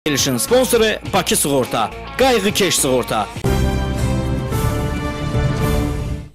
Verilişin sponsoru Bakı Sığorta, Qayğıkeş Sığorta.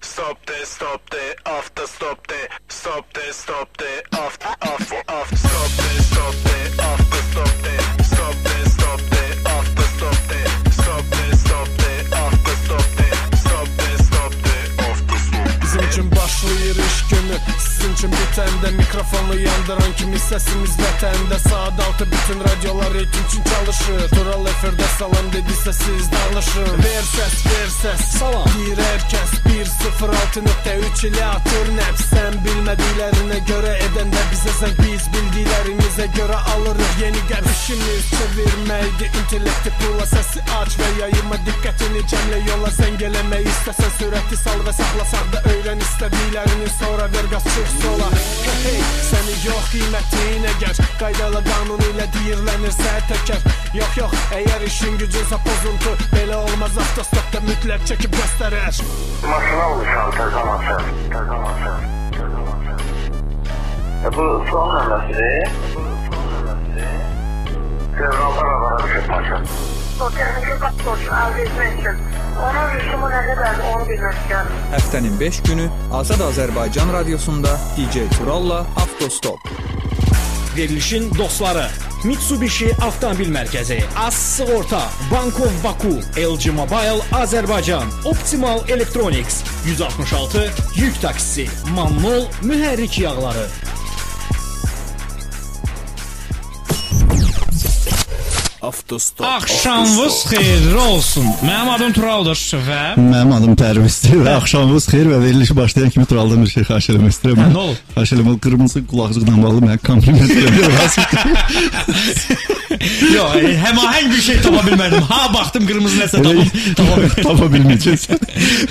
Stop de, stop de, avtostop de, stop de, stop de, avt, avt, avt, stop de, stop de, avtostop de, stop de, stop de, avtostop de, stop de, stop de, avtostop de, stop de, stop de, avtostop. Bizim için başlayır iş günü, sizin için bitəndə mikrofonu yandıran kimi səsimiz vətəndə. Saat 6 bütün radyolar reyting üçün çalışır. Tural efirdə salam dedisə siz danışın. Ver səs, ver səs, salam deyir hər kəs. 106.3 ilə atır nəbs. Sən bilmədiklərinə görə edəndə bizə zəng, biz bildiklərimizə görə alırıq yeni qəbz. İşimiz çevirməkdir intellekti pula, səsi aç və yayıma diqqətini cəmlə yola. Zəng eləmək istəsən sürəti sal və saxla sağda, öyrən istədiklərini, sonra ver qaz çıx sola. Hey, hey, səni yox qiymətin əgər qaydalı qanun ilə deyirlənirsə təkər. Yox, yox, əgər işin gücünsə pozuntu, belə olmaz avtostopda mütləq çəkib göstərər. Maşın almışam təzə maşın, təzə maşın, təzə maşın. Bu son nömrəsidir. Bu son nömrəsidir. Fevralda radara düşüb maşın. O texniki pasportu əldə etmək üçün onun rüsumu nə qədərdir, onu bilmək istəyirəm. Həftənin 5 günü Azad Azərbaycan Radiosunda DJ Turalla Avtostop. Verilişin dostları Mitsubishi Avtomobil Mərkəzi, AS Sığorta, Bank of Baku, LG Mobile Azərbaycan, Optimal Electronics, 166 Yük Taksisi, Mannol Mühərrik Yağları. Avtostop. Axşamınız xeyirli olsun. Mənim adım Turaldır və mənim adım Pərvizdir və axşamınız xeyir və verilişi başlayan kimi Turaldan bir şey xahiş eləmək istəyirəm. Nə olub? Xahiş eləmə, o qırmızı qulaqcıqla bağlı mənə kompliment eləmək lazımdır. Yox, həmahəng bir şey tapa bilmədim. Ha, baxdım qırmızı nəsə tapa bilməyəcəksən.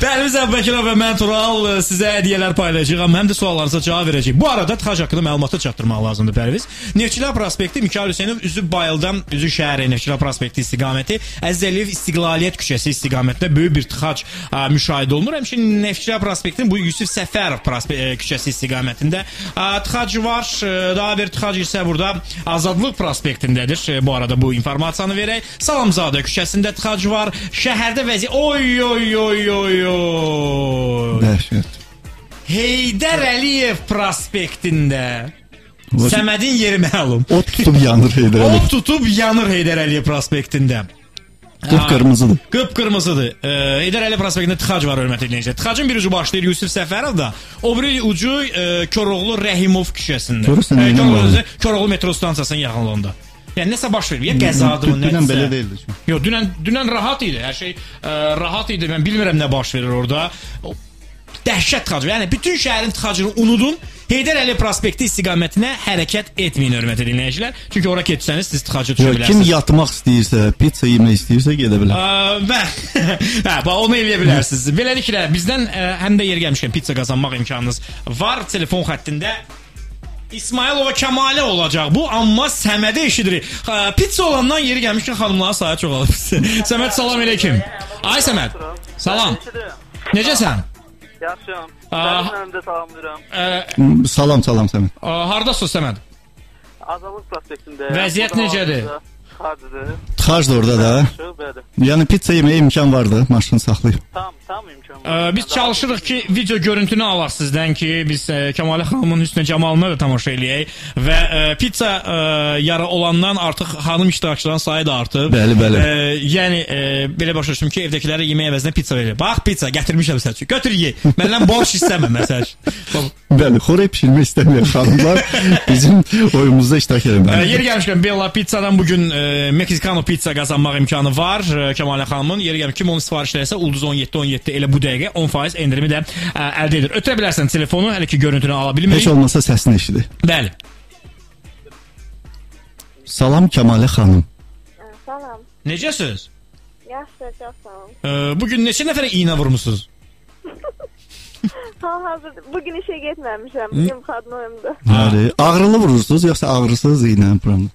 Pərviz Əbubəkirov və mən Tural sizə hədiyyələr paylaşacağam, həm də suallarınıza cavab verəcəyik. Bu arada tıxac haqqında məlumatı çatdırmaq lazımdır Pərviz. Neftçilər Prospekti Mikayıl Hüseynov üzü Bayıldan üzü şəhərə Neftçilər Prospekti istiqaməti Əziz Əliyev İstiqlaliyyət küçəsi istiqamətində böyük bir tıxac müşahidə olunur. Həmçinin Neftçilər Prospektinin bu Yusif Səfərov küçəsi istiqamətində tıxac var. Daha bir tıxac isə burada Azadlıq Prospektindədir. Bu arada bu informasiyanı verək. Salamzadə küçəsində tıxac var. Şəhərdə vəziyyət... Oy, oy, oy, oy, oy. Dəhşət. Heydər Əliyev prospektində. Səmədin yeri məlum. Ot tutub yanır Heydər Əliyev. Ot tutub yanır Heydər Əliyev prospektində. Qıpqırmızıdır. Qıpqırmızıdır. Heydər Əliyev prospektində tıxac var, hörmətli dinləyicilər. Tıxacın bir ucu başlayır Yusif Səfərovda, o biri ucu Koroğlu Rəhimov küçəsində. Koroğlu metro stansiyasının yaxınlığında. Yəni nəsə baş verib, ya qəzadır mı, nəsə. Dünən belə deyildi. Yox, dünən rahat idi, hər şey rahat idi. Mən bilmirəm nə baş verir orada. Dəhşət tıxacı. Yəni bütün şəhərin tıxacını unudun. Heydər Əliyev prospekti istiqamətinə hərəkət etməyin, hörmətli dinləyicilər. Çünki ora keçsəniz siz tıxacı düşə bilərsiniz. Kim yatmaq istəyirsə, pizza yemək istəyirsə gedə bilər. Hə, onu eləyə bilərsiniz. Beləliklə bizdən həm də yeri gəlmişkən pizza qazanmaq imkanınız var. Telefon xəttində İsmailova Kəmalə olacaq bu, amma Səmədə eşidirik. Pizza olandan yeri gəlmişkən xanımların sayı çoxalıb. Səməd, salam eləykim. Ay Səməd, salam. Necəsən? Yaxşıyam. Mənim də salamlayıram. Salam, salam Səməd. Hardasın Səməd? Azadlıq prospektində. Vəziyyət necədir? Tıxacdır. Tıxacdır orada da. Yəni pizza yeməyə imkan vardı, maşını saxlayıb. Tam imkan var. Biz çalışırıq ki, video görüntünü alaq sizdən ki, biz Kəmalə xanımın hüsnü camalına da tamaşa eləyək və pizza yara olandan artıq xanım iştirakçıların sayı da artıb. Bəli, bəli. Yəni belə başa düşdüm ki, evdəkilərə yemək əvəzinə pizza verir. Bax, pizza gətirmişəm sən üçün. Götür ye. Məndən borc istəmə məsəl üçün. Bəli, xörək pişirmək istəməyən xanımlar bizim oyunumuzda iştirak edirlər. Yeri gəlmişkən Bella Pizzadan bugün Meksikano pizza qazanmaq imkanı var Kəmalə xanımın. Yeri gəlmiş kim onu sifariş eləsə ulduz 17-17 elə bu dəqiqə 10% endirimi də əldə edir. Ötürə bilərsən telefonu, hələ ki görüntünü ala bilmirik. Heç olmasa səsini eşidir. Bəli. Salam Kəmalə xanım. Salam. Necəsiniz? Yaxşı, çox sağ olun. Bugün neçə nəfərə iynə vurmusunuz? Hal-hazırda bugün işə getməmişəm. Bugün xadnoyumdur. Ağrılı vurursunuz yoxsa ağrısız iynə vuranı?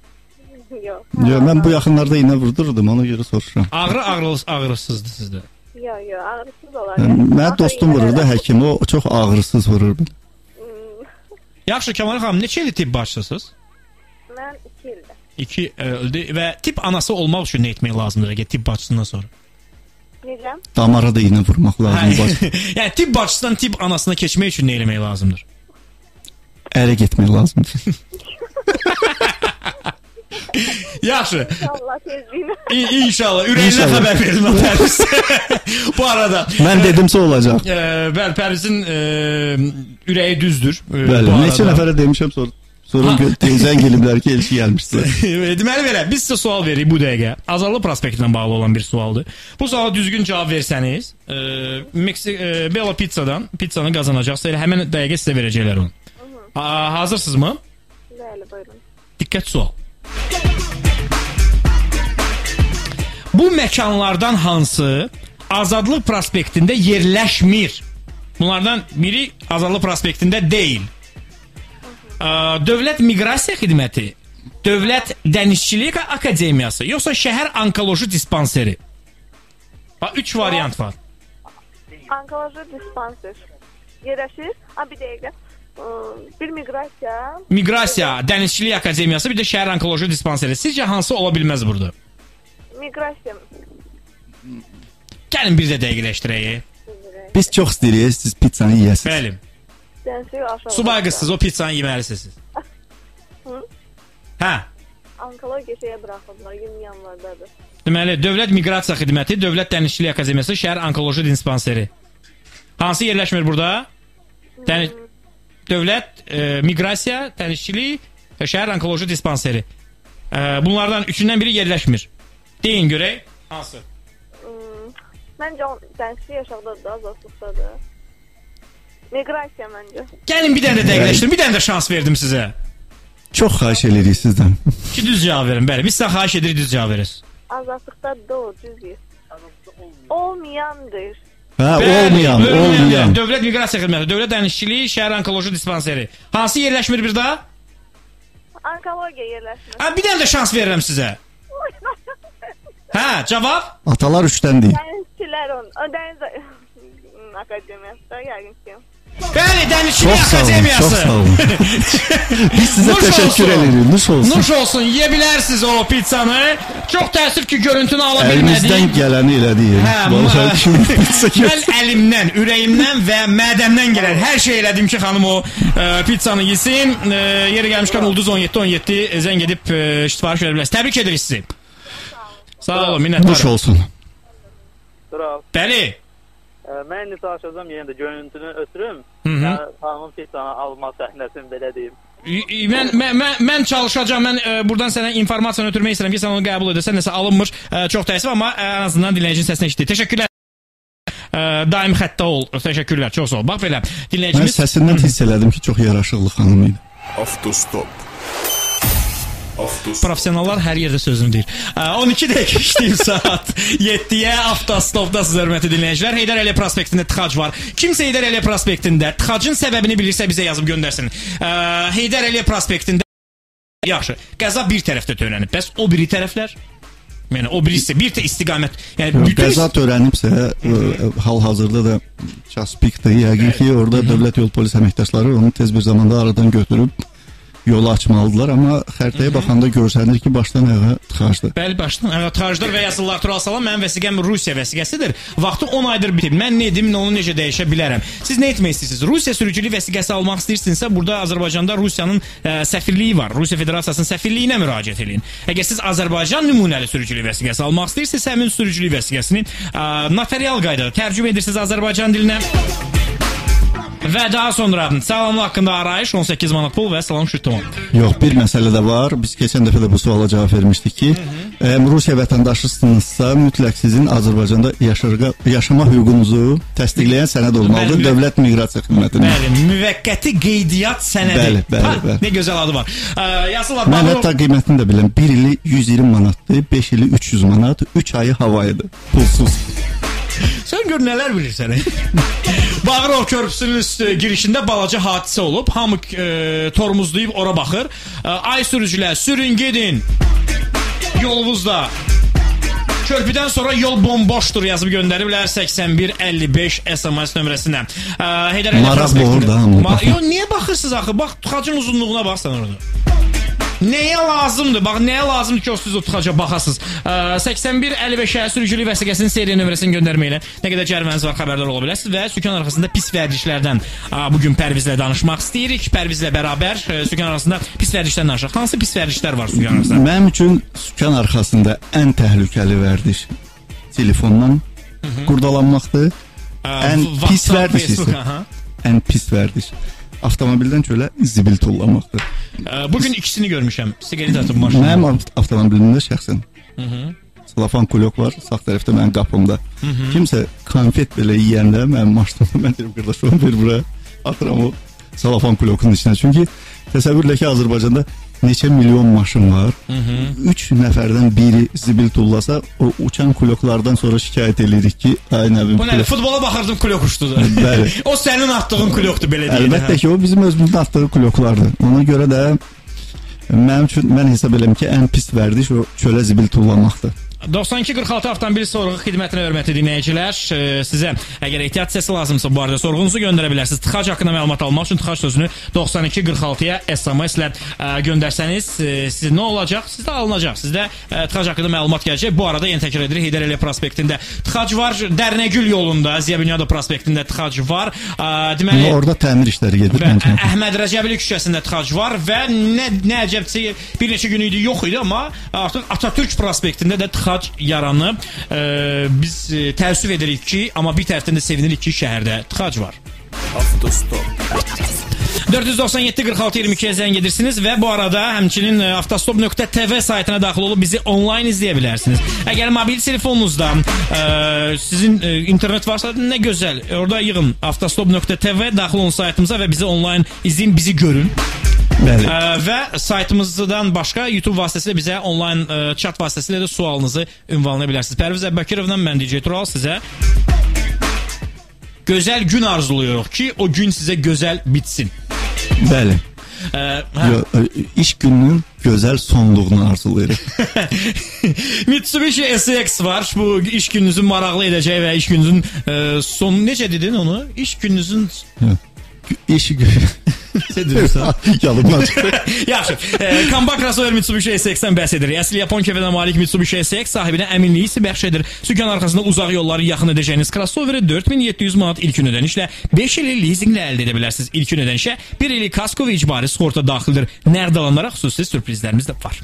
Yox. Yox, mən bu yaxınlarda iynə vurdurdum, ona görə soruşuram. Ağrı ağrısızdır sizdə? Yox, yox, ağrısız olar. Mənim dostum vururdu, həkim, o çox ağrısız vurur. Yaxşı, Kəmalə xanım, neçə ildir tibb başçısınız? Mən 2 ildir. 2 öldü və tibb anası olmaq üçün nə etmək lazımdır əgər tibb bacısından sonra? Necə? Damara da iynə vurmaq lazımdır. Bac. Yəni tibb bacısından tibb anasına keçmək üçün nə etmək lazımdır? Ərə getmək lazımdır. Yaxşı. İnşallah tezliyinə. İnşallah ürəyinə İnşallah. xəbər verin o Pərviz. Bu arada Mən dedimsə olacaq. Bəli, Pərvizin ürəyi düzdür. Bəli, bu neçə arada. nəfərə demişəm sonra sonra zəng eliblər ki, elçi gəlmişsə. Deməli belə, biz sizə sual veririk bu dəqiqə. Azadlıq prospekti ilə bağlı olan bir sualdır. Bu suala düzgün cavab versəniz, Bella Pizzadan pizzanı qazanacaqsınız. Elə həmin dəqiqə sizə verəcəklər onu. Hazırsınızmı? Bəli, buyurun. Diqqət sual. Bu məkanlardan hansı Azadlıq prospektində yerləşmir? Bunlardan biri Azadlıq prospektində deyil. Dövlət Miqrasiya Xidməti, Dövlət Dənizçilik Akademiyası, yoxsa Şəhər Onkoloji Dispanseri? Bax, 3 variant var. Onkoloji dispanser. Yerləşir. Ha, bir dəqiqə. Bir miqrasiya. Miqrasiya, Dənizçilik Akademiyası, bir də Şəhər Onkoloji Dispanseri. Sizcə hansı ola bilməz burada? Miqrasiya. Gəlin bir də dəqiqləşdirək. Biz çox istəyirik siz pizzanı yeyəsiniz. Bəli. Dənizçilik aşağı. Subay qızsız, o pizzanı yeməlisiniz siz. Hı? Hə. Onkologiya şeyə buraxıblar, 20 yanvardadır. Deməli, Dövlət Miqrasiya Xidməti, Dövlət Dənizçilik Akademiyası, Şəhər Onkoloji Dispanseri. Hansı yerləşmir burada? Dövlət Miqrasiya, Dənizçilik və Şəhər Onkoloji Dispanseri. Bunlardan üçündən biri yerləşmir. Deyin görək, hansı? Məncə dənizçilik aşağıdadır, azadlıqdadır. Miqrasiya məncə. Gəlin bir dənə də dəqiqləşdirin, bir dənə də şans verdim sizə. Çox xahiş eləyirik sizdən. Ki düz cavab verin, bəli. Biz sizə xahiş edirik düz cavab verəsiniz. Azadlıqdadır, o düz deyir. Olmayandır. Hə, Bəli, olmayan. Dövlət Miqrasiya Xidməti, Dövlət Dənizçiliyi, Şəhər Onkoloji Dispanseri. Hansı yerləşmir bir daha? Onkologiya yerləşmir. Ha, bir dənə də şans verirəm sizə. Hə, cavab? Atalar üçdən deyir. Dənizçilər on. O dəniz akademiyası yəqin ki. Bəli, Dənizçilik Çox sağ olun, Akademiyası. çox sağ olun. Biz sizə Nuş təşəkkür olsun. edirik. Nuş olsun. Nuş olsun, yeyə bilərsiniz o pizzanı. Çox təəssüf ki, görüntünü ala bilmədik. Əlimizdən gələni elədik. Hə, Vallahi kim pizza Mən əlimdən, ürəyimdən və mədəmdən gələn hər şey elədim ki, xanım o pizzanı yesin. Yeri gəlmişkən ulduz 17 17 zəng edib sifariş verə bilərsiniz. Təbrik edirik sizi. Sağ olun, minnətdarım. Nuş olsun. Tural. Bəli. Mən indi çalışacağam yenə də görüntünü ötürüm. Hı -hı. Yəni xanımın pizzanı alma səhnəsini belə deyim. Mən çalışacağam. Mən buradan sənə informasiyanı ötürmək istəyirəm ki, sən onu qəbul edəsən, nəsə alınmır. Çox təəssüf, amma ən azından dinləyicinin səsini eşitdik. Təşəkkürlər. Daim xəttə ol. Təşəkkürlər. Çox sağ ol. Bax belə Mən dinləyicimiz səsindən hiss elədim ki, çox yaraşıqlı xanım idi. Avtostop. Avtostop. Professionallar hər yerdə sözünü deyir. 12 dəqiqə işləyib saat 7-yə avtostopdasınız hörmətli dinləyicilər. Heydər Əliyev prospektində tıxac var. Kimsə Heydər Əliyev prospektində tıxacın səbəbini bilirsə bizə yazıb göndərsin. Heydər Əliyev prospektində yaxşı, qəza bir tərəfdə törənib. Bəs o biri tərəflər? Yəni o birisi bir istiqamət. Yəni bütün Qəza törənibsə, hal-hazırda da ças pikdir. Yəqin ki, orada dövlət yol polis əməkdaşları onu tez bir zamanda aradan götürüb yolu açmalıdılar, amma xəritəyə baxanda görsənir ki, başdan ayağa tıxacdır. Bəli, başdan ayağa tıxacdır və yazırlar Tural salam, mənim vəsiqəm Rusiya vəsiqəsidir. Vaxtı 10 aydır bitib. Mən nə edim, onu necə dəyişə bilərəm? Siz nə etmək istəyirsiniz? Rusiya sürücülük vəsiqəsi almaq istəyirsinizsə, burada Azərbaycanda Rusiyanın səfirliyi var. Rusiya Federasiyasının səfirliyinə müraciət eləyin. Əgər siz Azərbaycan nümunəli sürücülük vəsiqəsi almaq istəyirsinizsə, həmin sürücülük vəsiqəsini notarial qaydada tərcümə edirsiniz Azərbaycan dilinə. Və daha sonra sağlamlıq haqqında arayış 18 manat pul və salam şüt tamam. Yox, bir məsələ də var. Biz keçən dəfə də bu suala cavab vermişdik ki, əgər Rusiya vətəndaşısınızsa, mütləq sizin Azərbaycanda yaşama hüququnuzu təsdiqləyən sənəd olmalıdır Bəli, Dövlət Miqrasiya Xidmətindən. Bəli, müvəqqəti qeydiyyat sənədi. Bəli, bəli, bəli. Nə gözəl adı var. Yazırlar. Mən hətta qiymətini də bilirəm. 1 ili 120 manatdır, 5 ili 300 manat, 3 ayı havayıdır. Pulsuz. Sən gör nələr bilirsən. Bağırov körpüsünün üstü girişində balaca hadisə olub. Hamı tormozlayıb ora baxır. Ay sürücülər, sürün gedin. Yolunuzda. Körpüdən sonra yol bomboşdur yazıb göndəriblər 8155 SMS nömrəsinə. Heydər Əliyev Maraq prospektində. boğur da hamı. Yox, niyə baxırsınız axı? Bax, tıxacın uzunluğuna bax sən orada. Nəyə lazımdır? Bax, nəyə lazımdır ki, o siz o tıxaca baxasınız? 81-55-ə sürücülük vəsiqəsinin seriya nömrəsini göndərməklə nə qədər cəriməniz var xəbərdar ola bilərsiniz və sükan arxasında pis vərdişlərdən bugün Pərvizlə danışmaq istəyirik. Pərvizlə bərabər sükan arxasında pis vərdişdən danışaq. Hansı pis vərdişlər var sükan arxasında? Mənim üçün sükan arxasında ən təhlükəli vərdiş telefondan qurdalanmaqdır. Ən pis vərdiş isə, ən pis vərdiş avtomobildən çölə zibil tullamaqdır. Bugün ikisini görmüşəm. Siqaret atıb maşına. Mənim avtomobilimdə şəxsən salafan kulyok var, sağ tərəfdə mənim qapımda. Kimsə konfet belə yeyəndə mənim maşınımda, mən deyirəm, qardaş, onu ver buraya. Atıram o salafan kulyokunun içinə. Çünki təsəvvür elə ki, Azərbaycanda neçə milyon maşın var. 3 nəfərdən biri zibil tullasa, o uçan kulyoklardan sonra şikayət eləyirik ki, ay nə bilim. Bu nə? Futbola baxırdım, kulyok uçdu. Bəli. O sənin atdığın kulyokdur, belə deyək. Əlbəttə ki, o bizim özümüzün atdığı kulyoklardır. Ona görə də mənim üçün, mən hesab eləyirəm ki, ən pis vərdiş o çölə zibil tullamaqdır. 92-46 avtomobil sorğu xidmətinə hörmətli dinləyicilər, sizə əgər ehtiyat hissəsi lazımsa bu arada sorğunuzu göndərə bilərsiniz. Tıxac haqqında məlumat almaq üçün tıxac sözünü 92-46-ya SMS ilə göndərsəniz, sizə nə olacaq? Sizdə alınacaq. Sizdə tıxac haqqında məlumat gələcək. Bu arada yenə təkrar edirik, Heydər Əliyev prospektində tıxac var, Dərnəgül yolunda, Ziya Bünyadov prospektində tıxac var. Deməli, orada təmir işləri gedir. Əhməd Rəcəbli küçəsində tıxac var və nə əcəbsə bir neçə gün idi, yox idi, amma artıq Atatürk prospektində də tıxac yaranıb. Biz təəssüf edirik ki, amma bir tərəfdən də sevinirik ki, şəhərdə tıxac var. Avtostop. 497-46-22-yə zəng edirsiniz və bu arada həmçinin avtostop.tv saytına daxil olub bizi onlayn izləyə bilərsiniz. Əgər mobil telefonunuzda sizin internet varsa nə gözəl, orada yığın avtostop.tv, daxil olun saytımıza və bizi onlayn izləyin, bizi görün. Bəli. Və saytımızdan başqa YouTube vasitəsilə bizə onlayn chat vasitəsilə də sualınızı ünvanlaya bilərsiniz. Pərviz Əbubəkirovla mən DJ Tural sizə gözəl gün arzuluyuruq ki, o gün sizə gözəl bitsin. Bəli. İş gününün gözəl sonluğunu arzulayırıq. Mitsubishi SX var. Bu iş gününüzün maraqlı edəcəyi və iş gününüzün sonu, necə dedin onu? İş gününüzün İş günü. Necə deyirsən? Yadımdan çıxdı. Yaxşı. Comeback crossover Mitsubishi SX-dən bəhs edirik. Əsl Yapon keyfinə malik Mitsubishi SX sahibinə əminliyi hissi bəxş edir. Sükan arxasında uzaq yolları yaxın edəcəyiniz crossoveri 4700 manat ilkin ödənişlə 5 illik lizinqlə əldə edə bilərsiniz. İlkin ödənişə 1 illik kasko və icbari sığorta daxildir. Nəqd alanlara xüsusi sürprizlərimiz də var.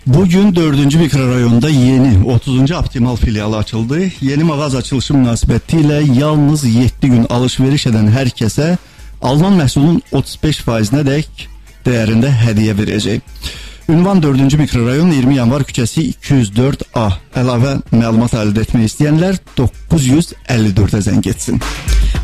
Bugün 4-cü mikrorayonda yeni 30-cu Optimal filialı açıldı. Yeni mağaza açılışı münasibəti ilə yalnız 7 gün alış-veriş edən hər kəsə alınan məhsulun 35%-nə dək dəyərində hədiyyə verəcək. Ünvan 4-cü mikrorayon 20 yanvar küçəsi 204A. Əlavə məlumat əldə etmək istəyənlər 954-ə zəng etsin.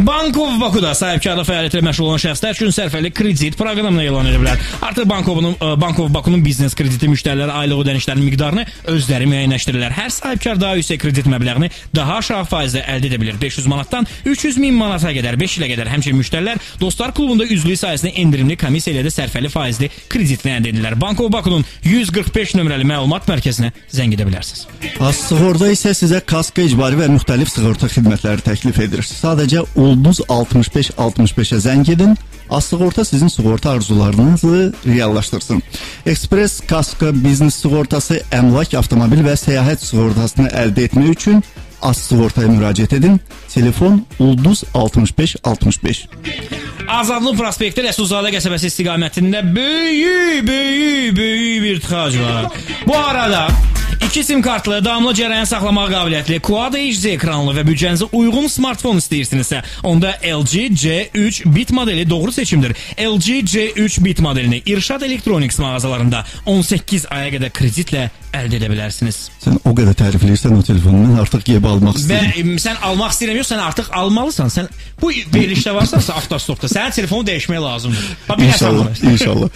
Bank of Bakuda sahibkarlıq fəaliyyəti ilə məşğul olan şəxslər üçün sərfəli kredit proqramını elan ediblər. Artıq Bank of Bakunun biznes krediti müştəriləri aylıq ödənişlərin miqdarını özləri müəyyənləşdirirlər. Hər sahibkar daha yüksək kredit məbləğini daha aşağı faizlə əldə edə bilir. 500 manatdan 300 min manata qədər, 5 ilə qədər. Həmçinin müştərilər Dostlar Klubunda üzvlüyü sayəsində endirimli komissiya ilə də sərfəli faizli kreditini əldə edirlər. Bank of Bakunun 145 nömrəli məlumat mərkəzinə zəng edə bilərsiniz. Sığorta isə sizə kasko, icbari və müxtəlif sığorta xidmətləri təklif edir. Sadəcə Ulduz 65-65-ə zəng edin. Az sığorta sizin sığorta arzularınızı reallaşdırsın. Ekspres, kasko, biznes sığortası, əmlak, avtomobil və səyahət sığortasını əldə etmək üçün Az sığortaya müraciət edin. Telefon Ulduz 65-65. Azadlıq prospekti Rəsulzadə qəsəbəsi istiqamətində böyük, böyük, böyük bir tıxac var. Bu arada 2 sim kartlı, davamlı cərəyan saxlamaq qabiliyyətli, Quad HD ekranlı və büdcənizə uyğun smartfon istəyirsinizsə, onda LG C3 Bit modeli doğru seçimdir. LG C3 Bit modelini İrşad Electronics mağazalarında 18 aya qədər kreditlə əldə edə bilərsiniz. Sən o qədər tərifləyirsən o telefonu, mən artıq gəlib almaq istəyirəm. Və sən almaq istəyirəm, yox, sən artıq almalısan. Sən bu verilişdə varsansa avtostopda, sənin telefonu dəyişmək lazımdır. Bax, İnşallah, inşallah.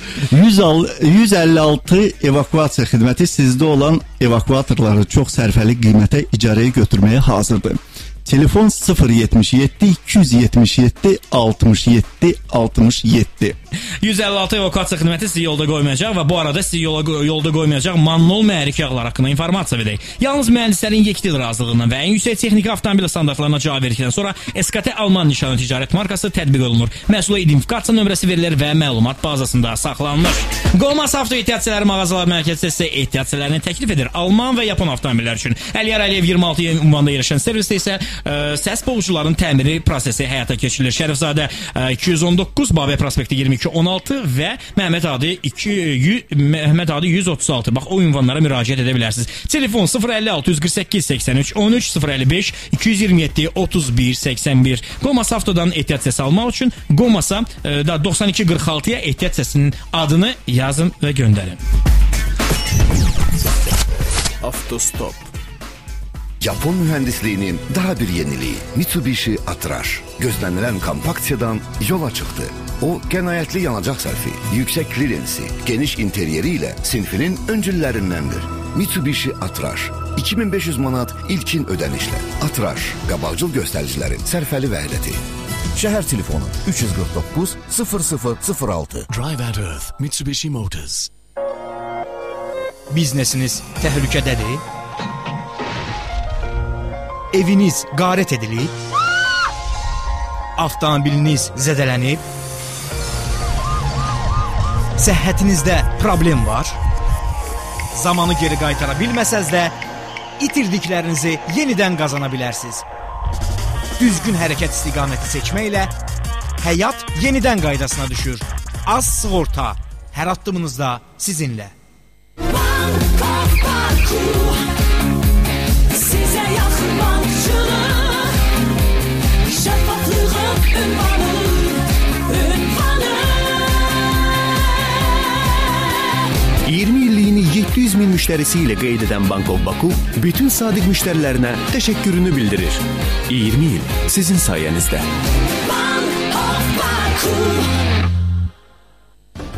156 evakuasiya xidməti sizdə olan evakuatorları çox sərfəli qiymətə icarəyə götürməyə hazırdır. Telefon 077 277 67 67. 156 evakuasiya xidməti sizi yolda qoymayacaq və bu arada sizi yolda qoymayacaq Mannol mühərrik yağları haqqında informasiya verək. Yalnız mühəndislərin yekdil razılığından və ən yüksək texniki avtomobil standartlarına cavab verdikdən sonra SKT Alman nişanı ticarət markası tətbiq olunur. Məhsula identifikasiya nömrəsi verilir və məlumat bazasında saxlanılır. Qomas Avto Ehtiyat Hissələri mağazalar mərkəzi sizə ehtiyat hissələrini təklif edir. Alman və Yapon avtomobillər üçün. Əliyar Əliyev 26 ünvanda yerləşən servisdə isə səs boğucuların təmiri prosesi həyata keçirilir. Şərifzadə 219, Babək prospekti 2216 və Məhəmməd Hadi 136. Bax o ünvanlara müraciət edə bilərsiniz. Telefon 050 648 83 13 055 227 31 81. Qomas Avtodan ehtiyat hissəsi almaq üçün Qomasa 9246-ya ehtiyat hissəsinin adını yazın və göndərin. Avtostop. Japon mühəndisliğinin daha bir yeniliği Mitsubishi Attraş. Gözlenilen kompakt sedan yola çıktı. O qənaətli yanacaq sərfi, yüksək klirensi, geniş interyeri ilə sinfinin öncüllerindendir. Mitsubishi Attraş. 2500 manat ilkin ödənişlə. Attraş, qabaqcıl göstəricilərin sərfəli vəhdəti. Şəhər telefonu 349 0006. Drive at Earth, Mitsubishi Motors. Biznesiniz təhlükədədir? Eviniz qarət edilib? Avtomobiliniz zədələnib? Səhhətinizdə problem var? Zamanı geri qaytara bilməsəz də itirdiklərinizi yenidən qazana bilərsiniz. Düzgün hərəkət istiqaməti seçməklə həyat yenidən qaydasına düşür. Az sığorta hər addımınızda sizinlə. Sizə yaxın bankçılıq, şəffaflığın ünvanı, ünvanı. 20 illiyini 700 min müşterisiyle qeyd edən Bank of Baku bütün sadiq müşterilerine teşekkürünü bildirir. 20 il sizin sayenizde. Bank of Baku.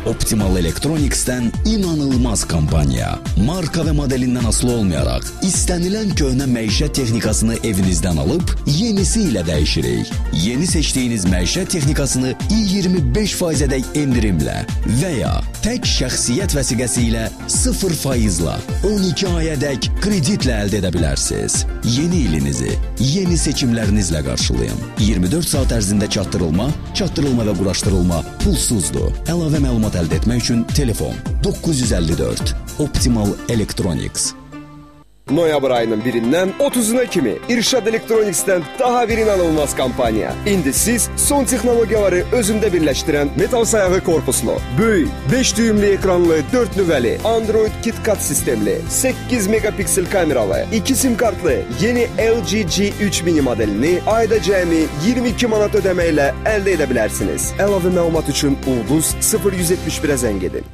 Optimal Electronics'ten inanılmaz kampanya. Marka ve modelinden asılı olmayarak istenilen köhnə məişət texnikasını evinizden alıp yenisiyle dəyişirik. Yeni seçtiğiniz məişət texnikasını 25%-ədək endirimlə veya tək şəxsiyyət vəsiqəsi ilə 0%-la 12 ayədək kreditlə əldə edə bilərsiniz. Yeni ilinizi yeni seçimlərinizlə qarşılayın. 24 saat ərzində çatdırılma, çatdırılma və quraşdırılma pulsuzdur. Əlavə məlumat əldə etmək üçün telefon 954 Optimal Electronics. Noyabr ayının 1-dən 30-una kimi İrşad Electronics'dən daha bir inanılmaz kampaniya. İndi siz son texnologiyaları özündə birləşdirən metal sayağı korpuslu, böyük, 5 düyümlü ekranlı, 4 nüvəli, Android KitKat sistemli, 8 megapiksel kameralı, 2 sim kartlı yeni LG G3 mini modelini ayda cəmi 22 manat ödəməklə əldə edə bilərsiniz. Əlavə məlumat üçün ulduz 0171-ə zəng edin.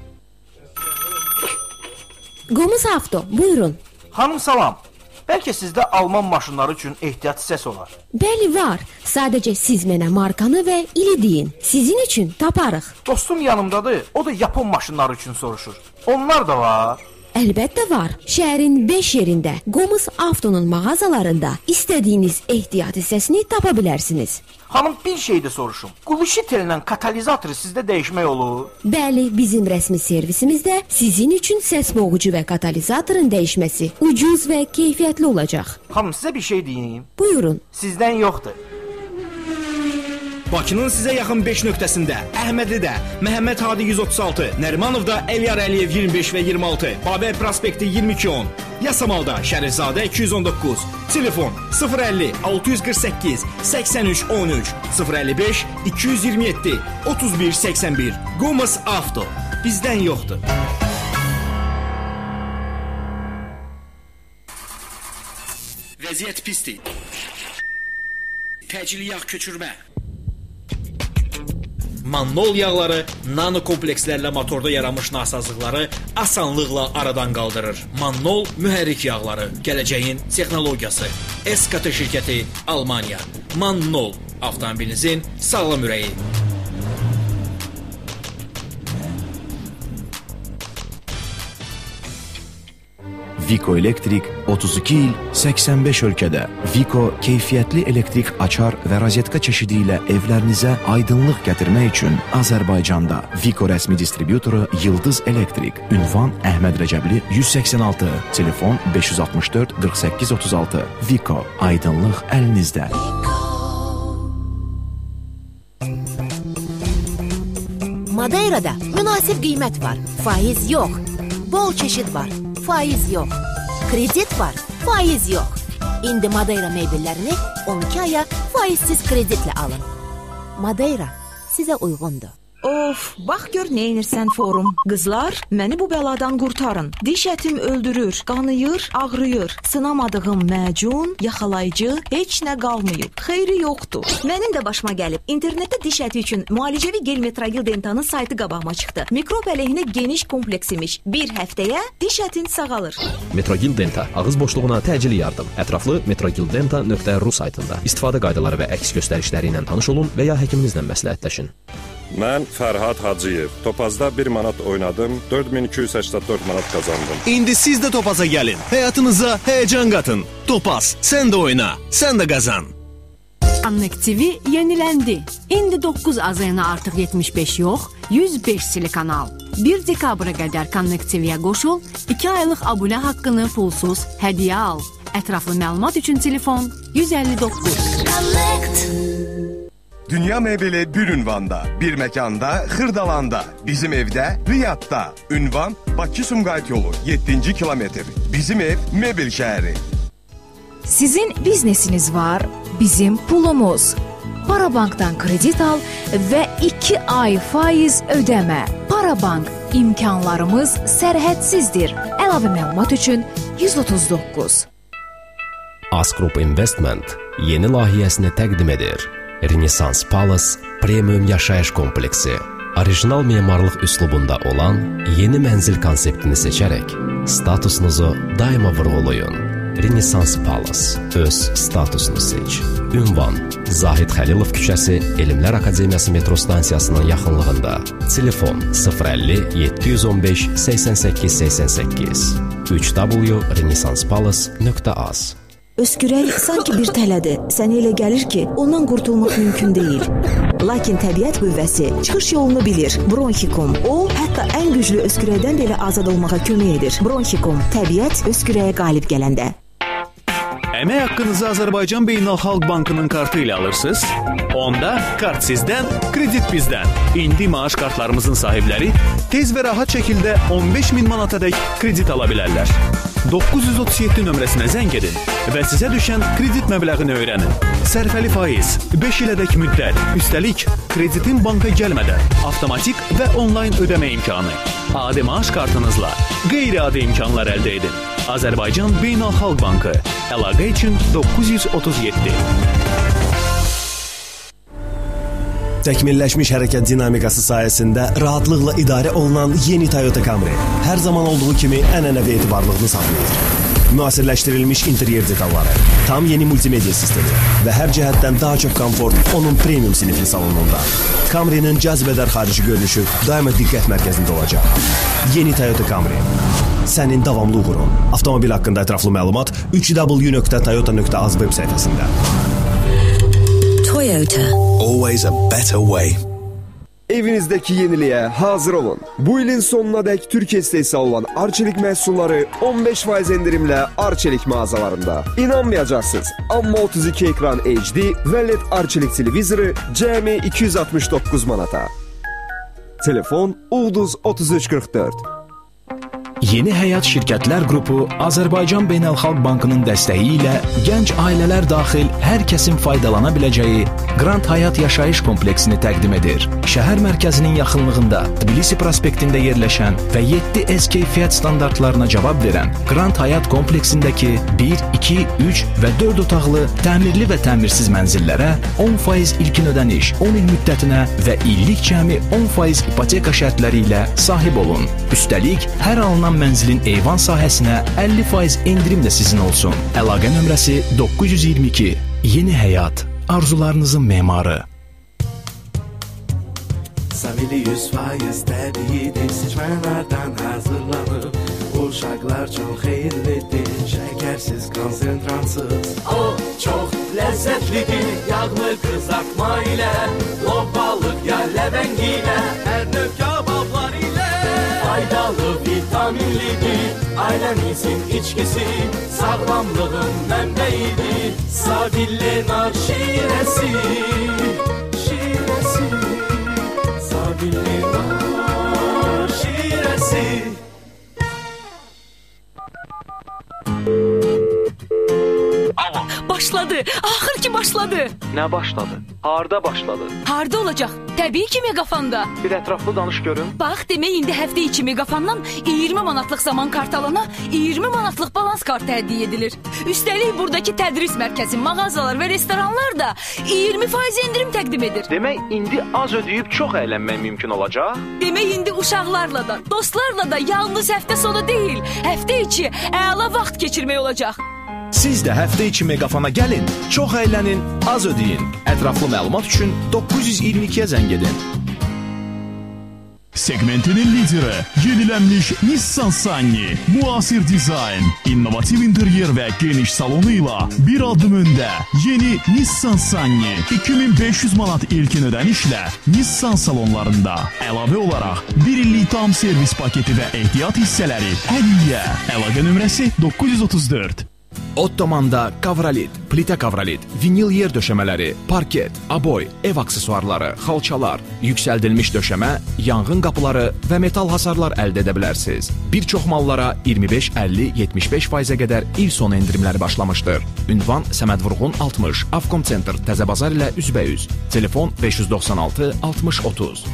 Qomas Avto, buyurun. Xanım salam. Bəlkə sizdə Alman maşınları üçün ehtiyat hissəsi olar. Bəli var. Sadəcə siz mənə markanı və ili deyin. Sizin üçün taparıq. Dostum yanımdadır. O da Yapon maşınları üçün soruşur. Onlar da var. Əlbəttə var. Şəhərin 5 yerində Qomas Avto'nun mağazalarında istədiyiniz ehtiyat hissəsini tapa bilərsiniz. Xanım bir şey də soruşum. Quluşitellə katalizatoru sizdə dəyişmək olur? Bəli, bizim rəsmi servisimizdə sizin üçün səs boğucu və katalizatorun dəyişməsi ucuz və keyfiyyətli olacaq. Xanım sizə bir şey deyim. Buyurun. Sizdən yoxdur. Bakının sizə yaxın 5 nöqtəsində Əhmədlidə Məhəmməd Hadi 136, Nərimanovda Əliyar Əliyev 25 və 26, Babək prospekti 2210, Yasamalda Şərifzadə 219. Telefon 050 648 83 13 055 227 31 81. Qomas Avto. Bizdən yoxdur. Vəziyyət pisdir. Təcili yağ köçürmə. Mannol yağları nano komplekslərlə motorda yaranmış nasazlıqları asanlıqla aradan qaldırır. Mannol mühərrik yağları, gələcəyin texnologiyası. SKT şirkəti, Almaniya. Mannol, avtomobilinizin sağlam ürəyi. Viko Elektrik 32 il 85 ölkədə. Viko keyfiyyətli elektrik açar və rozetka çeşidi ilə evlərinizə aydınlıq gətirmək üçün Azərbaycanda. Viko rəsmi distribyutoru Yıldız Elektrik. Ünvan Əhməd Rəcəbli 186. Telefon 564 48 36. Viko, aydınlıq əlinizdə. Madeirada münasib qiymət var, faiz yox. Bol çeşid var, faiz yox. Kredit var, faiz yox. İndi Madeira mebellərini 12 aya faizsiz kreditlə alın. Madeira sizə uyğundur. Of, bax gör neynirsən forum. Qızlar, məni bu bəladan qurtarın. Diş ətim öldürür, qanıyır, ağrıyır. Sınamadığım məcun, yaxalayıcı, heç nə qalmayıb. Xeyri yoxdur. Mənim də başıma gəlib. İnternetdə diş əti üçün müalicəvi gel Metragil Dentanın saytı qabağıma çıxdı. Mikrob əleyhinə geniş kompleks imiş. Bir həftəyə diş ətin sağalır. Metragil Denta ağız boşluğuna təcili yardım. Ətraflı metragildenta.ru saytında. İstifadə qaydaları və əks göstərişləri ilə tanış olun və ya həkiminizlə məsləhətləşin. Mən Fərhad Hacıyev. Topazda 1 manat oynadım, 4284 manat qazandım. İndi siz də Topaza gəlin. Həyatınıza həyəcan qatın. Topaz, sən də oyna, sən də qazan. Connect TV yeniləndi. İndi 9 AZN artıq 75 yox, 105 telekanal. 1 dekabra qədər Connect TV-yə qoşul, 2 aylıq abunə haqqını pulsuz hədiyyə al. Ətraflı məlumat üçün telefon 159. Connect. Dünya mebeli bir ünvanda, bir mekanda, Xırdalanda, bizim evde, Riyad'da. Ünvan Bakı-Sumqayıt yolu, 7. kilometr. Bizim ev mebel şəhəri. Sizin biznesiniz var, bizim pulumuz. Parabankdan kredit al və 2 ay faiz ödəmə. Parabank, imkanlarımız sərhədsizdir. Əlavə məlumat üçün 139. Asgroup Investment yeni layihəsini təqdim edir. Renaissance Palace Premium yaşayış kompleksi. Orijinal memarlıq üslubunda olan yeni mənzil konseptini seçərək statusunuzu daima vurğulayın. Renaissance Palace. Öz statusunu seç. Ünvan: Zahid Xəlilov küçəsi, Elmlər Akademiyası metro stansiyasının yaxınlığında. Telefon 050 715 88 88. 3w.renaissancepalace.az. Öskürək sanki bir tələdir. Sənə elə gəlir ki, ondan qurtulmaq mümkün deyil. Lakin təbiət qüvvəsi çıxış yolunu bilir. Bronxikum. O, hətta ən güclü öskürəkdən belə azad olmağa kömək edir. Bronxikum. Təbiət öskürəyə qalib gələndə. Əmək haqqınızı Azərbaycan Beynəlxalq Bankının kartı ilə alırsınız? Onda kart sizdən, kredit bizdən. İndi maaş kartlarımızın sahibləri tez və rahat şəkildə 15 min manatadək kredit ala bilərlər. 937 nömrəsinə zəng edin və sizə düşən kredit məbləğini öyrənin. Sərfəli faiz, 5 ilədək müddət, üstəlik kreditin banka gəlmədən avtomatik və onlayn ödəmə imkanı. Adi maaş kartınızla qeyri-adi imkanlar əldə edin. Azərbaycan Beynəlxalq Bankı. Əlaqə üçün 937. Təkmilləşmiş hərəkət dinamikası sayəsində rahatlıqla idarə olunan yeni Toyota Camry hər zaman olduğu kimi ənənəvi etibarlılığını saxlayır. Müasirləşdirilmiş interyer detalları, tam yeni multimedia sistemi və hər cəhətdən daha çox komfort onun premium sinifli salonunda. Camry'nin cazibədar xarici görünüşü daima diqqət mərkəzində olacaq. Yeni Toyota Camry. Sənin davamlı uğurun. Avtomobil haqqında ətraflı məlumat 3w.toyota.az web səhifəsində. Toyota. Always a better way. Evinizdəki yeniliyə hazır olun. Bu ilin sonuna dək Türkiyə istehsalı olan Arçelik məhsulları 15% endirimlə Arçelik mağazalarında. İnanmayacaqsınız, amma 32 ekran HD və LED Arçelik televizoru cəmi 269 manata. Telefon Ulduz 3344. Yeni Həyat Şirkətlər Qrupu Azərbaycan Beynəlxalq Bankının dəstəyi ilə gənc ailələr daxil hər kəsin faydalana biləcəyi Grand Hayat yaşayış kompleksini təqdim edir. Şəhər mərkəzinin yaxınlığında Tbilisi prospektində yerləşən və 7S keyfiyyət standartlarına cavab verən Grand Hayat kompleksindəki 1, 2, 3 və 4 otaqlı təmirli və təmirsiz mənzillərə 10% ilkin ödəniş, 10 il müddətinə və illik cəmi 10% ipoteka şərtləri ilə sahib olun. Üstəlik, hər alınan mənzilin eyvan sahəsinə 50% endirim də sizin olsun. Əlaqə nömrəsi 922. Yeni həyat, arzularınızın memarı. Savili 100% təbiidir, seçmələrdən hazırlanır. Uşaqlar üçün xeyirlidir, şəkərsiz, konsentratsız. O çox ləzzətlidir, yağlı qızartma ilə, lov balıq ya ləvəng ilə, hər növ kabablar ilə. Faydalı, vitaminlidir, ailəmizin içkisi, sağlamlığın mənbəyidir. Sadillə nar şirəsi, şirəsi, sadillə nar şirəsi. Başladı. Axır ki başladı. Nə başladı? Harda başladı? Harda olacaq? Təbii ki Megafanda. Bir ətraflı danış görüm. Bax, demək indi həftə içi Megafandan 20 manatlıq zaman kartı alana 20 manatlıq balans kartı hədiyyə edilir. Üstəlik buradakı tədris mərkəzi, mağazalar və restoranlar da 20% endirim təqdim edir. Demək indi az ödəyib çox əylənmək mümkün olacaq? Demək indi uşaqlarla da, dostlarla da yalnız həftə sonu deyil, həftə içi əla vaxt keçirmək olacaq. Siz də həftə içi Megafana gəlin, çox əylənin, az ödəyin. Ətraflı məlumat üçün 922-yə zəng edin. Segmentinin lideri yenilənmiş Nissan Sunny. Müasir dizayn, innovativ interyer və geniş salonuyla bir adım öndə. Yeni Nissan Sunny 2500 manat ilkin ödənişlə Nissan salonlarında. Əlavə olaraq 1 illik tam servis paketi və ehtiyat hissələri hədiyyə. Əlaqə nömrəsi 934. Ottomanda kavralit, plitə kavralit, vinil yer döşəmələri, parket, aboy, ev aksesuarları, xalçalar, yüksəldilmiş döşəmə, yanğın qapıları və metal hasarlar əldə edə bilərsiniz. Bir çox mallara 25, 50, 75%-ə qədər il sonu endirimləri başlamışdır. Ünvan Səməd Vurğun 60, Avkom Center, Təzə Bazar ilə üzbəüz. Telefon 596 60 30.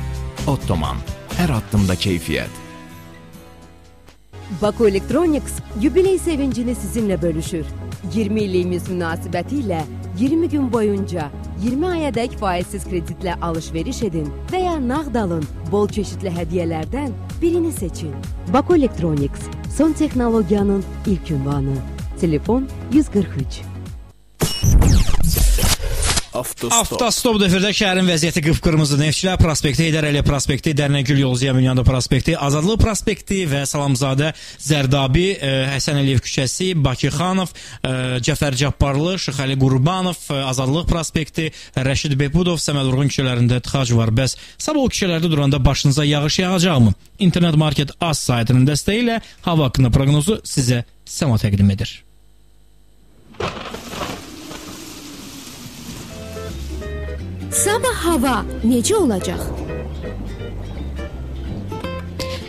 Ottoman, hər addımda keyfiyyət. Baku Electronics yubiley sevincini sizinle bölüşür. 20 illiğimiz münasibetiyle 20 gün boyunca 20 aya dek faizsiz kreditle alışveriş edin veya nağd alın. Bol çeşitli hediyelerden birini seçin. Baku Electronics, son teknolojiyanın ilk ünvanı. Telefon 143. Avtostop efirdə şəhərin vəziyyəti qıpqırmızı. Neftçilər prospekti, Heydər Əliyev prospekti, Dərnəgül yolu, Ziya Bünyadov prospekti, Azadlıq prospekti və Salamzadə Zərdabi, Həsən Əliyev küçəsi, Bakıxanov, Cəfər Cabbarlı, Şıxəli Qurbanov, Azadlıq prospekti, Rəşid Behbudov, Səməd Vurğun küçələrində tıxac var. Bəs sabah o küçələrdə duranda başınıza yağış yağacaqmı? İnternet Market Az saytının dəstəyi ilə hava haqqında proqnozu sizə Səma təqdim edir. Sabah hava necə olacaq?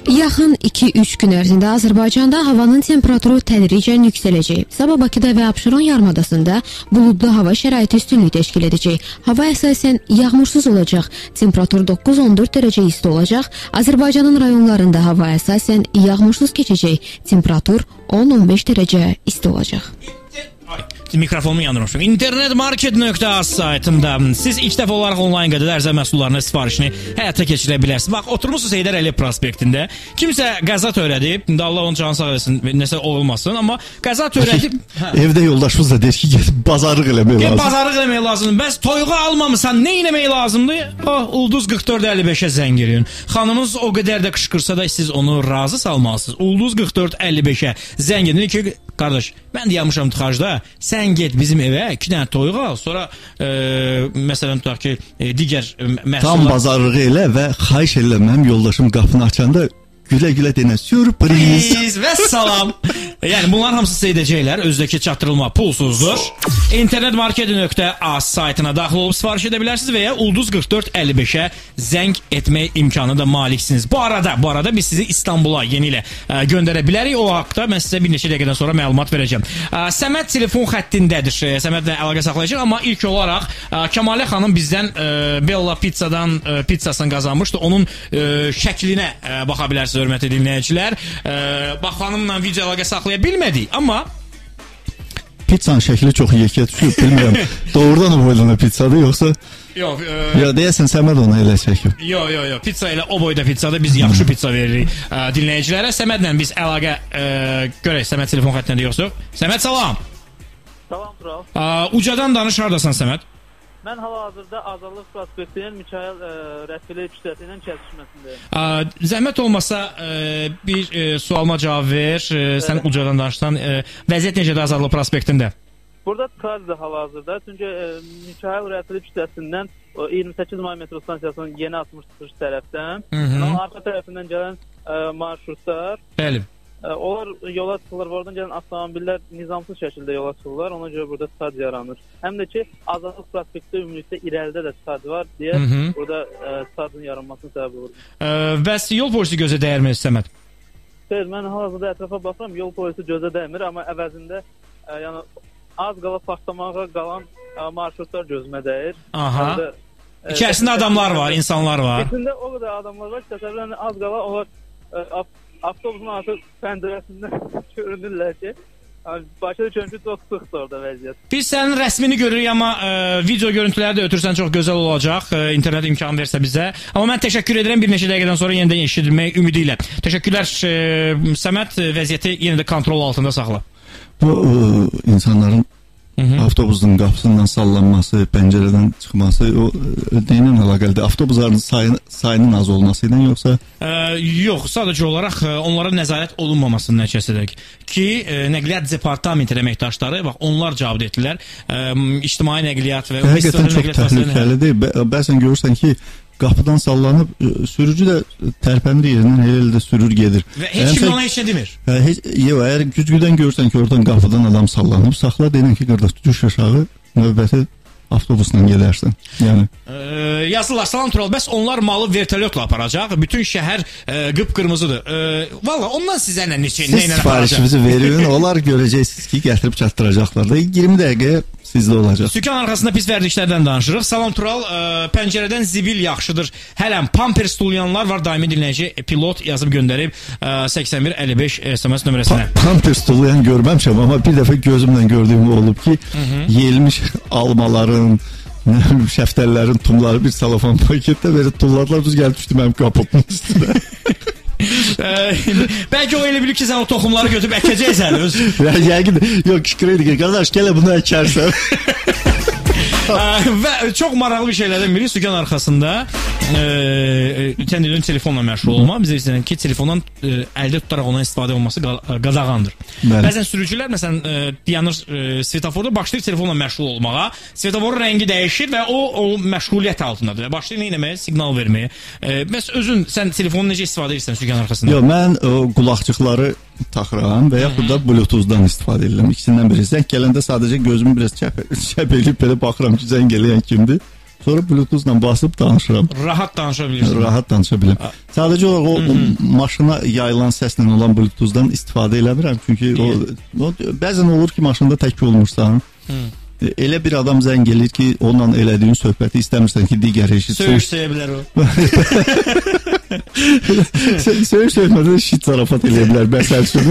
Yaxın 2-3 gün ərzində Azərbaycanda havanın temperaturu tədricən yüksələcək. Sabah Bakıda və Abşeron yarımadasında buludlu hava şəraiti üstünlük təşkil edəcək. Hava əsasən yağmursuz olacaq. Temperatur 9-14 dərəcə isti olacaq. Azərbaycanın rayonlarında hava əsasən yağmursuz keçəcək. Temperatur 10-15 dərəcə isti olacaq. Mikrofonumu yandırmışım. İnternetmarket.az saytında siz ilk dəfə olaraq onlayn qədər ərzaq məhsullarının sifarişini həyata keçirə bilərsiniz. Bax, oturmuşsunuz Heydər Əliyev prospektində. Kimsə qəza törədib, indi Allah onun canını sağ eləsin, nəsə olmasın, amma qəza törədib. Evdə yoldaşımız da deyir ki, get bazarlıq eləmək lazımdır. Get bazarlıq eləmək lazımdır. Bəs toyuğu almamısan, nə eləmək lazımdır? Oh, Ulduz 4455-ə zəng eləyin. Xanımınız o qədər də qışqırsa da siz onu razı salmalısınız. Ulduz 4455-ə zəng edin ki, qardaş, mən dayanmışam tıxacda, sən get bizim evə 2 dənə toyuq al, sonra məsələn tutaq ki, digər məhsullar... Tam bazarlığı elə və xahiş edirəm, mənim yoldaşım qapını açanda gülə-gülə denə, sürpriz və salam. Yəni bunların hamısı sizə edəcəklər, özdəki çatdırılma pulsuzdur. İnternetmarket.az saytına daxil olub sifariş edə bilərsiniz və ya Ulduz 4455-ə zəng etmək imkanı da maliksiniz. Bu arada biz sizi İstanbula yeni ilə göndərə bilərik. O haqda mən sizə bir neçə dəqiqədən sonra məlumat verəcəm. Səməd telefon xəttindədir. Səmədlə əlaqə saxlayacaq, amma ilk olaraq Kəmalə xanım bizdən Bella Pizzadan pizzasını qazanmışdı. Onun şəklinə baxa bilərsiniz, hörmətli dinləyicilər. Bax, xanımla video əlaqə saxlaya bilmədik, amma pizzanın şəkli çox yekə düşüb, bilmirəm. Doğrudan o boydan pizzadır, yoxsa? Yox. Ya deyəsən Səməd onu elə çəkib. Yox, yox, yox. Pizza elə o boyda pizzadır. Biz yaxşı pizza veririk dinləyicilərə. Səmədlə biz əlaqə görək. Səməd telefon xəttində yoxsa yox. Səməd, salam. Salam, Tural. Ucadan danış, hardasan Səməd? Mən hal-hazırda Azadlıq prospektinin Mikayıl Rəfili küçəsi ilə kəsişməsindəyim. Zəhmət olmasa bir sualıma cavab ver. Sən ucadan danışsan. Vəziyyət necədir Azadlıq prospektində? Burada tıxacdır hal-hazırda. Çünki Mikayıl Rəfili küçəsindən 28 may metro stansiyasının yeni açılmış çıxış tərəfdən, arxa tərəfindən gələn marşrutlar. Bəli. Onlar yola çıxırlar, oradan gələn avtomobillər nizamsız şəkildə yola çıxırlar, ona görə burada tıxac yaranır. Həm də ki, Azadlıq prospektdə ümumilikdə irəlidə də tıxac var deyə burada tıxacın yaranmasının səbəbi olur. Bəs yol polisi gözə dəyirmi, Səməd? Xeyr, mən hal-hazırda ətrafa baxıram, yol polisi gözə dəymir, amma əvəzində yəni, az qala partlamağa qalan marşrutlar gözümə dəyir. Aha. İçərisində adamlar var, insanlar var. İçində o qədər adamlar var ki, təsəvvürlə az qala onlar avtobusun artıq pəncərəsindən görünürlər ki, başa düşürəm ki, çox sıxdır orada vəziyyət. Biz sənin rəsmini görürük, amma video görüntüləri də ötürsən çox gözəl olacaq, internet imkanı versə bizə. Amma mən təşəkkür edirəm, bir neçə dəqiqədən sonra yenidən eşidilmək ümidi ilə. Təşəkkürlər Səməd, vəziyyəti yenə də kontrol altında saxla. Bu insanların avtobusun qapısından sallanması, pəncərədən çıxması, o nə ilə əlaqəlidir? Avtobusların sayının az olması ilə yoxsa? Yox, sadəcə olaraq onlara nəzarət olunmamasının nəticəsidir ki, nəqliyyat departamenti əməkdaşları, bax, onlar cavab etdilər. İctimai nəqliyyat və həqiqətən çox təhlükəlidir. Bəzən görürsən ki, qapıdan sallanıb, sürücü də tərpənir yerindən, elə də sürür gedir. Və heç kim ona heç nə demir. Yox, əgər güzgüdən görürsən ki, oradan qapıdan adam sallanıb, saxla, deyilən ki, qardaş, düş aşağı, növbəti avtobusla gedərsən. Yəni. Yazırlar, salam Tural, bəs onlar malı vertolyotla aparacaq, bütün şəhər qıpqırmızıdır. Valla, ondan sizə nə ilə Siz sifarişimizi verin, onlar görəcəksiniz ki, gətirib çatdıracaqlar da. 20 dəqiqə sizdə olacaq. Sükan arxasında pis vərdişlərdən danışırıq. Salam Tural, pəncərədən zibil yaxşıdır. Hələm pampers tulayanlar var, daimi dinləyici pilot yazıb göndərib 8155 SMS nömrəsinə. Pampers tulayan görməmişəm, amma bir dəfə gözümlə gördüyüm olub ki, yeyilmiş almaların, şəftəllərin tumları bir salafan paketdə verib tulladılar, düz gəlib düşdü mənim qapımın üstünə. Bəlkə o elə bilir ki, sən o toxumları götürüb əkəcəksən öz. Yəqin, yox, qışqırırdı ki, qardaş, gələ bunu əkərsən. Və çox maraqlı bir şeylərdən biri sükan arxasında sən dedin telefonla məşğul olma. Bizə istəyirəm ki, telefondan əldə tutaraq ondan istifadə olması qadağandır. Bəzən sürücülər məsələn dayanır svetoforda, başlayır telefonla məşğul olmağa. Svetoforun rəngi dəyişir və o məşğuliyyət altındadır və başlayır nə etməyə, siqnal verməyə. Bəs özün sən telefonu necə istifadə edirsən sükan arxasında? Yox, mən o qulaqçıqları taxıram və yaxud da Bluetooth-dan istifadə edirəm. İkisindən biri. Zəng gələndə sadəcə gözümü biraz çəp eləyib belə baxıram ki, zəng eləyən kimdir. Sonra Bluetooth-la basıb danışıram. Rahat danışa bilirsən. Rahat danışa bilirəm. Sadəcə olaraq o maşına yayılan səslə olan Bluetooth-dan istifadə eləmirəm. Çünki o bəzən olur ki, maşında tək olmursan. Elə bir adam zəng eləyir ki, onunla elədiyin söhbəti istəmirsən ki, digəri eşitsin. Söyüş söyə bilər o. Söyüş söymədə şit zarafat eləyə bilər, məsəl üçün.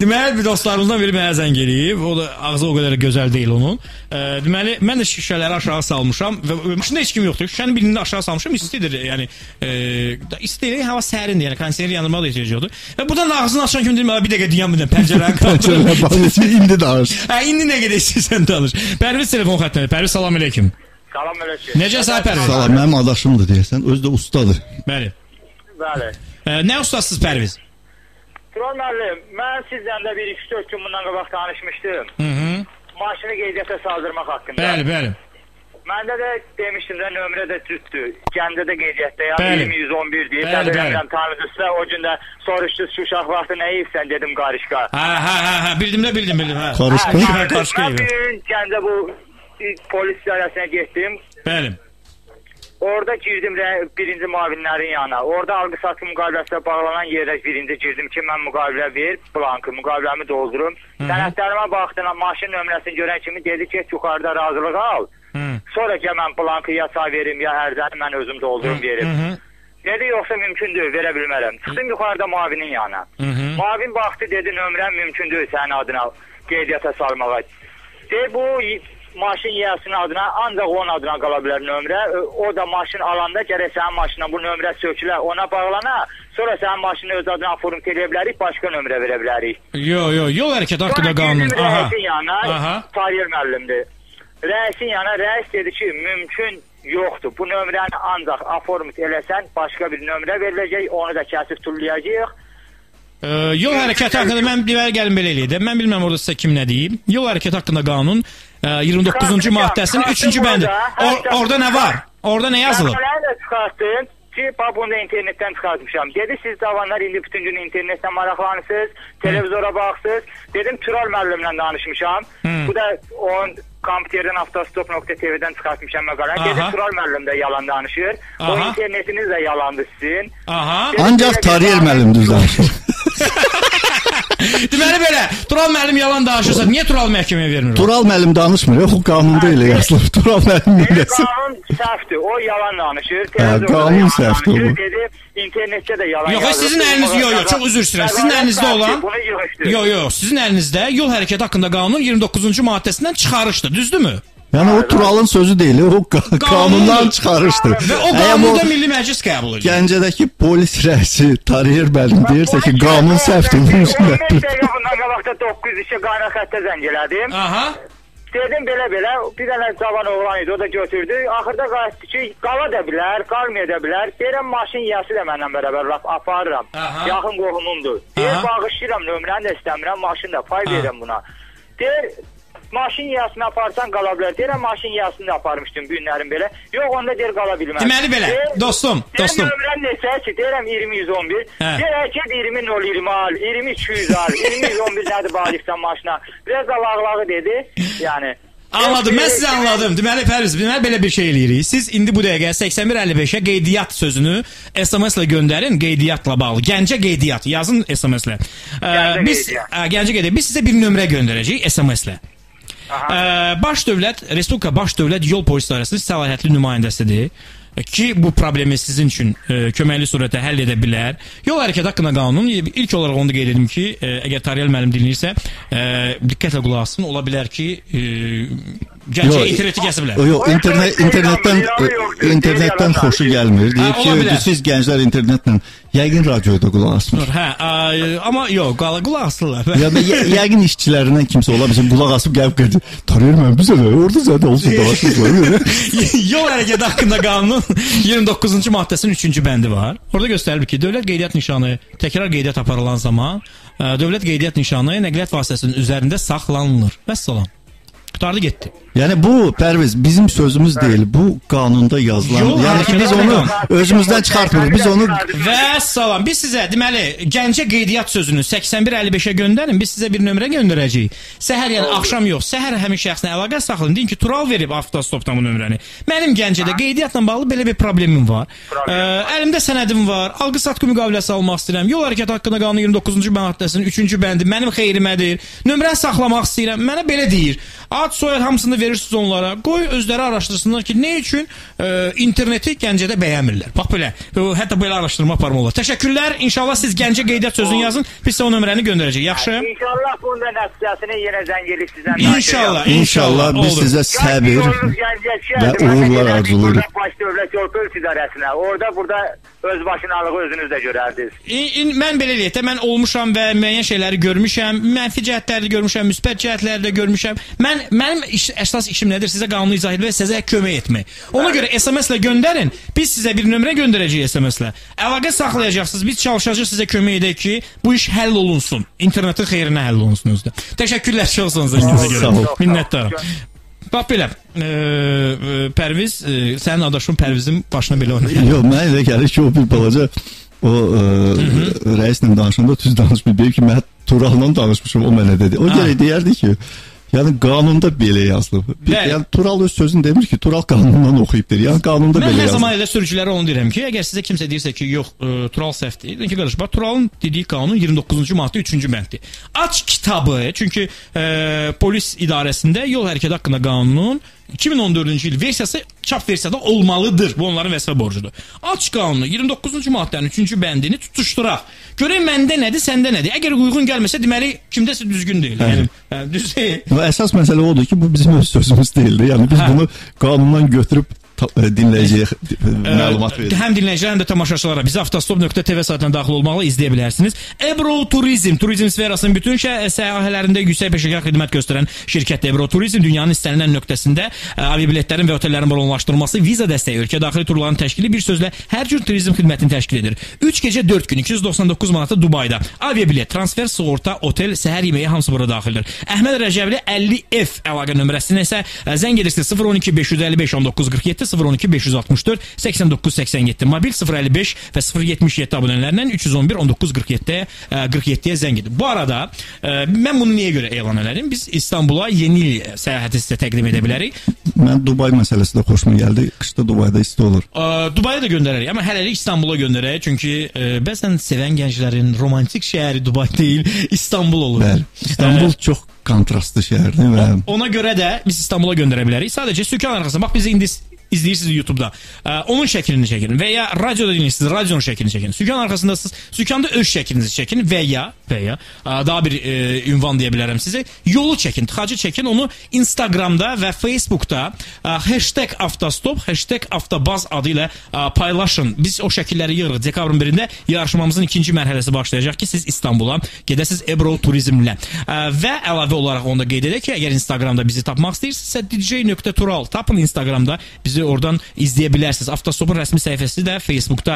Deməli, bir dostlarımızdan biri mənə zəng eləyib, o da ağzı o qədər gözəl deyil onun. Deməli, mən də şüşələri aşağı salmışam və maşında heç kim yoxdur. Şüşənin birini aşağı salmışam, istidir, yəni isti deyil, hava sərindir, yəni kondisioner yandırmağa da ehtiyac yoxdur. Və buradan da ağzını açan kimi deyim, bir dəqiqə deyəm, bir pəncərəni qaldır. İndi danış. Hə, indi nə qədər istəyirsən danış. Pərviz telefon xəttində. Pərviz, salam əleykum. Salam əleykum. Necəsən Pərviz? Salam, mənim adaşımdır deyəsən, özü də ustadır. Bəli. Bəli. Nə ustasınız Pərviz? Tural müəllim, mən sizlə də 1-2-4 gün bundan qabaq tanışmışdım. Maşını qeydiyyata saldırmaq haqqında. Bəli, bəli. Məndə də demişdim də nömrə də cütdür. Gəncədə qeydiyyatdayam, 20-111 deyib. Bəli, bəli. Tanıdısa, o gün də soruşdunuz ki, uşaq vaxtı nə yeyibsən, dedim qarışqa. Hə, bildim də, bildim, hə. Qarışqa? Hə, qarışqa Mən bir gün Gəncə bu polis idarəsinə getdim. Bəli. Orada girdim birinci müavinlərin yanına. Orada alqı-satqı müqaviləsinə bağlanan yerə birinci girdim ki, mən müqavilə ver, blankı, müqaviləmi doldurum. Sənədlərimə baxdım, maşın nömrəsini görən kimi dedi ki, yuxarıda razılıq al. Sonra ki, mən blankı ya çay verim, ya ərzəni mən özüm doldurum verim. Dedi, yoxsa mümkün deyil, verə bilmərəm. Çıxdım yuxarıda müavinin yanına. Müavin baxdı, dedi, nömrəm mümkün deyil sənin adına qeydiyyata salmağa. Deyir, bu maşın yiyəsinin adına, ancaq onun adına qala bilər nömrə. O da maşın alanda gərək sənin maşından bu nömrə sökülə, ona bağlana, sonra sənin maşını öz adına aformt eləyə bilərik, başqa nömrə verə bilərik. Yox, yox, yol hərəkəti haqqında qanun. Sonra girdim rəisin yanına, Tahir müəllimdir. Rəisin yanına, rəis dedi ki, mümkün yoxdur. Bu nömrəni ancaq aformit eləsən, başqa bir nömrə veriləcək, onu da kəsib tullayacağıq. Yol hərəkəti haqqında mən deməli gəlin belə eləyək də. Mən bilmirəm orada sizə kim nə deyib. Yol hərəkəti haqqında qanun 29-cu maddəsinin 3-cü bəndi. Orada nə var? Orada nə yazılıb? Məqaləni də çıxartdım ki, bax bunu da internetdən çıxartmışam. Dedi, siz cavanlar indi bütün gün internetdən maraqlanırsınız, televizora baxırsınız. Dedim, Tural müəllimlə danışmışam. Bu da onun kompüterdən avtostop.tv-dən çıxartmışam məqaləni. Dedi, Tural müəllim də yalan danışır. O internetiniz də yalandır sizin. Ancaq Tariyer müəllim düz danışır. Deməli belə, Tural müəllim yalan danışırsa, niyə Tural məhkəməyə vermir? Tural müəllim danışmır, yox, o qanunda elə yazılıb. Tural müəllim eləsin. Qanun səhvdir, o yalan danışır. Qanun səhvdir o. Dedi, internetdə də yalan yazılıb. Yox, sizin əliniz, yox, yox, çox üzr istəyirəm. Sizin əlinizdə olan, yox, yox, sizin əlinizdə yol hərəkəti haqqında qanunun 29-cu maddəsindən çıxarışdır, düzdürmü? Yəni o Turalın sözü deyil, o qanundan çıxarışdır. Və o qanunu da Milli Məclis qəbul edir. Gəncədəki polis rəisi Tariyer müəllim deyirsə ki, qanun səhvdir. 15 dəqiqə bundan qabaqda 902 qaynar xəttə zəng elədim. Aha. Dedim belə-belə, bir dənə cavan oğlan idi, o da götürdü. Axırda qayıtdı ki, qala da bilər, qalmaya da bilər. Deyirəm, maşın yiyəsi də mənlə bərabər lap aparıram. Yaxın qohumumdur. Deyir, bağışlayıram, nömrəni də istəmirəm, maşın da pay verirəm buna. Deyir, maşın yiyəsini aparsan qala bilər. Deyirəm, maşın yiyəsini də aparmışdım günlərim belə. Yox, onda deyir, qala bilməz. Deməli belə, dostum, dostum. Deyirəm, nömrəm neçə ki, deyirəm, 20-111. Deyirəm, get 20-020 al, 20-200 al, 20-111 nədir bağlayıbsan maşına. Biraz da lağlağı dedi, yəni. Anladım, mən sizə anladım. Deməli, Pərviz, deməli, belə bir şey eləyirik. Siz indi bu dəqiqə 8155-ə qeydiyyat sözünü SMS-lə göndərin, qeydiyyatla bağlı. Gəncə qeydiyyat, yazın SMS-lə. Biz, Gəncə qeydiyyat. Biz sizə bir nömrə göndərəcəyik SMS-lə. Baş Dövlət, Respublika Baş Dövlət Yol Polis İdarəsinin səlahiyyətli nümayəndəsidir ki, bu problemi sizin üçün köməkli surətdə həll edə bilər. Yol hərəkəti haqqında qanunun ilk olaraq onu da qeyd edim ki, əgər Tariyel müəllim dinləyirsə, diqqətlə qulaq assın, ola bilər ki, Gəncə interneti kəsiblər. Yox, internetdən xoşu gəlmir. Deyib ki, siz gənclər internetlə yəqin radioda qulaq asmır. Hə, amma yox, qulaq asırlar. Yəqin işçilərindən kimsə ola bilsin, qulaq asıb gəlib qeyd. Tariyel müəllim bizə də orada zədə olsun danışırlar. Yol hərəkəti haqqında qanunun 29-cu maddəsinin 3-cü bəndi var. Orada göstərilir ki, dövlət qeydiyyat nişanı təkrar qeydiyyat aparılan zaman dövlət qeydiyyat nişanı nəqliyyat vasitəsinin üzərində saxlanılır. Vəssalam. Qutardı getdi. Yəni bu Pərviz bizim sözümüz deyil, bu qanunda yazılan. Yəni ki biz onu özümüzdən çıxartmırıq. Biz onu və salam. Biz sizə deməli Gəncə qeydiyyat sözünü 8155-ə göndərin. Biz sizə bir nömrə göndərəcəyik. Səhər, yəni axşam yox, səhər həmin şəxslə əlaqə saxlayın. Deyin ki, Tural verib avtostopdan bu nömrəni. Mənim Gəncədə qeydiyyatla bağlı belə bir problemim var. Əlimdə sənədim var. Alqı-satqı müqaviləsi almaq istəyirəm. Yol hərəkəti haqqında qanunun 29-cu maddəsinin 3-cü bəndi mənim xeyrimədir. Nömrəni saxlamaq istəyirəm. Mənə belə deyir. Ad, soyad hamısını verirsiniz onlara. Qoy özləri araşdırsınlar ki, nə üçün interneti Gəncədə bəyənmirlər. Bax belə, hətta belə araşdırma aparmaq olar. Təşəkkürlər. İnşallah siz Gəncə qeydiyyat sözünü yazın. Biz sizə o nömrəni göndərəcəyik. Yaxşı? İnşallah bunun da nəticəsini yenə zəng eləyib sizdən. İnşallah, İnşallah biz sizə səbir və uğurlar arzulayırıq. Baş Dövlət Yol Polis İdarəsinə. Orada burada öz başınalığı özünüz də görərdiniz. Mən belə eləyək də, mən olmuşam və müəyyən şeyləri görmüşəm, mənfi cəhətləri də görmüşəm, müsbət cəhətləri də görmüşəm. Mənim əsas işim nədir? Sizə qanunu izah etmək və sizə kömək etmək. Ona görə SMS-lə göndərin. Biz sizə bir nömrə göndərəcəyik SMS-lə. Əlaqə saxlayacaqsınız. Biz çalışacağıq sizə kömək edək ki, bu iş həll olunsun. İnternetin xeyrinə həll olunsun özdə. Təşəkkürlər çox sağ olun. Görə. Minnətdaram. Bax belə, Pərviz, sənin adaşın Pərvizin başına belə oynayır. Yox, mənə elə gəlir ki, o bir balaca o rəislə danışanda düz danışmır. Deyir ki, mən Turalla danışmışım, o mənə dedi. O gələk deyərdi ki, yəni qanunda belə yazılıb. Yəni Tural öz sözünü demir ki, Tural qanundan oxuyub deyir. Yəni qanunda belə yazılıb. Mən hər zaman elə sürücülərə onu deyirəm ki, əgər sizə kimsə deyirsə ki, yox, Tural səhvdir. Deyin ki, qardaş, bax Turalın dediyi qanun 29-cu maddə 3-cü bənddir. Aç kitabı, çünki polis idarəsində yol hərəkəti haqqında qanunun 2014-cü il versiyası çap versiyada olmalıdır. Bu onların vəzifə borcudur. Aç qanunu 29-cu maddənin 3-cü bəndini tutuşduraq. Görək məndə nədir, səndə nədir? Əgər uyğun gəlməsə, deməli kimdəsə düzgün deyil. Yəni düz deyil. Əsas məsələ odur ki, bu bizim öz sözümüz deyildi. Yəni biz bunu qanundan götürüb dinləyiciyə məlumat verir. Həm dinləyicilərə, həm də tamaşaçılara bizi avtostop.tv saytına daxil olmaqla izləyə bilərsiniz. Ebro Turizm, turizm sferasının bütün sahələrində yüksək peşəkar xidmət göstərən şirkət Ebro Turizm dünyanın istənilən nöqtəsində aviabiletlərin və otellərin bronlaşdırılması, viza dəstəyi, ölkə daxili turların təşkili, bir sözlə hər cür turizm xidmətini təşkil edir. 3 gecə 4 gün 299 manata Dubayda aviabilet, transfer, sığorta, otel, səhər yeməyi hamısı bura daxildir. Əhməd Rəcəbli 50F əlaqə nömrəsinə isə zəng edirsiniz 012 555 19 47 012 564 89 87 mobil 055 və 077 abunələrlə 311 19 47-yə zəng edin. Bu arada mən bunu niyə görə elan elədim? Biz İstanbula yeni il səyahəti sizə təqdim edə bilərik. Mən Dubay məsələsi də xoşuma gəldi. Qışda Dubayda isti olur. Dubaya da göndərərik, amma hələlik İstanbula göndərək. Çünki bəzən sevən gənclərin romantik şəhəri Dubay deyil, İstanbul olur. Bəli. İstanbul çox kontrastlı şəhərdir və ona görə də biz İstanbula göndərə bilərik. Sadəcə sükan arxasına bax, bizi indi izləyirsiniz YouTube-da. Onun şəklini çəkin və ya radioda dinləyirsiniz, radionun şəklini çəkin. Sükan arxasındasınız, sükanda öz şəklinizi çəkin və ya daha bir ünvan deyə bilərəm sizə. Yolu çəkin, tıxacı çəkin, onu Instagramda və Facebookda #avtostop, #avtobaz adı ilə paylaşın. Biz o şəkilləri yığırıq. Dekabrın 1-də yarışmamızın ikinci mərhələsi başlayacaq ki, siz İstanbula gedəsiniz Ebro Turizmlə. Və əlavə olaraq onu da qeyd edək ki, əgər Instagramda bizi tapmaq istəyirsinizsə dj.tural tapın Instagramda, bizi oradan izləyə bilərsiniz. Avtostopun rəsmi səhifəsi də Facebookda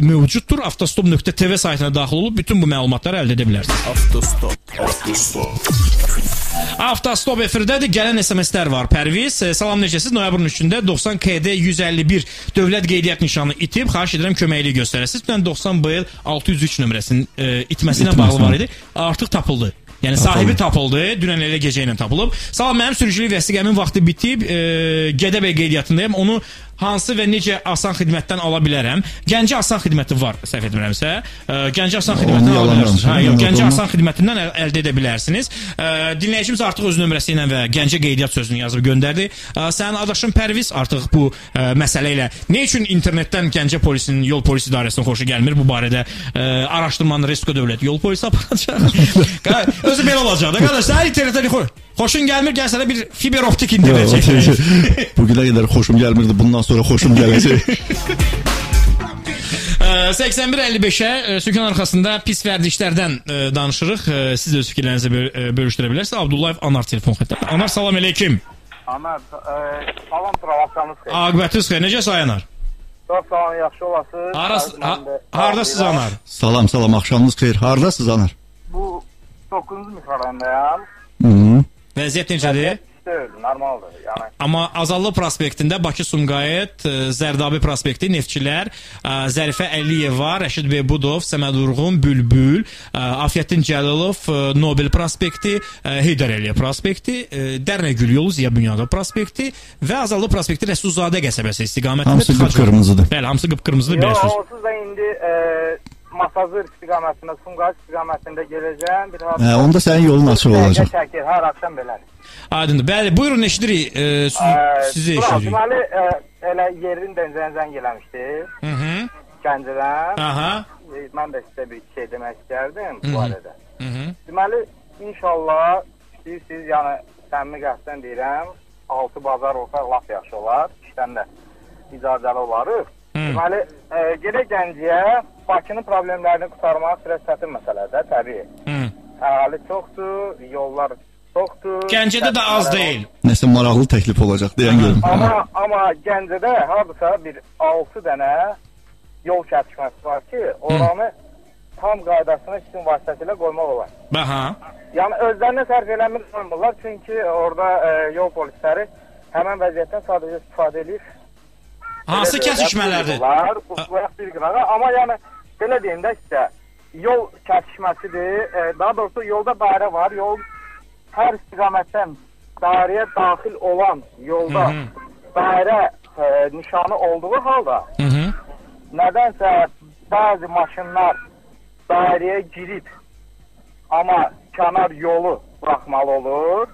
mövcuddur. Avtostop.tv saytına daxil olub bütün bu məlumatları əldə edə bilərsiniz. Avtostop. Avtostop. Avtostop efirdədir. Gələn SMS-lər var. Pərviz, salam, necəsiz? Noyabrın 3-də 90 KD 151 dövlət qeydiyyat nişanı itib. Xahiş edirəm köməkliyi göstərəsiniz. Mən 90 BL 603 nömrəsinin itməsinə bağlı var idi. Artıq tapıldı. Yəni sahibi tapıldı, dünən elə gecə ilə tapılıb. Salam, mənim sürücülük vəsiqəmin vaxtı bitib, Gədəbəy qeydiyyatındayım. Onu hansı və necə asan xidmətdən ala bilərəm? Gəncə asan xidməti var, səhv etmirəmsə. Gəncə asan xidmətindən ala bilərsiniz. Hə, yox, Gəncə asan xidmətindən əldə edə bilərsiniz. Dinləyicimiz artıq öz nömrəsi ilə və Gəncə qeydiyyat sözünü yazıb göndərdi. Sənin adaşın Pərviz artıq bu məsələ ilə nə üçün internetdən Gəncə polisinin yol polis idarəsinin xoşu gəlmir? Bu barədə araşdırmanı Respublika Dövlət Yol Polisi aparacaq. Özü belə olacaq da qardaş, sən internetdən xoşun gəlmir, gəl sənə bir fiber optik internet çəkək. Bugünə qədər xoşum gəlmirdi, bundan sonra xoşum gələcək. 81.55-ə sükan arxasında pis vərdişlərdən danışırıq. Siz öz fikirlərinizi bölüşdürə bilərsiniz. Abdullayev Anar telefon xətti. Anar, salam eləykim. Anar, salam, axşamınız xeyir. Aqibətiniz xeyir. Necə say Anar? Çox sağ olun, yaxşı olasınız. Hardasınız Anar? Salam, salam, axşamınız xeyir. Hardasınız Anar? Bu 9-cu mikrorayondayam. Vəziyyət necədir? Deyil, normaldır. Yəni. Amma Azallı prospektində Bakı-Sumqayıt, Zərdabi prospekti, Neftçilər, Zərifə Əliyeva, Rəşid Bebudov, Səməd Urğun, Bülbül, Afiyəddin Cəlilov, Nobel prospekti, Heydər Əliyev prospekti, Dərnəgül yolu, Ziya Bünyadov prospekti və Azallı prospekti Rəsulzadə qəsəbəsi istiqamətində. Hamısı qıpqırmızıdır. Bəli, hamısı qıpqırmızıdır. Yox, onsuz da indi Masazır istiqamətində, Sumqayıt istiqamətində gələcəm. Onda sənin yolun açıq olacaq. Çəkir, hər axşam belədir. Aydındır. Bəli, buyurun, eşidirik. Sizi eşidirik. Deməli, elə yerin zəng eləmişdi. Gəncədən. Mən də sizə bir şey demək istərdim bu arada. Deməli, inşallah, istəyirsiniz, yəni səmimi qəsdən deyirəm, 6 bazar olsa lap yaxşı olar, işdən də icazəli olarıq. Deməli, gedək Gəncəyə, Bakının problemlərini qurtarmaq biraz çətin məsələdir, təbii. Əhali çoxdur, yollar çoxdur. Gəncədə də az deyil. Nəsə maraqlı təklif olacaq, deyən görüm. Amma Gəncədə hardasa bir 6 dənə yol kəsişməsi var ki, oranı tam qaydasına sizin vasitəsilə qoymaq olar. Aha. Yəni özlərinə sərf eləmir qoymurlar, çünki orada yol polisləri həmən vəziyyətdən sadəcə istifadə eləyir. Hansı kəsişmələrdir? Bu bir qırağa, amma yəni belə deyim də sizə, yol kəsişməsidir. Daha doğrusu yolda dairə var. Yol hər istiqamətdən dairəyə daxil olan yolda dairə nişanı olduğu halda nədənsə bəzi maşınlar dairəyə girib, amma kənar yolu buraxmalı olur.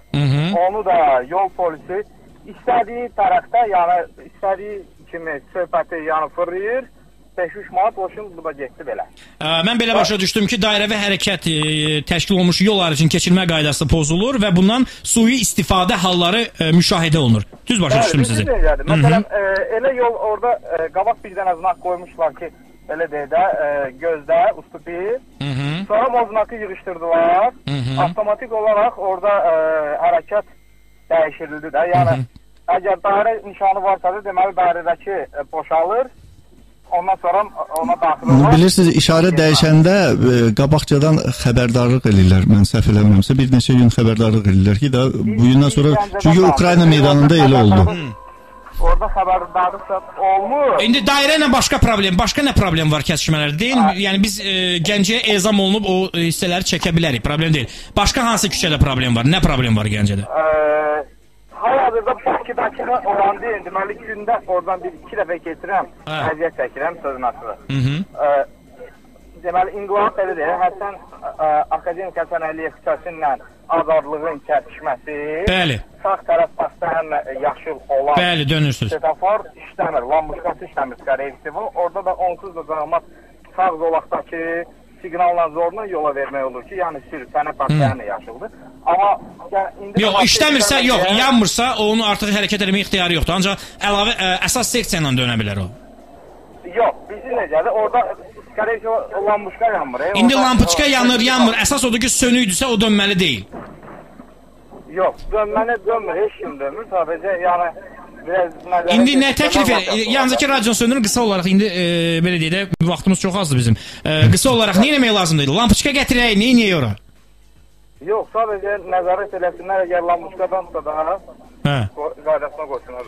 Onu da yol polisi istədiyi tərəfdə, yəni istədiyi kimi söhbəti yəni fırlayır, 5-3 manat olsun, bu da getdi belə. Mən belə başa düşdüm ki, dairəvi hərəkət təşkil olunmuş yol harici keçilmə qaydası pozulur və bundan sui istifadə halları müşahidə olunur. Düz başa düşdüm sizi. Məsələn, elə yol orada qabaq bir dənə znak qoymuşlar ki, elə deyək də, gözdə, ustupi. Sonra o znakı yığışdırdılar. Avtomatik olaraq orada hərəkət dəyişirildi də. Yəni, əgər dairə nişanı varsa da, deməli dairədəki boşalır. Ondan sonra ona daxil olur. Bilirsiniz, işarə dəyişəndə qabaqcadan xəbərdarlıq eləyirlər. Mən səhv eləmirəmsə, bir neçə gün xəbərdarlıq eləyirlər ki, da bugündən sonra, çünki Ukrayna meydanında elə oldu. Orada xəbərdarlıq da olmur. İndi dairə ilə başqa problem, başqa nə problem var kəsişmələrdə? Deyin, yəni biz Gəncəyə ezam olunub o hissələri çəkə bilərik, problem deyil. Başqa hansı küçədə problem var? Nə problem var Gəncədə? Hal-hazırda Bakıdakı olan deyil, deməli gündə oradan bir iki dəfə keçirəm, əziyyət çəkirəm sözün açığı. Deməli, İnqilab belə deyil, Həsən, Akademik Həsən Əliyev küçəsi ilə Azadlığın kəsişməsi, sağ tərəf başda həm yaşıl olan bəli, dönürsünüz. Setafor işləmir, lampuçkası işləmir, qarevsi. Orada da onsuz da cəmaat sağ zolaqdakı siqnalla zorla yola vermək olur ki, yəni sür, sənə partiyanı yaşıldır. Amma yəni, indi yox, işləmirsə, yox, yanmırsa, onun artıq hərəkət etməyə ixtiyarı yoxdur. Ancaq əlavə əsas seksiya ilə dönə bilər o. Yox, bizim necədir? Orada qarevsi lampuçka yanmır. İndi lampuçka yanır, yanmır. Əsas odur ki, sönüydüsə o dönməli deyil. Yox, dönməli dönmür, heç kim dönmür. Sadəcə, yəni İndi nə təklif edir? Yalnız ki, radionu söndürün, qısa olaraq indi belə deyək də, vaxtımız çox azdır bizim. Qısa olaraq nə etmək lazımdır? Lampuçka gətirək, nə edək ora? Yox, sadəcə nəzarət eləsinlər, əgər lampuçkadansa da qaydasına qoysunlar.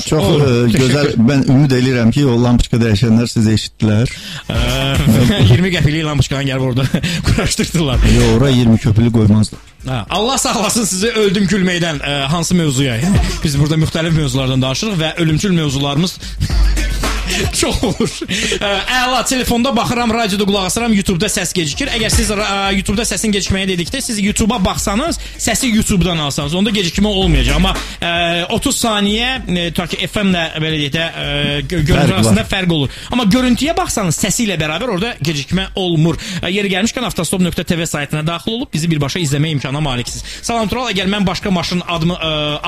Çox gözəl, mən ümid eləyirəm ki, o lampuçka dəyişənlər sizi eşitdilər. 20 qəpiklik lampuçkanı gəlib orada quraşdırdılar. Yox, ora 20 köpülü qoymazlar. Allah saxlasın sizi öldüm gülməkdən hansı mövzuya. Biz burada müxtəlif mövzulardan danışırıq və ölümcül mövzularımız çox olur. Əla, telefonda baxıram, radioda qulaq asıram, YouTube'da səs gecikir. Əgər siz YouTube'da səsin gecikməyi dedikdə, siz YouTube'a baxsanız, səsi YouTube'dan alsanız, onda gecikmə olmayacaq. Amma 30 saniyə, ta ki FM-lə belə deyək də, görüntü arasında fərq olur. Amma görüntüyə baxsanız, səsi ilə bərabər orada gecikmə olmur. Yeri gəlmişkən avtostop.tv saytına daxil olub bizi birbaşa izləmə imkanına maliksiniz. Salam Tural, əgər mən başqa maşının adımı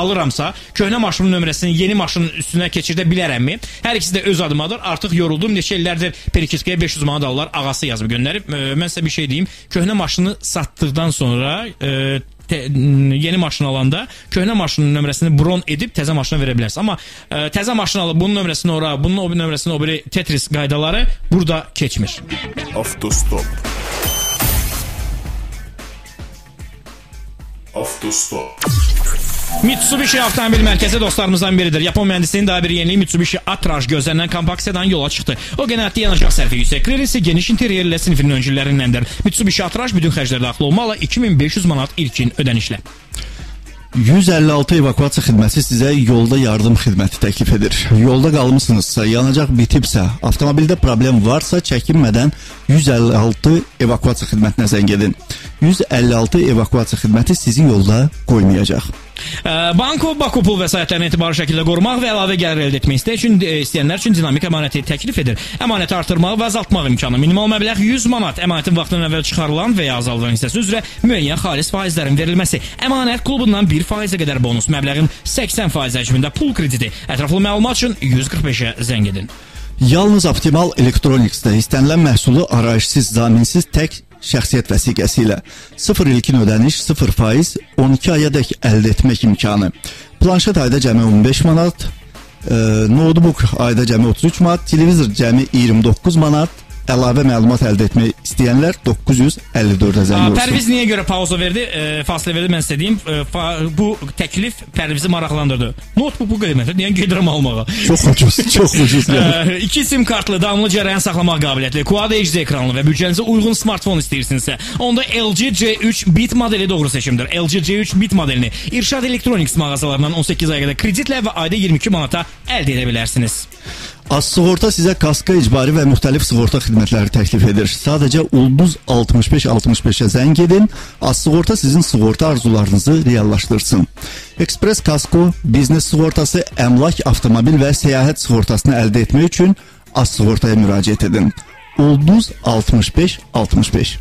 alıramsa, köhnə maşının nömrəsini yeni maşının üstünə keçirdə bilərəmmi? Hər ikisi də öz adımadır. Artıq yoruldum. Neçə illərdir Perikitkaya 500 manat alırlar. Ağası yazıb göndərib. Mən sizə bir şey deyim. Köhnə maşını satdıqdan sonra yeni maşın alanda köhnə maşının nömrəsini bron edib təzə maşına verə bilərsiniz. Amma təzə maşın alıb bunun nömrəsini ora, bunun o nömrəsini o biri Tetris qaydaları burada keçmir. Avtostop. Avtostop. Mitsubishi Avtomobil Mərkəzi dostlarımızdan biridir. Yapon mühəndisliyinin daha bir yeniliyi Mitsubishi Attrage gözlənilən kompakt sedan yola çıxdı. O qənaətli yanacaq sərfi, yüksək klerisi, geniş interyerlə sinifinin öncülərindəndir. Mitsubishi Attrage bütün xərclər daxil olmaqla 2500 manat ilkin ödənişlə. 156 evakuasiya xidməti sizə yolda yardım xidməti təklif edir. Yolda qalmısınızsa, yanacaq bitibsə, avtomobildə problem varsa, çəkinmədən 156 evakuasiya xidmətinə zəng edin. 156 evakuasiya xidməti sizi yolda qoymayacaq. Banko Baku pul vəsaitlərini etibarlı şəkildə qorumaq və əlavə gəlir əldə etmək istəyənlər üçün dinamik əmanəti təklif edir. Əmanəti artırmaq və azaltmaq imkanı. Minimal məbləğ 100 manat. Əmanətin vaxtından əvvəl çıxarılan və ya azalılan hissəsi üzrə müəyyən xalis faizlərin verilməsi. Əmanət klubundan 1%-ə qədər bonus. Məbləğin 80% həcmində pul krediti. Ətraflı məlumat üçün 145-ə zəng edin. Yalnız Optimal Electronics-də istənilən məhsulu arayışsız, zaminsiz tək şəxsiyyət vəsiqəsi ilə 0 ilkin ödəniş, 0%, 12 aya dək əldə etmək imkanı. Planşet ayda cəmi 15 manat, notebook ayda cəmi 33 manat, televizor cəmi 29 manat. Əlavə məlumat əldə etmək istəyənlər 954-ə zəng vursun. Pərviz niyə görə pauza verdi, fasilə verdi, mən sizə deyim. Bu təklif Pərvizi maraqlandırdı. Notebook bu qiymətə, niyə gedirəm almağa? Çox ucuz, çox ucuz. 2 sim kartlı, davamlı cərəyan saxlamaq qabiliyyətli, Quad HD ekranlı və büdcənizə uyğun smartfon istəyirsinizsə, onda LG C3 Bit modeli doğru seçimdir. LG C3 Bit modelini İrşad Electronics mağazalarından 18 aya qədər kreditlə və ayda 22 manata əldə edə bilərsiniz. Az Sığorta sizə kasko, icbari və müxtəlif sığorta xidmətləri təklif edir. Sadəcə ulduz 65-65-ə zəng edin. Az Sığorta sizin sığorta arzularınızı reallaşdırsın. Ekspres kasko, biznes sığortası, əmlak, avtomobil və səyahət sığortasını əldə etmək üçün Az Sığortaya müraciət edin. Ulduz 65 65.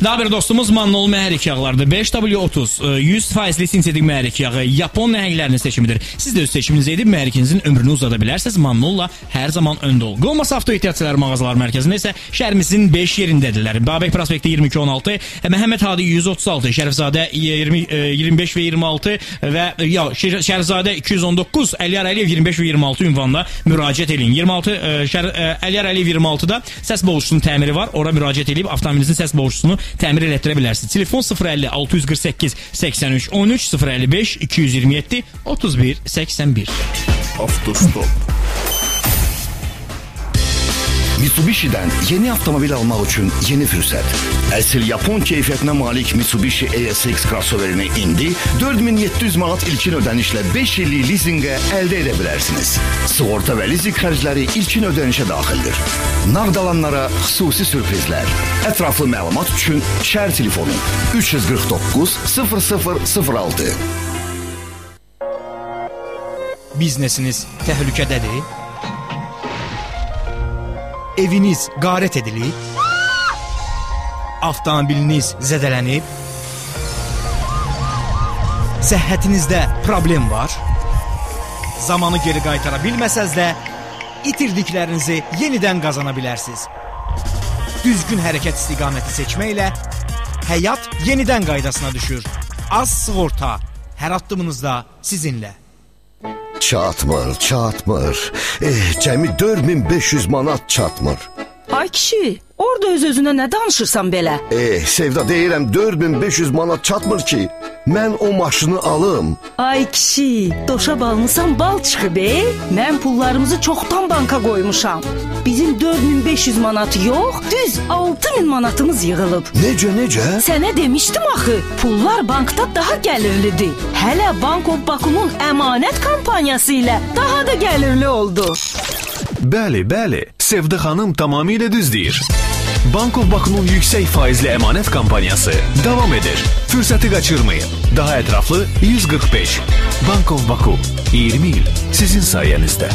Daha bir dostumuz Mannol mühərrik yağlarıdır. 5W30 100%li sintetik mühərrik yağı Yapon nəhənglərinin seçimidir. Siz də öz seçiminizi edib mühərrikinizin ömrünü uzada bilərsiniz. Mannolla hər zaman öndə ol. Qomas Avto Ehtiyatçılar Mağazalar Mərkəzində isə şəhərimizin 5 yerindədirlər. Babək prospekti 22-16, Məhəmməd Hadi 136, Şərifzadə 25 və 26 və ya Şərifzadə 219, Əliyar Əliyev 25 və 26 ünvanına müraciət edin. 26 Əliyar Əliyev 26-da səs boğucusunun təmiri var. Ora müraciət edib avtomobilinizin səs boğucusunu təmir elətdirə bilərsiniz. Telefon 050 648 83 13 055 227 31 81. Avtostop. Mitsubishi'dən yeni avtomobil almaq üçün yeni fürsət. Əsl Yapon keyfiyyətinə malik Mitsubishi ASX crossoverini indi 4700 manat ilkin ödənişlə 5 illik lizinqə əldə edə bilərsiniz. Sığorta və lizing xərcləri ilkin ödənişə daxildir. Nağd alanlara xüsusi sürprizlər. Ətraflı məlumat üçün şəhər telefonu 349 0006. Biznesiniz təhlükədədir? Eviniz qarət edilib? Avtomobiliniz zədələnib? Səhhətinizdə problem var? Zamanı geri qaytara bilməsəz də itirdiklərinizi yenidən qazana bilərsiniz. Düzgün hərəkət istiqaməti seçməklə həyat yenidən qaydasına düşür. Az Sığorta hər addımınızda sizinlə. Çatmır, çatmır. Cəmi 4500 manat çatmır. Ay kişi, orada öz-özünə nə danışırsan belə? Sevda deyirəm, 4500 manat çatmır ki, mən o maşını alım. Ay kişi, doşa balmısan bal çıxıb, Mən pullarımızı çoxdan banka qoymuşam. Bizim 4500 manat yox, düz 6000 manatımız yığılıb. Necə? Sənə demişdim axı, pullar bankda daha gəlirlidir. Hələ Bank of Bakunun əmanət kampaniyası ilə daha da gəlirli oldu. Bəli, bəli, Sevda xanım tamamilə düz deyir. Bank of Bakunun yüksək faizli əmanət kampaniyası davam edir. Fürsəti qaçırmayın. Daha ətraflı 145. Bank of Baku 20 il sizin sayənizdə.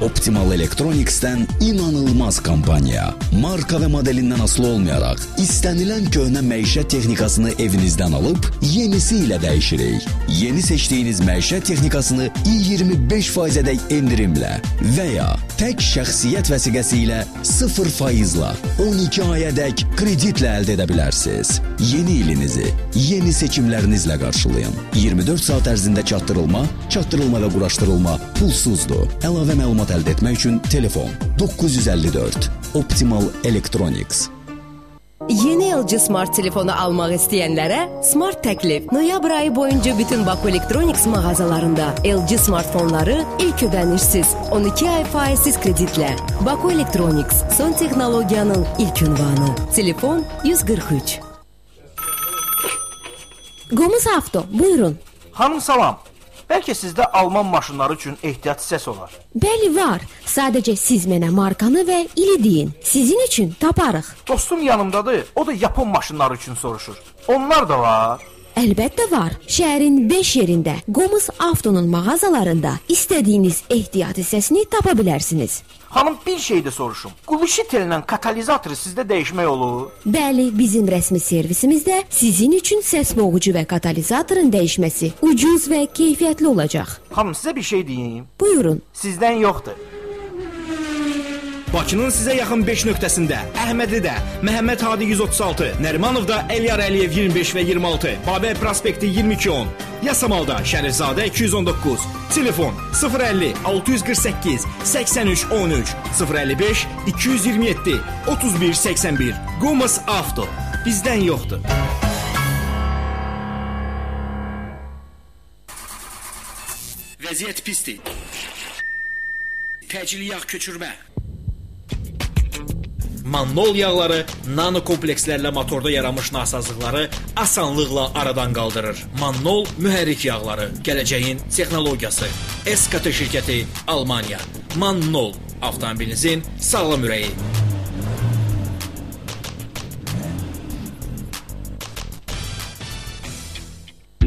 Optimal Electronics'ten inanılmaz kampanya. Marka və modelindən asılı olmayaraq istənilən köhnə məişət texnikasını evinizdən alıb yenisi ilə dəyişirik. Yeni seçdiyiniz məişət texnikasını 25%-ədək endirimlə və ya tək şəxsiyyət vəsiqəsi ilə 0%-la 12 ayədək kreditlə əldə edə bilərsiniz. Yeni ilinizi yeni seçimlərinizlə qarşılayın. 24 saat ərzində çatdırılma, çatdırılma və quraşdırılma pulsuzdur. Əlavə məlumat əldə etmək üçün telefon 954 Optimal Electronics. Yeni LG Smart telefonu almaq istəyənlərə Smart təklif. Noyabr ayı boyunca bütün Baku Electronics mağazalarında LG smartfonları ilk ödənişsiz 12 ay faizsiz kreditlə. Baku Electronics son texnologiyanın ilk ünvanı. Telefon 143. Qomuz Avto, buyurun. Xanım salam. Bəlkə sizdə Alman maşınları üçün ehtiyat hissəsi olar. Bəli, var. Sadəcə siz mənə markanı və ili deyin. Sizin üçün taparıq. Dostum yanımdadır. O da Yapon maşınları üçün soruşur. Onlar da var. Əlbəttə var. Şəhərin 5 yerində Qomuz Avtonun mağazalarında istədiyiniz ehtiyat hissəsini tapa bilərsiniz. Xanım, bir şey də soruşum. Quluşitellə katalizatoru sizdə dəyişmək olur? Bəli, bizim rəsmi servisimizdə sizin üçün səs boğucu və katalizatorun dəyişməsi ucuz və keyfiyyətli olacaq. Xanım, sizə bir şey deyim. Buyurun. Sizdən yoxdur. Bakının sizə yaxın 5 nöqtəsində Əhmədlidə Məhəmməd Hadi 136, Nərimanovda Əliyar Əliyev 25 və 26, Babək prospekti 2210, Yasamalda Şərifzadə 219. Telefon 050 648 83 13 055 227 31 81. Qomas Avto bizdən yoxdur. Vəziyyət pisdir. Təcili yağ köçürmə. Mannol yağları nanokomplekslərlə motorda yaranmış nasazlıqları asanlıqla aradan qaldırır. Mannol mühərrik yağları, gələcəyin texnologiyası. SKT şirkəti, Almaniya. Mannol, avtomobilinizin sağlam ürəyi.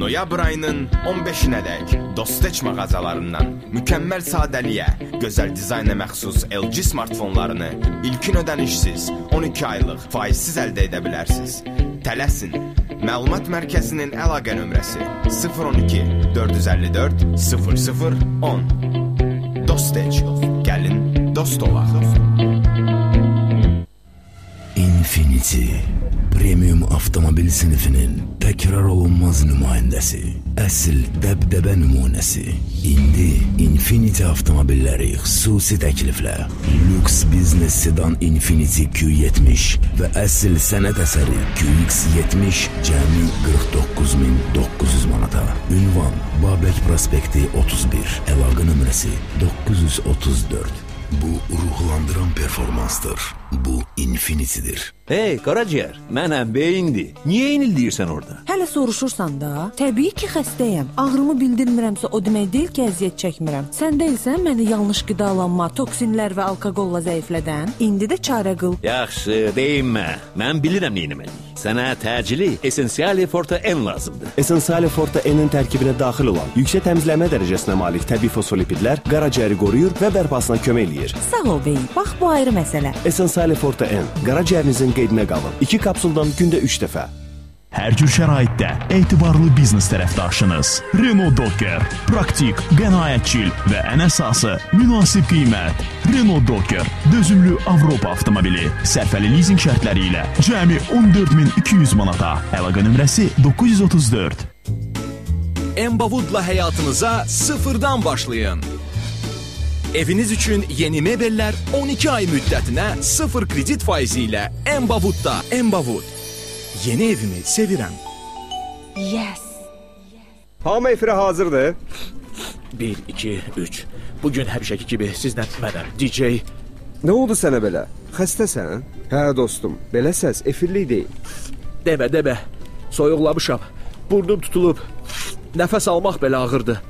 Noyabr ayının 15-nədək Dosteç mağazalarından mükəmməl sadəliyə, gözəl dizayna məxsus LG smartfonlarını ilkin ödənişsiz 12 aylıq faizsiz əldə edə bilərsiniz. Tələsin. Məlumat mərkəzinin əlaqə nömrəsi 012 454 00 10. Dosteç. Gəlin dost olaq. Infiniti Premium avtomobil sinifinin təkrar olunmaz nümayəndəsi, əsl dəbdəbə nümunəsi. İndi Infiniti avtomobilləri xüsusi təkliflə lüks biznes sedan Infiniti Q70 və əsl sənət əsəri QX70 cəmi 49.900 manata. Ünvan Babək prospekti 31, əlaqə nömrəsi 934. Bu ruhlandıran performansdır. Bu Infinitidir. Hey qaraciyər, mənəm beyindi. Niyə inildəyirsən orada? Hələ soruşursan da, təbii ki xəstəyəm. Ağrımı bildirmirəmsə o demək deyil ki, əziyyət çəkmirəm. Sən deyilsən məni yanlış qidalanma, toksinlər və alkoqolla zəiflədən. İndi də çarə qıl. Yaxşı, deyinmə. Mən bilirəm nə etməliyik. Sənə təcili Essentiale Forte N lazımdır. Essentiale Forte N-in tərkibinə daxil olan yüksək təmizlənmə dərəcəsinə malik təbii fosfolipidlər qaraciyəri qoruyur və bərpasına kömək eləyir. Sağ ol beyin. Bax bu ayrı məsələ. Essentiale Forte N qaraciyərinizin qeydinə qalın. 2 kapsuldan gündə 3 dəfə. Hər cür şəraitdə etibarlı biznes tərəfdaşınız Renault Docker. Praktik, qənaətçil və ən əsası münasib qiymət. Renault Docker dözümlü Avropa avtomobili. Sərfəli lizinq şərtləri ilə cəmi 14.200 manata. Əlaqə nömrəsi 934. Embavudla həyatınıza sıfırdan başlayın. Eviniz üçün yeni mebellər 12 ay müddətinə 0 kredit faizi ilə Embavudda. Embavud. Yeni evimi sevirəm. Yes. Hamı efirə hazırdır. 1, 2, 3. Bugün həmişəki kimi sizlə mənəm, DJ. Nə oldu sənə belə? Xəstəsən? Hə dostum, belə səs efirlik deyil. Demə, demə. Soyuqlamışam. Burnum tutulub. Nəfəs almaq belə ağırdır.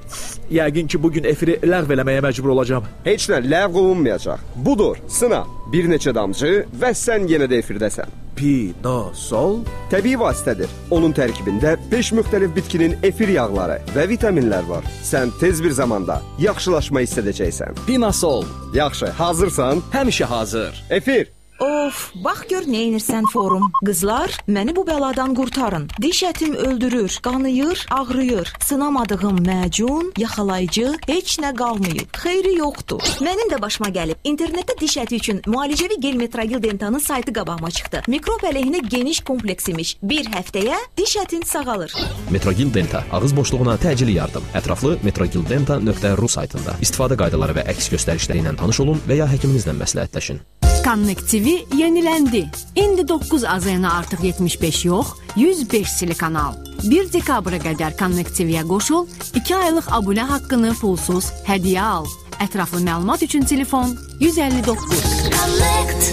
Yəqin ki, bugün efiri ləğv eləməyə məcbur olacağam. Heç nə ləğv olunmayacaq. Budur, sına. Bir neçə damcı və sən yenə də efirdəsən. Pinosol təbii vasitədir. Onun tərkibində 5 müxtəlif bitkinin efir yağları və vitaminlər var. Sən tez bir zamanda yaxşılaşma hiss edəcəksən. Pinosol. Yaxşı, hazırsan? Həmişə hazır. Efir. Of, bax gör nə edirsən forum. Qızlar, məni bu bəladan qurtarın. Diş ətim öldürür, qanıyır, ağrıyır. Sınamadığım məcun, yaxalayıcı, heç nə qalmayıb. Xeyri yoxdur. Mənim də başıma gəlib. İnternetdə diş əti üçün müalicəvi gel Metragil Dentanın saytı qabağıma çıxdı. Mikrob əleyhinə geniş kompleks imiş. Bir həftəyə diş ətin sağalır. Metragil Denta ağız boşluğuna təcili yardım. Ətraflı metragildenta.ru saytında. İstifadə qaydaları və əks göstərişləri ilə tanış olun və ya həkiminizlə məsləhətləşin. Connect TV yeniləndi. İndi 9 AZN artıq 75 yox, 105 telekanal. 1 dekabra qədər Connect TV-yə qoşul, 2 aylıq abunə haqqını pulsuz hədiyyə al. Ətraflı məlumat üçün telefon 159. Connect.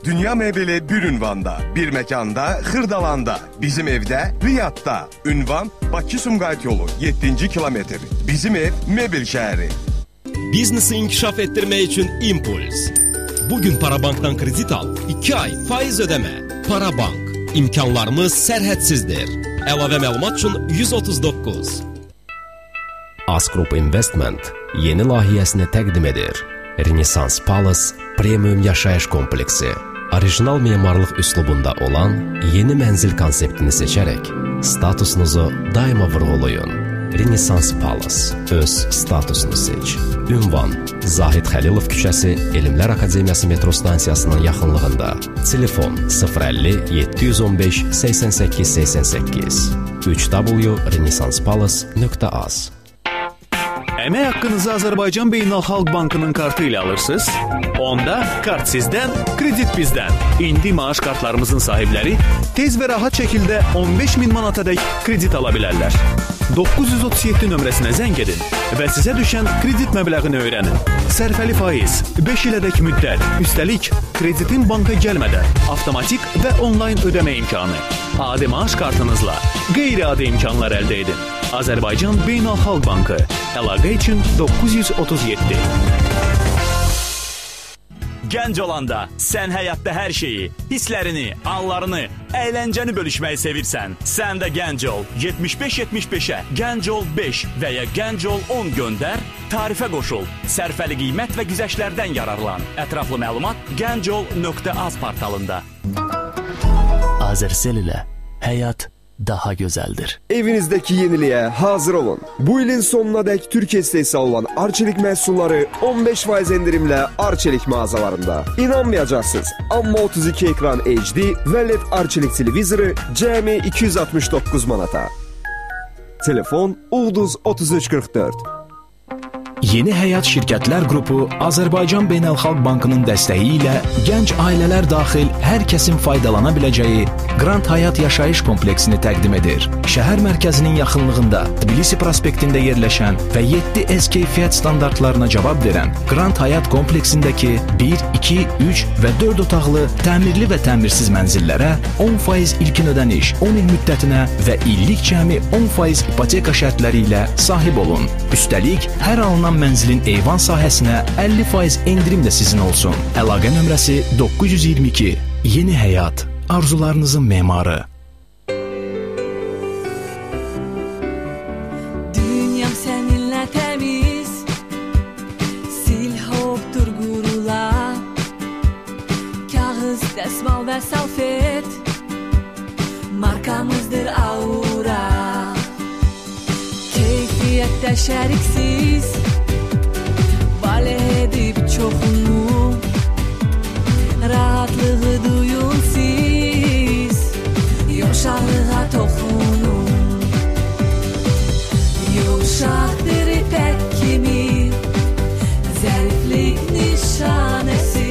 Dünya mebeli bir ünvanda, bir mekanda, Xırdalanda, bizim evdə, Riyadda. Ünvan Bakı-Sumqayıt yolu, 7-ci kilometr. Bizim ev mebel şəhəri. Biznesi inkişaf ettirmək üçün impuls. Bugün Parabankdan kredit al, 2 ay faiz ödəmə. Parabank. İmkanlarımız sərhədsizdir. Əlavə məlumat üçün 139. Asgroup Investment yeni layihəsini təqdim edir. Renaissance Palace Premium yaşayış kompleksi. Orijinal memarlıq üslubunda olan yeni mənzil konseptini seçərək statusunuzu daima vurğulayın. Renaissance Palace. Öz statusunu seç. Ünvan: Zahid Xəlilov küçəsi, Elmlər Akademiyası metro stansiyasının yaxınlığında. Telefon 050 715 88 88. 3w.renaissancepalace.az. Əmək haqqınızı Azərbaycan Beynəlxalq Bankının kartı ilə alırsınız? Onda kart sizdən, kredit bizdən. İndi maaş kartlarımızın sahibləri tez və rahat şəkildə 15.000 manatadək kredit ala bilərlər. 937 nömrəsinə zəng edin və sizə düşən kredit məbləğini öyrənin. Sərfəli faiz, 5 ilədək müddət, üstəlik kreditin banka gəlmədən avtomatik və onlayn ödəmə imkanı. Adi maaş kartınızla qeyri-adi imkanlar əldə edin. Azərbaycan Beynəlxalq Bankı. Əlaqə üçün 937. Gənc olanda sən həyatda hər şeyi, hisslərini, anlarını, əyləncəni bölüşməyi sevirsən. Sən də gənc ol. 75-75-ə Gənc ol 5 və ya Gənc ol 10 göndər, tarifə qoşul. Sərfəli qiymət və güzəştlərdən yararlan. Ətraflı məlumat gəncol.az portalında. Azercell ilə həyat daha gözəldir. Evinizdəki yeniliyə hazır olun. Bu ilin sonuna dək Türkiyə istehsalı olan Arçelik məhsulları 15% endirimlə Arçelik mağazalarında. İnanmayacaqsınız, amma 32 ekran HD və LED Arçelik televizoru cəmi 269 manata. Telefon Ulduz 3344. Yeni Həyat Şirkətlər Qrupu Azərbaycan Beynəlxalq Bankının dəstəyi ilə gənc ailələr daxil hər kəsin faydalana biləcəyi Grand Hayat yaşayış kompleksini təqdim edir. Şəhər mərkəzinin yaxınlığında Tbilisi prospektində yerləşən və 7S keyfiyyət standartlarına cavab verən Grand Hayat kompleksindəki 1, 2, 3 və 4 otaqlı təmirli və təmirsiz mənzillərə 10% ilkin ödəniş, 10 il müddətinə və illik cəmi 10% ipoteka şərtləri ilə sahib olun. Üstəlik, hər alınan mənzilin eyvan sahəsinə 50% endirim də sizin olsun. Əlaqə nömrəsi 922. Yeni həyat, arzularınızın memarı. Dünyam səninlə təmiz, sil hopdur qurula, kağız, dəsmal və salfet, markamızdır Aura. Keyfiyyətdə şəriksiz, valeh edib çoxunu, rahatlığı duyun siz, yumşaqlığa toxunun. Yumşaqdır ipək kimi, zəriflik nişanəsi,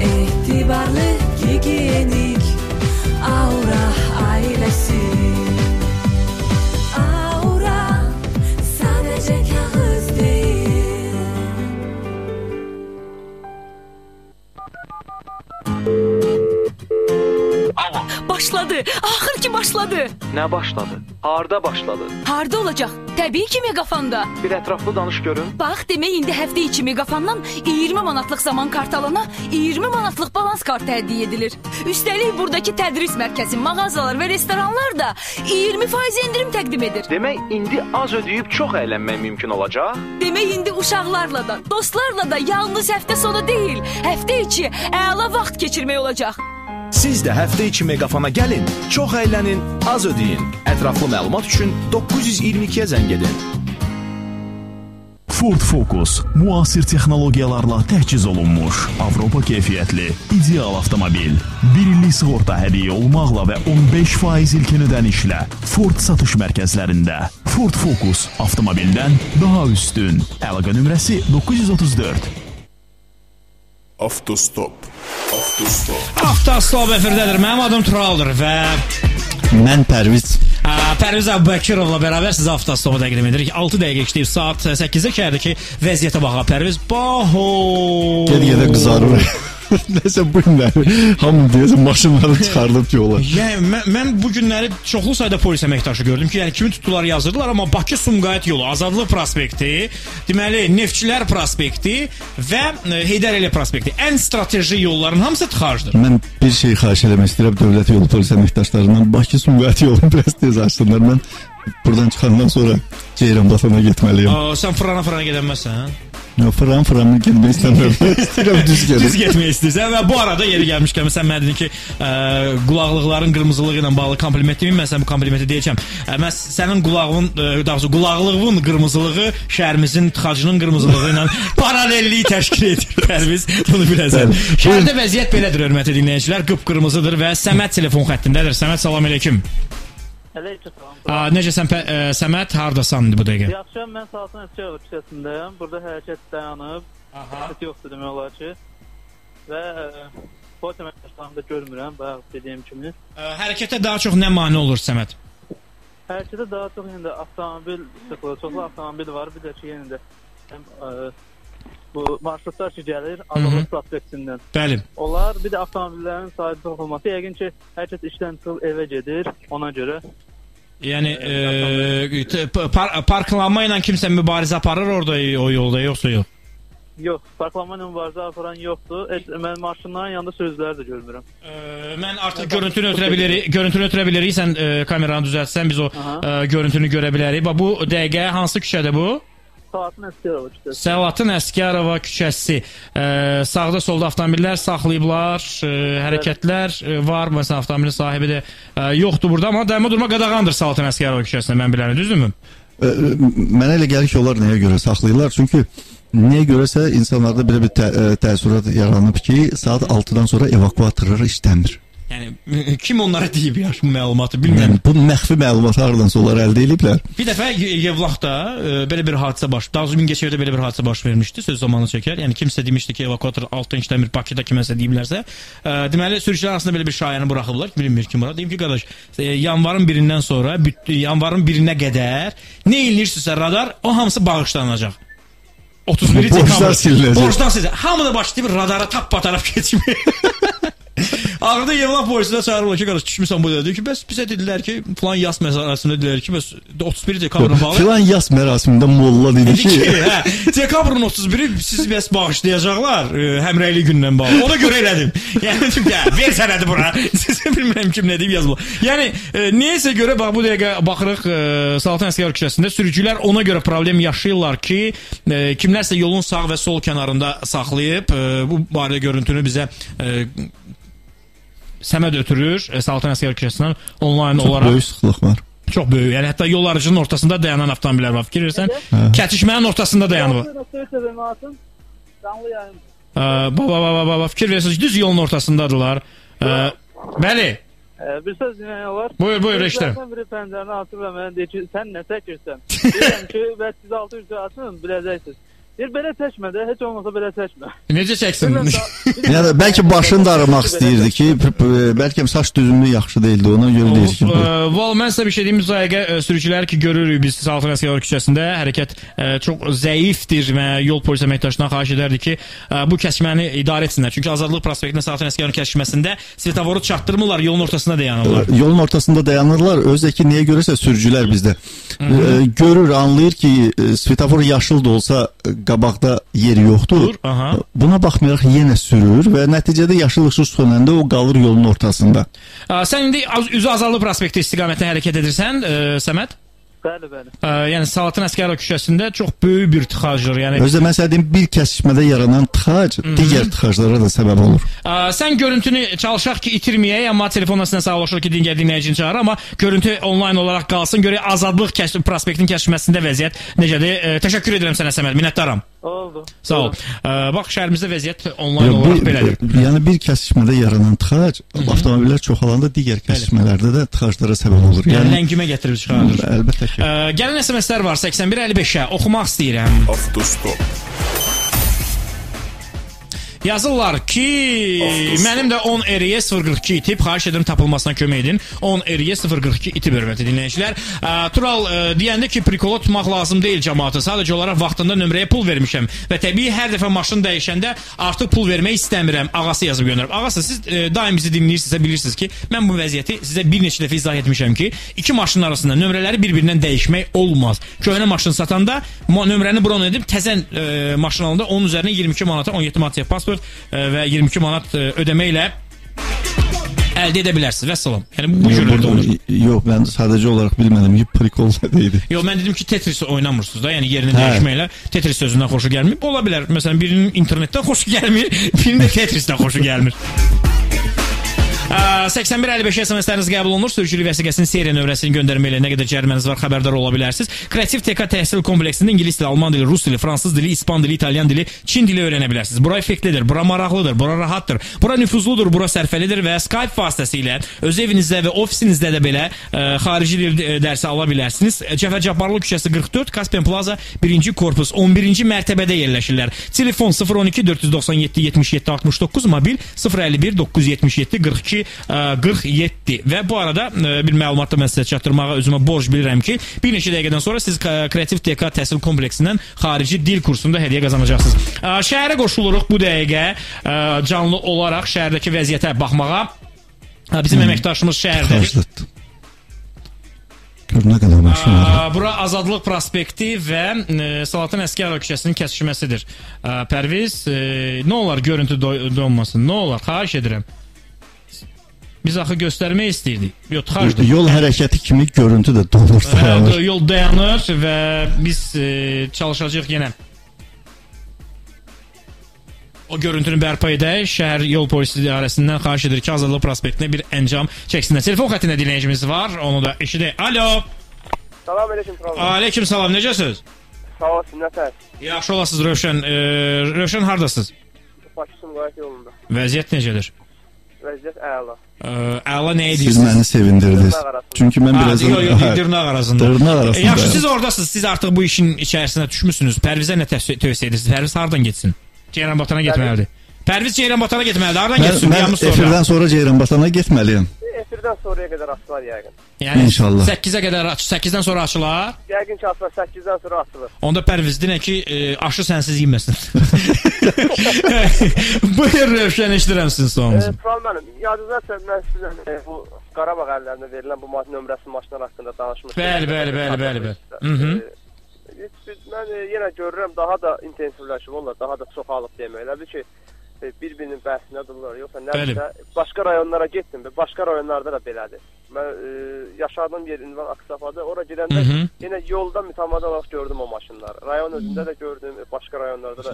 etibarlı, gigiyenik Aura ailəsi. Aura sadəcə kağız deyil. Başladı. Axır ki başladı. Nə başladı? Harda başladı? Harda olacaq? Təbii ki Megafanda. Bir ətraflı danış görüm. Bax, demək indi həftə içi Megafandan 20 manatlıq zaman kartı alana 20 manatlıq balans kartı hədiyyə edilir. Üstəlik buradakı tədris mərkəzi, mağazalar və restoranlar da 20% endirim təqdim edir. Demək indi az ödəyib çox əylənmək mümkün olacaq? Demək indi uşaqlarla da, dostlarla da yalnız həftə sonu deyil, həftə içi əla vaxt keçirmək olacaq. Siz də həftə içi Megafana gəlin, çox əylənin, az ödəyin. Ətraflı məlumat üçün 922-yə zəng edin. Ford Focus müasir texnologiyalarla təchiz olunmuş, Avropa keyfiyyətli, ideal avtomobil. 1 illik sığorta hədiyyə olmaqla və 15% ilkin ödənişlə Ford satış mərkəzlərində. Ford Focus avtomobildən daha üstün. Əlaqə nömrəsi 934. Avtostop. Avtostop. Avtostop efirdədir. Mənim adım Turaldır və mən Pərviz. Pərviz Əbubəkirovla bərabər sizə Avtostopu təqdim edirik. 6 dəqiqə işləyib saat 8-də şəhərdəki vəziyyətə baxaq. Pərviz, baho! Ged-gedə qızarır. Nəsə bu günləri hamı deyəsən maşınları çıxarılıb yola. Yəni mən bu günləri çoxlu sayda polis əməkdaşı gördüm ki, yəni kimi tutdular yazırdılar, amma Bakı-Sumqayıt yolu, Azadlıq prospekti, deməli Neftçilər prospekti və Heydər Əliyev prospekti ən strateji yolların hamısı tıxacdır. Mən bir şey xahiş eləmək istəyirəm dövlət yolu polis əməkdaşlarından, Bakı-Sumqayıt yolunu biraz tez açsınlar. Mən buradan çıxandan sonra Ceyranbatana getməliyəm. Sən fırlana-fırlana gedənməzsən? Yox, fıran-fıran getmək istəmirəm. İstəyirəm düz gedim. Düz getmək istəyirsən və bu arada yeri gəlmişkən sən mənə dedin ki, qulaqlıqların qırmızılığı ilə bağlı kompliment deməyim, mən sənə bu komplimenti deyəcəm. Mən sənin qulağın, daha doğrusu qulaqlığın qırmızılığı şəhərimizin tıxacının qırmızılığı ilə paralellik təşkil edir. Pərviz, bunu biləsən. Şəhərdə vəziyyət belədir, hörmətli dinləyicilər, qıpqırmızıdır və Səməd telefon xəttindədir. Səməd, salam əleykum. Aleyküm. Necəsən Səməd, hardasan indi bu dəqiqə? Yaxşıyam, mən Saltın Əsgərov küçəsindəyəm. Burada hərəkət dayanıb, hərəkət yoxdur demək olar ki. Və polis əməkdaşlarını da görmürəm, bayaq dediyim kimi. Hərəkətə daha çox nə mane olur Səməd? Hərəkətə daha çox yenə də avtomobil sıxlığı, çoxlu avtomobil var. Bir də ki, yenə də bu marşrutlar ki gəlir Azadlıq prospektindən. Bəli. Onlar bir də avtomobillərin sayı çox olması, yəqin ki, hər kəs işdən çıxıb evə gedir ona görə. Yəni parklanma ilə kimsə mübarizə aparır orada o yolda, yoxsa yox? Yox, parklanma ilə mübarizə aparan yoxdur. Heç, mən maşınların yanında sürücüləri də görmürəm. Mən artıq görüntünü ötürə bilirik, görüntünü ötürə bilirik. Sən kameranı düzəltsən biz o görüntünü görə bilərik. Bax bu dəqiqə hansı küçədir bu? Səlahattin Əsgərova küçəsi. Səlahattin Əsgərova küçəsi. Sağda solda avtomobillər saxlayıblar, hərəkətlər var. Məsələn, avtomobilin sahibi də yoxdur burada, amma dayanma durma qadağandır Səlahattin Əsgərova küçəsində, mən bilirəm, düzdürmü? Mənə elə gəlir ki, onlar nəyə görə saxlayırlar? Çünki niyə görəsə insanlarda belə bir təəssürat yaranıb ki, saat 6-dan sonra evakuatorlar işləmir. Yəni kim onlara deyib ya bu məlumatı bilmirəm. Yəni, bu məxfi məlumatı hardansa onlar əldə ediblər. Bir dəfə Yevlaxda belə bir hadisə baş, daha doğrusu Mingəçevirdə belə bir hadisə baş vermişdi. Söz zamanı çəkər. Yəni kimsə demişdi ki, evakuator altdan işləmir, Bakıda kiməsə deyiblərsə. Deməli sürücülər arasında belə bir şayəni buraxıblar. Bilinmir kim bura. Deyim ki, qardaş, yanvarın 1-dən sonra yanvarın 1-nə qədər nə eləyirsinizsə radar, o hamısı bağışlanacaq. 31 dekabr. Borclar silinəcək. Hamı da başlayıb radara tap bataraf keçmək. Ağırda Yevlax polisinə çağırırlar ki, qardaş düşmüsən bu dedi ki, bəs bizə dedilər ki, filan yas mərasimində dedilər ki, bəs 31 dekabrla bağlı. Filan yas mərasimində molla dedi ki, hə, dekabrın 31-i sizi bəs bağışlayacaqlar həmrəylik gündən bağlı. Ona görə elədim. Yəni ver sənədi bura. Sizə bilmirəm kim nə deyib yazıblar. Yəni niyəsə görə bax bu dəqiqə baxırıq Səlahattin Əsgərov küçəsində sürücülər ona görə problem yaşayırlar ki, kimlərsə yolun sağ və sol kənarında saxlayıb bu barədə görüntünü bizə Səməd ötürür Səlahattin Əsgərov küçəsindən onlayn çox olaraq. Çox böyük sıxlıq var. Çox böyük. Yəni hətta yol aracının ortasında dayanan avtomobillər var. Fikir verirsən, kətişmənin ortasında dayanıb. Baba, fikir verirsiniz, düz yolun ortasındadırlar. Bəli. Bir söz demək olar. Buyur, eşidirəm. Biri pəncərəni atır və mənə deyir ki, sən nə çəkirsən? Deyirəm ki, bəs siz 600 atın, biləcəksiniz. Deyir, belə çəkmə də, heç olmasa belə çəkmə. Necə çəksin? Yəni, bəlkə başını da aramaq istəyirdi ki, bəlkə saç düzümü yaxşı deyildi, ona görə deyir ki. Val, mən sizə bir şey deyim, müzayiqə sürücülər ki, görürük biz Səlahattin Əsgərov küçəsində, hərəkət çox zəifdir və yol polis əməkdaşından xahiş edərdi ki, bu kəsməni idarə etsinlər. Çünki Azadlıq prospektində Səlahattin Əsgərov kəsməsində svetoforu çatdırmırlar, yolun ortasında dayanırlar. Yolun ortasında dayanırlar, özü ki, niyə görəsə sürücülər bizdə görür, anlayır ki, svetofor yaşıl da olsa qabaqda yeri yoxdur. Buna baxmayaraq yenə sürür və nəticədə yaşıl işıq sönəndə o qalır yolun ortasında. Sən indi üzü Azadlıq prospekti istiqamətinə hərəkət edirsən, Səməd? Bəli, bəli. Yəni Səlahattin Əsgərov küçəsində çox böyük bir tıxacdır. Yəni özü də mən sənə deyim, bir kəsişmədə yaranan tıxac digər tıxaclara da səbəb olur. Sən görüntünü çalışaq ki, itirməyək, amma telefonla sizə sağollaşır ki, digər dinləyicini çağırır, amma görüntü onlayn olaraq qalsın. Görək Azadlıq prospektin kəsişməsində vəziyyət necədir? Təşəkkür edirəm sənə Səməd, minnətdaram. Oldu. Sağ ol. Bax, şəhərimizdə vəziyyət onlayn olaraq belədir. Yəni bir kəsişmədə yaranan tıxac avtomobillər çoxalanda digər kəsişmələrdə də tıxaclara səbəb olur. Yəni ləngimə gətirib çıxardır. Əlbəttə ki. Gəlin SMS-lər var 8155-ə oxumaq istəyirəm. Avtostop. Yazırlar ki, mənim də 10 RE 042 itib, xahiş edirəm tapılmasına kömək edin. 10 RE 042 itib, hörmətli dinləyicilər. Tural deyəndə ki, prikola tutmaq lazım deyil cəmaatı. Sadəcə olaraq vaxtında nömrəyə pul vermişəm və təbii hər dəfə maşın dəyişəndə artıq pul vermək istəmirəm. Ağası yazıb göndərib. Ağası, siz daim bizi dinləyirsinizsə bilirsiniz ki, mən bu vəziyyəti sizə bir neçə dəfə izah etmişəm ki, iki maşının arasında nömrələri bir-birindən dəyişmək olmaz. Köhnə maşın satanda nömrəni bron edib təzə maşın alanda onun üzərinə 22 manata 17 manat pasport və 22 manat ödəmə ilə əldə edə bilərsiniz. Vəssalam. Yəni bu cür əldə olunur. Yox, mən sadəcə olaraq bilmədim ki, prikol nə deyildi. Yox, mən dedim ki, Tetris oynamırsınız da, yəni yerini dəyişməklə Tetris sözündən xoşu gəlmir. Ola bilər. Məsələn, birinin internetdən xoşu gəlmir, birinin də Tetrisdən xoşu gəlmir. 8155 SMS-ləriniz qəbul olunur. Sürücülük vəsiqəsinin seriya nömrəsini göndərməklə nə qədər cəriməniz var xəbərdar ola bilərsiniz. Kreativ TK Təhsil Kompleksində ingilis dili, alman dili, rus dili, fransız dili, ispan dili, italyan dili, çin dili öyrənə bilərsiniz. Bura effektlidir, bura maraqlıdır, bura rahatdır, bura nüfuzludur, bura sərfəlidir və Skype vasitəsilə öz evinizdə və ofisinizdə də belə xarici dil dərsi ala bilərsiniz. Cəfər Cabbarlı küçəsi 44, Caspian Plaza 1-ci korpus 11-ci mərtəbədə yerləşirlər. Telefon 012 497 77 69, mobil 051 977 42 47. Və bu arada bir məlumat da mən sizə çatdırmağa özümə borc bilirəm ki, bir neçə dəqiqədən sonra siz Kreativ TK Təhsil Kompleksindən xarici dil kursunda hədiyyə qazanacaqsınız. Şəhərə qoşuluruq bu dəqiqə canlı olaraq şəhərdəki vəziyyətə baxmağa. Bizim əməkdaşımız şəhərdədir. Gör nə qədər maşın var. Bura Azadlıq prospekti və Salahattin Əsgərov küçəsinin kəsişməsidir. Pərviz, nə olar görüntü donmasın, nə olar, xahiş edirəm. Biz axı göstərmək istəyirdik. Yox, tıxacdır. Yol hərəkəti kimi görüntü də donur, dayanır. Yol dayanır və biz çalışacağıq yenə. O görüntünü bərpa edək. Şəhər Yol Polisi İdarəsindən xahiş edir ki, Azadlıq prospektinə bir əncam çəksinlər. Telefon xəttində dinləyicimiz var, onu da eşidək. Alo. Salam aleyküm. Aleyküm salam, necəsiniz? Sağ olsun, nətər? Yaxşı olasınız Rövşən. Rövşən, hardasınız? Bakı Sumqayıt yolunda. Vəziyyət necədir? Vəziyyət əla. Əla nə edirsiniz? Siz məni sevindirdiniz. Çünki mən biraz... Yox, yox, dırnaq arasında. Dırnaq arasında. Yaxşı, siz oradasınız. Siz artıq bu işin içərisinə düşmüsünüz. Pərvizə nə tövsiyə edirsiniz? Pərviz hardan getsin? Ceyranbatana getməlidir. Pərviz Ceyranbatana getməlidir. Hardan getsin? Mən efirdən sonra Ceyranbatana getməliyəm. Efirdən sonraya qədər açılar yəqin. Yəni İnşallah. 8-ə qədər, 8-dən sonra açılar. Yəqin ki, açılar, 8-dən sonra açılır. Onda Pərviz dinə ki, aşı sənsiz yeməsin. Buyur Rövşən, eşidirəm sizin sualınızı. Tural müəllim, yadınızda mən sizlə bu Qarabağ əllərinə verilən bu nömrəsi maşınlar haqqında danışmışdım. Bəli, bəli, bəli, bəli, bəli. Mən yenə görürəm, daha da intensivləşib onlar, daha da çoxalıb demək. Elə bil ki, bir-birinin bəhsinə dururlar, yoxsa nədirsə, başqa rayonlara getdim, başqa rayonlarda da belədir. Mən yaşadığım yer ünvan Aksafadır, ora gedəndə yenə yolda mütəmadi olaraq gördüm o maşınları. Rayon özündə də gördüm, başqa rayonlarda da.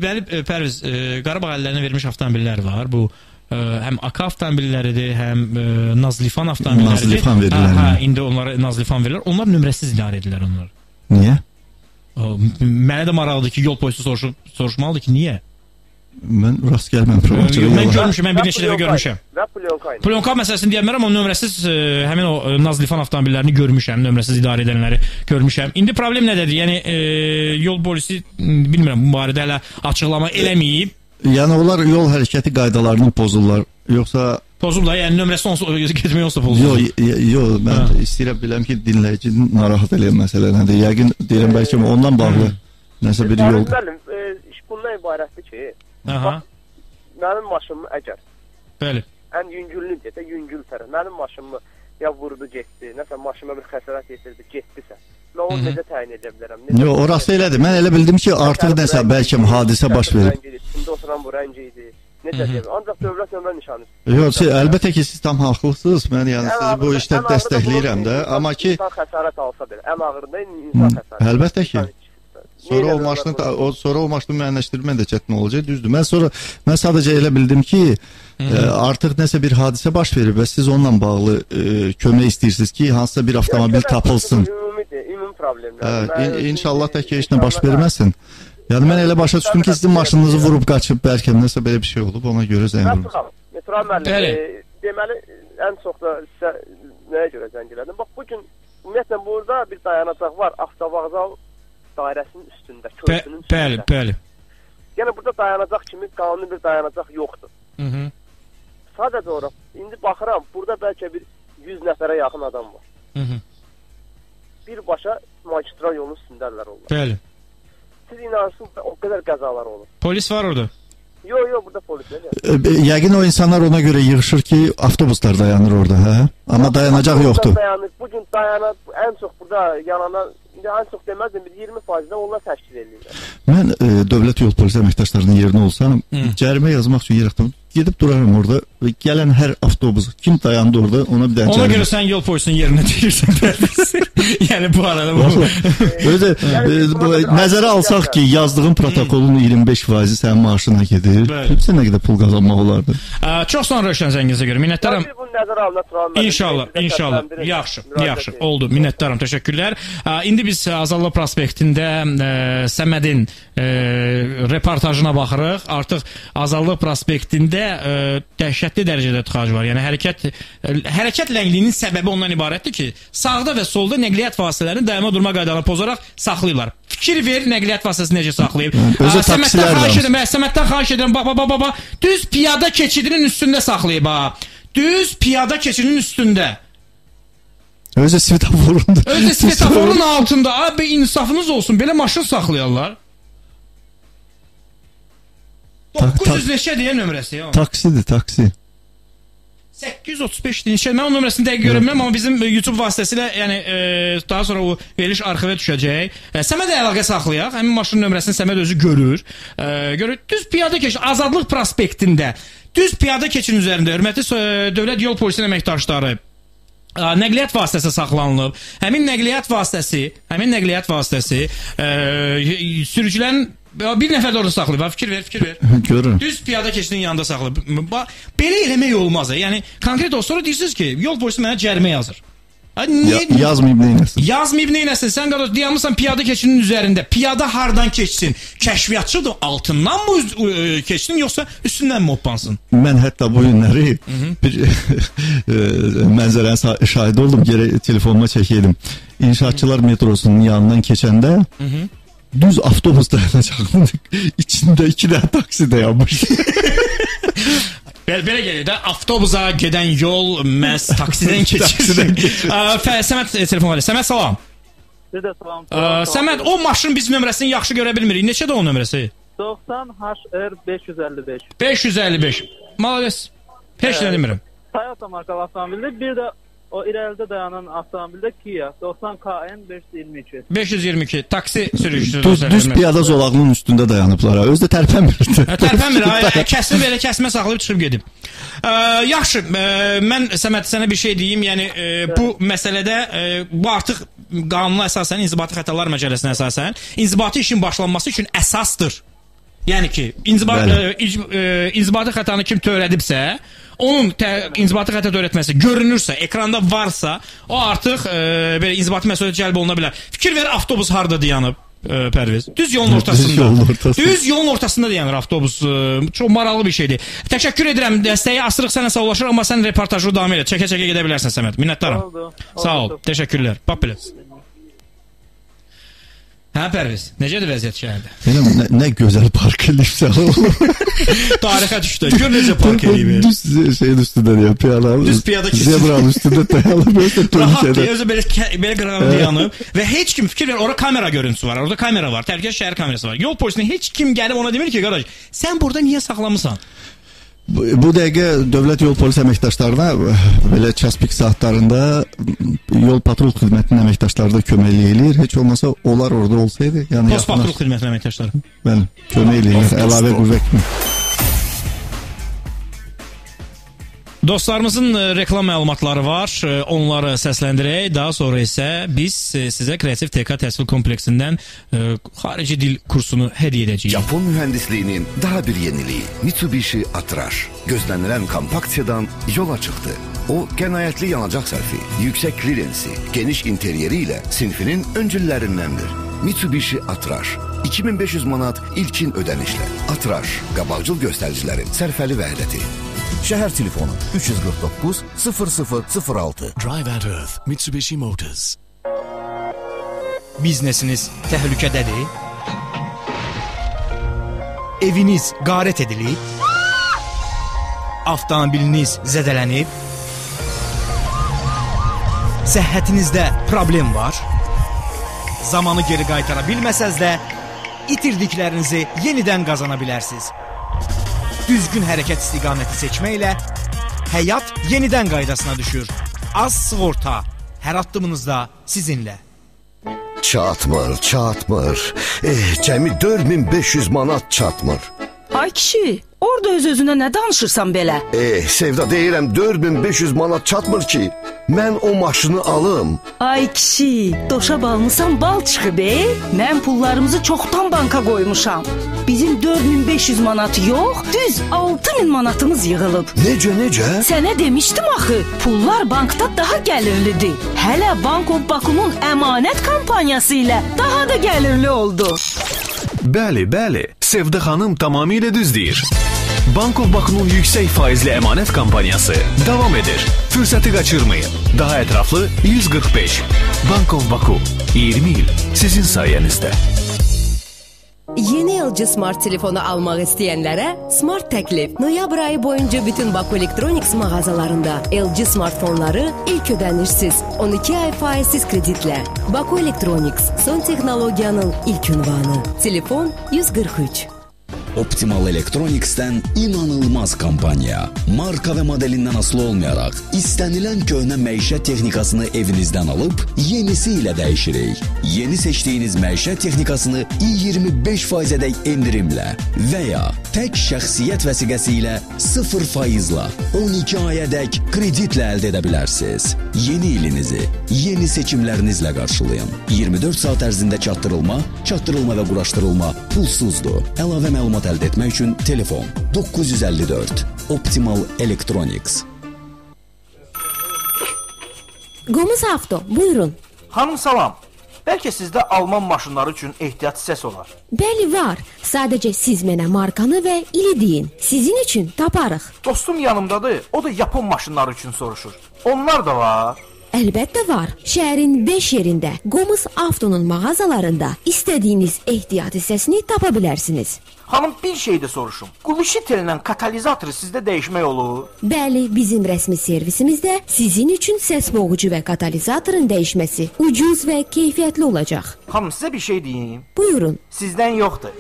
Bəli, Pərviz, Qarabağ əllərinə verilmiş avtomobillər var, bu həm AK avtomobilləridir, həm Nazlifan avtomobilləridir. Nazlifan verirlər. Hə, indi onlara Nazlifan verirlər. Onlar nömrəsiz idarə edirlər onlar. Niyə? Mənə də maraqlıdır ki, yol polisi soruşmalıdır ki, niyə? Mən rast gəlməmişəm. Mən görmüşəm, mən bir neçə dəfə görmüşəm. Və plyonka ilə. Plyonka məsələsini deyə bilmərəm, amma nömrəsiz həmin o Nazlifan avtomobillərini görmüşəm, nömrəsiz idarə edənləri görmüşəm. İndi problem nədədir? Yəni yol polisi bilmirəm bu barədə hələ açıqlama eləməyib. Yəni onlar yol hərəkəti qaydalarını pozurlar, yoxsa pozurlar, yəni nömrəsi onsuz getmək onsuz da pozulur. Yox, yox, mən istəyirəm biləm ki, dinləyici narahat eləyən məsələ nədir. Yəqin deyirəm bəlkə ondan bağlı nəsə bir yol. Müəllim, iş bundan ibarətdir ki, bax, mənim maşınımı əgər bəli, ən yüngüllü deyə də yüngül tərəf, mənim maşınımı ya vurdu getdi, nəsə maşınıma bir xəsarət yetirdi, getdisə, mən onu necə təyin edə bilərəm? Yox, orası elədir. Mən elə bildim ki, artıq nəsə bəlkə hadisə baş verib. İçində oturan bu rəng idi. Necə deyim? Ancaq dövlət nömrə nişanı. Yox, əlbəttə ki, siz tam haqlısınız. Mən yəni sizi bu işdə dəstəkləyirəm də, amma ki insan xəsarət alsa belə, ən ağırında insan xəsarət. Əlbəttə ki. Sonra o maşını sonra o maşını müəyyənləşdirmək də çətin olacaq, düzdür. Mən sadəcə elə bildim ki, artıq nəsə bir hadisə baş verib və siz onunla bağlı kömək istəyirsiniz ki, hansısa bir avtomobil tapılsın. Ümumidir, ümumi problemlər. İnşallah da ki, heç nə baş verməsin. Yəni mən elə başa düşdüm ki, sizin maşınınızı vurub qaçıb, bəlkə nəsə belə bir şey olub, ona görə zəng vurmusunuz. Tural müəllim, deməli ən çox da sizə nəyə görə zəng elədim? Bax, bu gün ümumiyyətlə burada bir dayanacaq var, avtovağzal dairəsinin üstündə, körpünün üstündə. Bəli, bəli. Yəni burada dayanacaq kimi qanuni bir dayanacaq yoxdur. Sadəcə olaraq, indi baxıram, burada bəlkə bir 100 nəfərə yaxın adam var. Birbaşa magistral yolun üstündədirlər onlar. Bəli. Siz inanırsınız, o qədər qəzalar olur. Polis var orada? Yox, yox, burada polis necə? Yəqin o insanlar ona görə yığışır ki, avtobuslar dayanır orada, hə? Amma dayanacaq yoxdur. Bugün dayanan, ən çox burada yanana, ən çox deməzdim, bir 20% onlar təşkil edirlər. Mən dövlət yol polisi əməkdaşlarının yerinə olsam, cərimə yazmaq üçün yer axtarım. Gedib duraram orada və gələn hər avtobus, kim dayandı orada, ona bir dənə cərimə. Ona görə sən yol polisinin yerinə deyirsən, yəni bu arada bu. Özü, nəzərə alsaq ki, yazdığın protokolun 25% sənin maaşına gedir. Sən nə qədər pul qazanmaq olardı? Çox sağ olun Rövşən zənginizə görə. Minnətdaram. İnşallah, İnşallah, inşallah. Yaxşı, yaxşı. Oldu. Minnətdaram. Təşəkkürlər. İndi biz Azadlıq prospektində Səmədin reportajına baxırıq. Artıq Azadlıq prospektində dəhşətli dərəcədə tıxac var. Yəni hərəkət ləngliyinin səbəbi ondan ibarətdir ki, sağda və solda nəqliyyat vasitələrini dayanma durma qaydalarını pozaraq saxlayırlar. Fikir ver, nəqliyyat vasitəsini necə saxlayıb. Səməddən xahiş edirəm, Səməddən xahiş edirəm. Bax, bax, bax, bax. Düz piyada keçidinin üstündə saxlayıb ha. Düz piyada keçidinin üstündə. Özü svetoforun. Özü svetoforun altında. Abi insafınız olsun, belə maşın saxlayarlar. 900 neçə deyə nömrəsi. Taksidir, taksi. 835 neçə? Mən o nömrəsini dəqiq görə bilmirəm, amma bizim YouTube vasitəsilə, yəni daha sonra o veriliş arxivə düşəcək. Səməd əlaqə saxlayaq. Həmin maşının nömrəsini Səməd özü görür. Görür. Düz piyada keçid Azadlıq prospektində. Düz piyada keçidin üzərində hörmətli Dövlət Yol Polisinin əməkdaşları nəqliyyat vasitəsi saxlanılıb. Həmin nəqliyyat vasitəsi sürücülərin bir nəfər də orada saxlayıb. Fikir ver, fikir ver. Görürəm. Düz piyada keçidinin yanında saxlayıb. Belə eləmək olmaz. Yəni konkret o sonra deyirsiniz ki, yol polisi mənə cərimə yazır. Niyə? Yazmayıb neynəsin? Yazmayıb neynəsin? Sən qardaş dayanmısan piyada keçidinin üzərində. Piyada hardan keçsin? Kəşfiyyatçıdır, altından mı keçsin, yoxsa üstündən mi hoppansın? Mən hətta bu günləri bir mənzərənin şahidi oldum. Geri telefonuma çəkəydim. İnşaatçılar metrosunun yanından keçəndə düz avtobus dayanacağının içində 2 dənə taksi dayanmış. Belə gəlir də, avtobusa gedən yol məhz taksidən keçir. Səməd telefon var. Səməd, salam. Sizə salam. Səməd, o maşın biz nömrəsini yaxşı görə bilmirik. Neçədir o nömrəsi? 90 HR 555. 555. Malades. Heç nə demirəm. Toyota markalı avtomobildir. Bir də o irəlidə dayanan avtomobildə Kia 90 KN 522. 522 taksi sürücüsü. Düz piyada zolağının üstündə dayanıblar. Özü də tərpənmir. Tərpənmir. Kəsmə belə kəsmə saxlayıb çıxıb gedib. Yaxşı, mən Səməd sənə bir şey deyim. Yəni bu məsələdə bu artıq qanuna əsasən, İnzibati Xətalar Məcəlləsinə əsasən inzibati işin başlanması üçün əsasdır. Yəni ki, inzibati xətanı kim törədibsə, onun inzibati xəta törətməsi görünürsə, ekranda varsa, o artıq belə inzibati məsuliyyət cəlb oluna bilər. Fikir ver, avtobus harda dayanıb, Pərviz? Düz yolun ortasında. Düz yolun ortasında dayanır avtobus. Çox maraqlı bir şeydir. Təşəkkür edirəm. Dəstəyi asırıq, sənə sağollaşır, amma sən reportajı davam elə. Çəkə-çəkə gedə bilərsən Səməd. Minnətdaram. Sağ ol. Təşəkkürlər. Bax belə. Hə Pərviz, necədir vəziyyət şəhərdə? Elə nə gözəl park eləyibsən oğlum. Tarixə düşdü. Gör necə park eləyib. Düz şeyin üstündə deyəm, piyada. Düz piyada keçir. Zebranın üstündə dayanıb, özü də dönüşədə. Özü belə qırağında dayanıb və heç kim fikir ver, orada kamera görüntüsü var, orada kamera var, təhlükəsiz şəhər kamerası var. Yol polisinin heç kim gəlib ona demir ki, qardaş, sən burada niyə saxlamısan? Bu dəqiqə Dövlət Yol Polis əməkdaşlarına belə ças pik saatlarında yol patrul xidmətinin əməkdaşları da köməklik eləyir. Heç olmasa onlar orada olsaydı. Yəni Post patrul xidmətinin əməkdaşları. Bəli, kömək eləyirlər, əlavə qüvvə kimi. Dostlarımızın reklam məlumatları var, onları səsləndirək. Daha sonra isə biz sizə Kreativ TK Təhsil Kompleksindən xarici dil kursunu hədiyyə edəcəyik. Japon mühəndisliyinin daha bir yeniliği Mitsubishi Attraş. Gözlənilən kompakt sedan yola çıxdı. O, qənaətli yanacaq sərfi, yüksək klirensi, geniş interyeri ilə sinfinin öncüllərindəndir. Mitsubishi Attraş. 2500 manat ilkin ödənişlə. Attraş, qabaqcıl göstəricilərin sərfəli vəhdəti. Şəhər telefonu 349 0006. Drive at Earth, Mitsubishi Motors. Biznesiniz təhlükədədir? Eviniz qarət edilib? Avtomobiliniz zədələnib? Səhhətinizdə problem var? Zamanı geri qaytara bilməsəz də itirdiklərinizi yenidən qazana bilərsiniz. Düzgün hərəkət istiqaməti seçməklə həyat yenidən qaydasına düşür. Az sığorta hər addımınızda sizinlə. Çatmır, çatmır. Cəmi 4500 manat çatmır. Ay kişi, orada öz-özünə nə danışırsan belə? Sevda deyirəm, 4500 manat çatmır ki, mən o maşını alım. Ay kişi, doşa balmısan bal çıxıb, Mən pullarımızı çoxdan banka qoymuşam. Bizim 4500 manat yox, düz 6000 manatımız yığılıb. Necə, necə? Sənə demişdim axı, pullar bankda daha gəlirlidir. Hələ Bank of Bakunun əmanət kampaniyası ilə daha da gəlirli oldu. Bəli, bəli, Sevda xanım tamamilə düz deyir. Bank of Bakunun yüksək faizli əmanət kampaniyası davam edir. Fürsəti qaçırmayın. Daha ətraflı 145. Bank of Baku 20 il sizin sayənizdə. Yeni LG Smart telefonu almaq istəyənlərə Smart təklif. Noyabr ayı boyunca bütün Baku Electronics mağazalarında LG smartfonları ilk ödənişsiz, 12 ay faizsiz kreditlə. Baku Electronics, son texnologiyanın ilk ünvanı. Telefon 143. Optimal Electronics-dən inanılmaz kampaniya. Marka və modelindən asılı olmayaraq istənilən köhnə məişət texnikasını evinizdən alıb yenisi ilə dəyişirik. Yeni seçdiyiniz məişət texnikasını 25%-ədək endirimlə və ya tək şəxsiyyət vəsiqəsi ilə 0%-la 12 ayədək kreditlə əldə edə bilərsiniz. Yeni ilinizi yeni seçimlərinizlə qarşılayın. 24 saat ərzində çatdırılma, çatdırılma və quraşdırılma pulsuzdur. Əlavə məlumat əldə etmək üçün telefon 954 Optimal Electronics. Qomuz Avto, buyurun. Xanım salam. Bəlkə sizdə alman maşınları üçün ehtiyat hissəsi olar. Bəli var. Sadəcə siz mənə markanı və ili deyin. Sizin üçün taparıq. Dostum yanımdadır. O da yapon maşınları üçün soruşur. Onlar da var. Əlbəttə var. Şəhərin 5 yerində Qomuz Avto'nun mağazalarında istədiyiniz ehtiyat hissəsini tapa bilərsiniz. Xanım, bir şey də soruşum. Quluşitellə katalizatoru sizdə dəyişmək olur? Bəli, bizim rəsmi servisimizdə sizin üçün səs boğucu və katalizatorun dəyişməsi ucuz və keyfiyyətli olacaq. Xanım, sizə bir şey deyim. Buyurun. Sizdən yoxdur.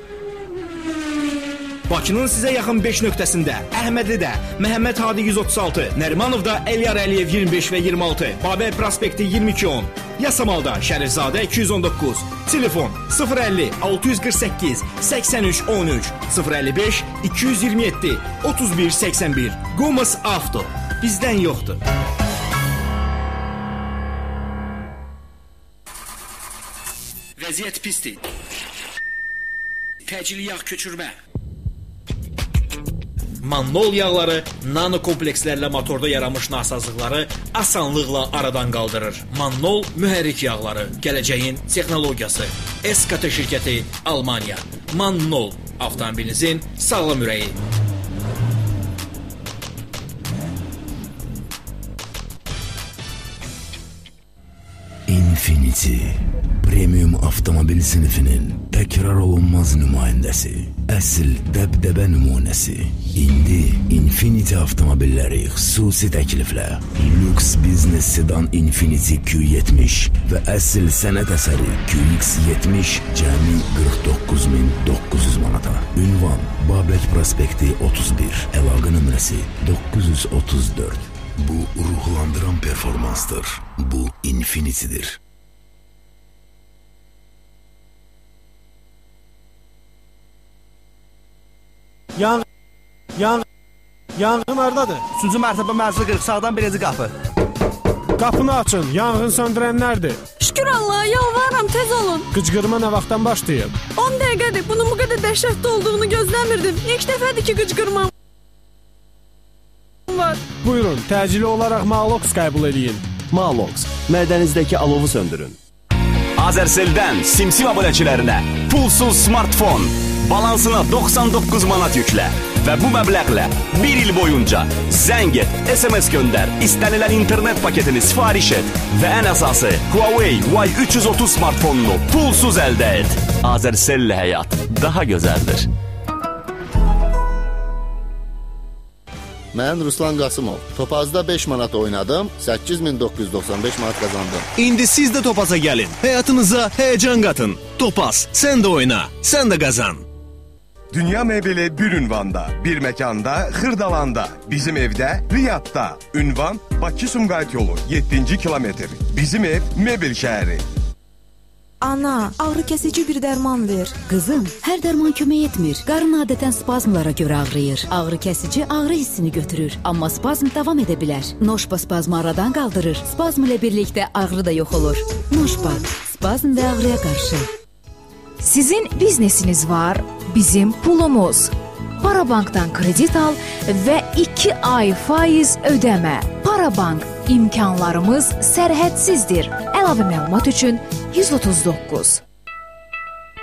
Bakının sizə yaxın 5 nöqtəsində Əhmədlidə Məhəmməd Hadi 136, Nərimanovda Elyar Əliyev 25 və 26, Babək prospekti 2210, Yasamalda Şərifzadə 219. Telefon 050 648 83 13, 055 227 31 81. Gomes Avto. Bizdən yoxdur. Vəziyyət pisdir. Təcili yağ köçürmə. Mannol yağları nano komplekslərlə motorda yaranmış nasazlıqları asanlıqla aradan qaldırır. Mannol mühərrik yağları, gələcəyin texnologiyası. SKT şirkəti, Almaniya. Mannol, avtomobilinizin sağlam ürəyi. Infiniti, premium avtomobil sinifinin təkrar olunmaz nümayəndəsi, əsl dəbdəbə nümunəsi. İndi Infiniti avtomobilləri xüsusi təkliflə lüks biznes sedan Infiniti Q70 və əsl sənət əsəri QX70 cəmi 49.900 manata. Ünvan Babək prospekti 31, əlaqə nömrəsi 934. Bu ruhlandıran performansdır. Bu Infinitidir. Yanğın hardadır? 3-cü mərtəbə mənzil 40, sağdan birinci qapı. Qapını açın, yanğın söndürənlərdir. Şükür Allaha, yalvarıram, tez olun. Qıcqırma nə vaxtdan başlayıb? 10 dəqiqədir, bunun bu qədər dəhşətli olduğunu gözləmirdim. İlk dəfədir ki, qıcqırmam var. Buyurun, təcili olaraq Malox qəbul eləyin. Malox, mədənizdəki alovu söndürün. Azərseldən Simsim abunəçilərinə pulsuz smartfon, balansına 99 manat yüklə və bu məbləğlə bir il boyunca zəng et, SMS göndər, istənilən internet paketini sifariş et və ən əsası Huawei Y330 smartfonunu pulsuz əldə et. Azərsellə həyat daha gözəldir. Mən Ruslan Qasımov. Topazda 5 manat oynadım, 8995 manat qazandım. İndi siz də Topaza gəlin. Həyatınıza həyəcan qatın. Topaz, sən də oyna, sən də qazan. Dünya mebeli bir ünvanda, bir məkanda, Xırdalanda, bizim evdə, Riyadda. Ünvan Bakı-Sumqayıt yolu, 7-ci kilometr. Bizim ev mebel şəhəri. Ana, ağrı kəsici bir dərman ver. Qızım, hər dərman kömək etmir. Qarın adətən spazmlara görə ağrıyır. Ağrı kəsici ağrı hissini götürür. Amma spazm davam edə bilər. Noşpa spazmı aradan qaldırır. Spazm ilə birlikdə ağrı da yox olur. Noşpa, spazm və ağrıya qarşı. Sizin biznesiniz var, bizim pulumuz. Parabankdan kredit al və 2 ay faiz ödəmə. Parabank, imkanlarımız sərhədsizdir. Əlavə məlumat üçün 139.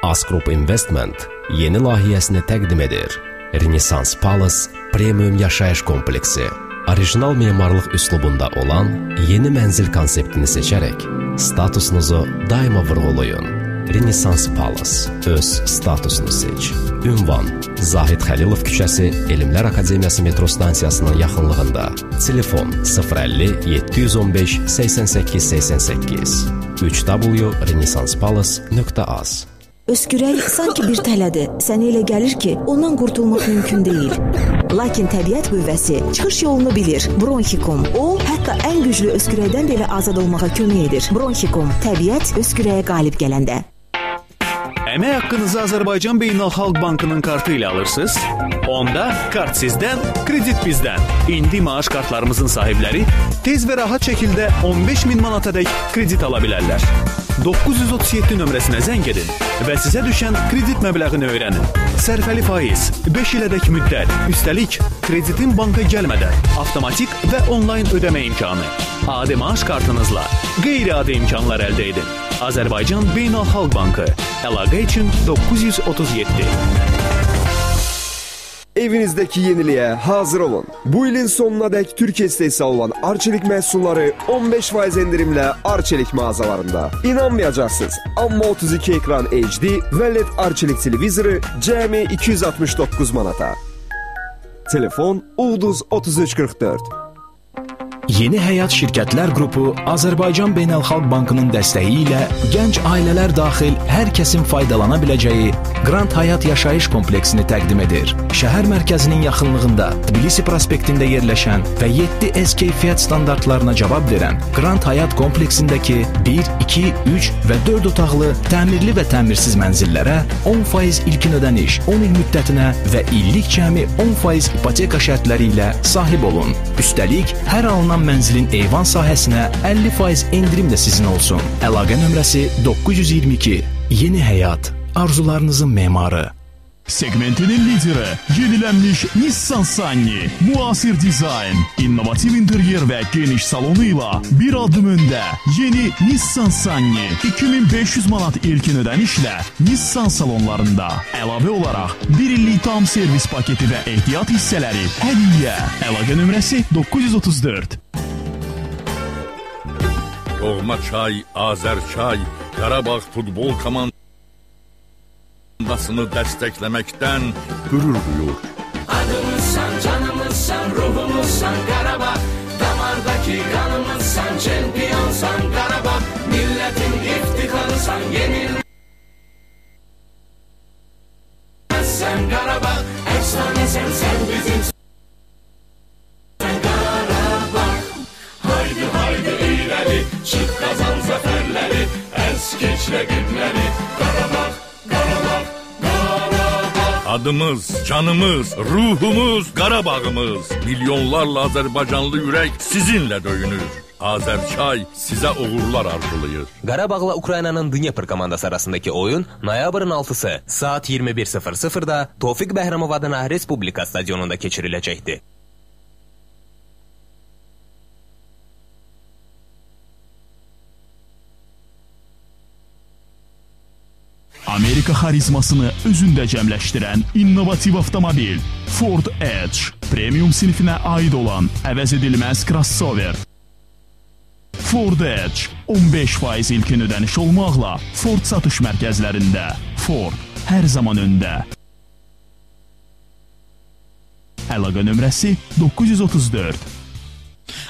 Asgroup Investment yeni layihəsini təqdim edir. Renaissance Palace Premium Yaşayış Kompleksi. Orijinal memarlıq üslubunda olan yeni mənzil konseptini seçərək statusunuzu daima vurğulayın. Renaissance Palace. Öz statusunu seç. Ünvan: Zahid Xəlilov küçəsi, Elmlər Akademiyası metro stansiyasının yaxınlığında. Telefon 050 715 88 88. 3w renaissancepalace.az. Öskürək sanki bir tələdir. Sənə elə gəlir ki, ondan qurtulmaq mümkün deyil. Lakin təbiət qüvvəsi çıxış yolunu bilir. Bronxikum. O, hətta ən güclü öskürəkdən belə azad olmağa kömək edir. Bronxikum. Təbiət öskürəyə qalib gələndə. Əmək haqqınızı Azərbaycan Beynəlxalq Bankının kartı ilə alırsınız? Onda kart sizdən, kredit bizdən. İndi maaş kartlarımızın sahibləri tez və rahat şəkildə 15 min manatadək kredit ala bilərlər. 937 nömrəsinə zəng edin və sizə düşən kredit məbləğini öyrənin. Sərfəli faiz, 5 ilədək müddət, üstəlik kreditin banka gəlmədən avtomatik və onlayn ödəmə imkanı. Adi maaş kartınızla qeyri-adi imkanlar əldə edin. Azərbaycan Beynəlxalq Bankı. Əlaqə üçün 937. Evinizdeki yeniliğe hazır olun. Bu ilin sonuna dek Türkiye istehsalı olan Arçelik məhsulları 15% endirimle Arçelik mağazalarında. İnanmayacaksınız amma 32 ekran HD ve LED Arçelik televizoru cəmi 269 manata. Telefon Ulduz 3344. Yeni Həyat Şirkətlər Qrupu Azərbaycan Beynəlxalq Bankının dəstəyi ilə gənc ailələr daxil hər kəsin faydalana biləcəyi Grand Hayat yaşayış kompleksini təqdim edir. Şəhər mərkəzinin yaxınlığında Tbilisi prospektində yerləşən və 7S keyfiyyət standartlarına cavab verən Grand Hayat kompleksindəki 1, 2, 3 və 4 otaqlı təmirli və təmirsiz mənzillərə 10% ilkin ödəniş, 10 il müddətinə və illik cəmi 10% ipoteka şərtləri ilə sahib olun. Üstəlik, hər alınan mənzilin eyvan sahəsinə 50% endirim də sizin olsun. Əlaqə nömrəsi 922. Yeni Həyat, arzularınızın memarı. Segmentinin lideri yenilenmiş Nissan Sunny. Muasir dizayn, innovativ interyer ve geniş salonuyla bir adım önde. Yeni Nissan Sunny 2500 manat ilkin ödenişle Nissan salonlarında. Əlavə olaraq bir illik tam servis paketi ve ehtiyat hisseleri hediye. Əlaqə nömrəsi 934. Doğma çay, Azərçay, Qarabağ futbol komandasını dəstəkləməkdən qürur duyur. Adımızsan, canımızsan, ruhumuzsan Qarabağ. Damardaki kanımızsan, çempiyonsan Qarabağ. Milletin iftixarısan, yenilmezsen Qarabağ. Efsanesen sen bizimsen Qarabağ. Haydi haydi ileri, çık kazan zaferleri, ez geç rakipleri. Qarabağ, Qarabağ, Qarabağ. Adımız, canımız, ruhumuz, Qarabağımız. Milyonlarla Azərbaycanlı ürək sizinlə döyünür. Azərçay sizə uğurlar arzulayır. Qarabağla Ukraynanın Dnepr komandası arasındakı oyun noyabrın 6-sı saat 21:00-da Tofiq Bəhramov adına Respublika stadionunda keçiriləcəkdir. Amerika xarizmasını özündə cəmləşdirən innovativ avtomobil Ford Edge, premium sinifinə aid olan əvəz edilməz crossover. Ford Edge 15% ilkin ödəniş olmaqla Ford satış mərkəzlərində. Ford hər zaman öndə. Əlaqə nömrəsi 934.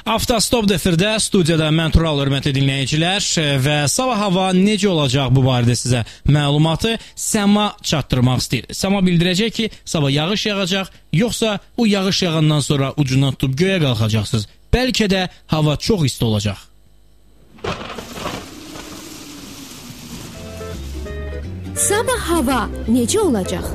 Avtostop efirdə, studiyada mən Tural, hörmətli dinləyicilər, və sabah hava necə olacaq bu barədə sizə məlumatı Səma çatdırmaq istəyir. Səma bildirəcək ki, sabah yağış yağacaq, yoxsa o yağış yağandan sonra ucundan tutub göyə qalxacaqsınız. Bəlkə də hava çox isti olacaq. Sabah hava necə olacaq?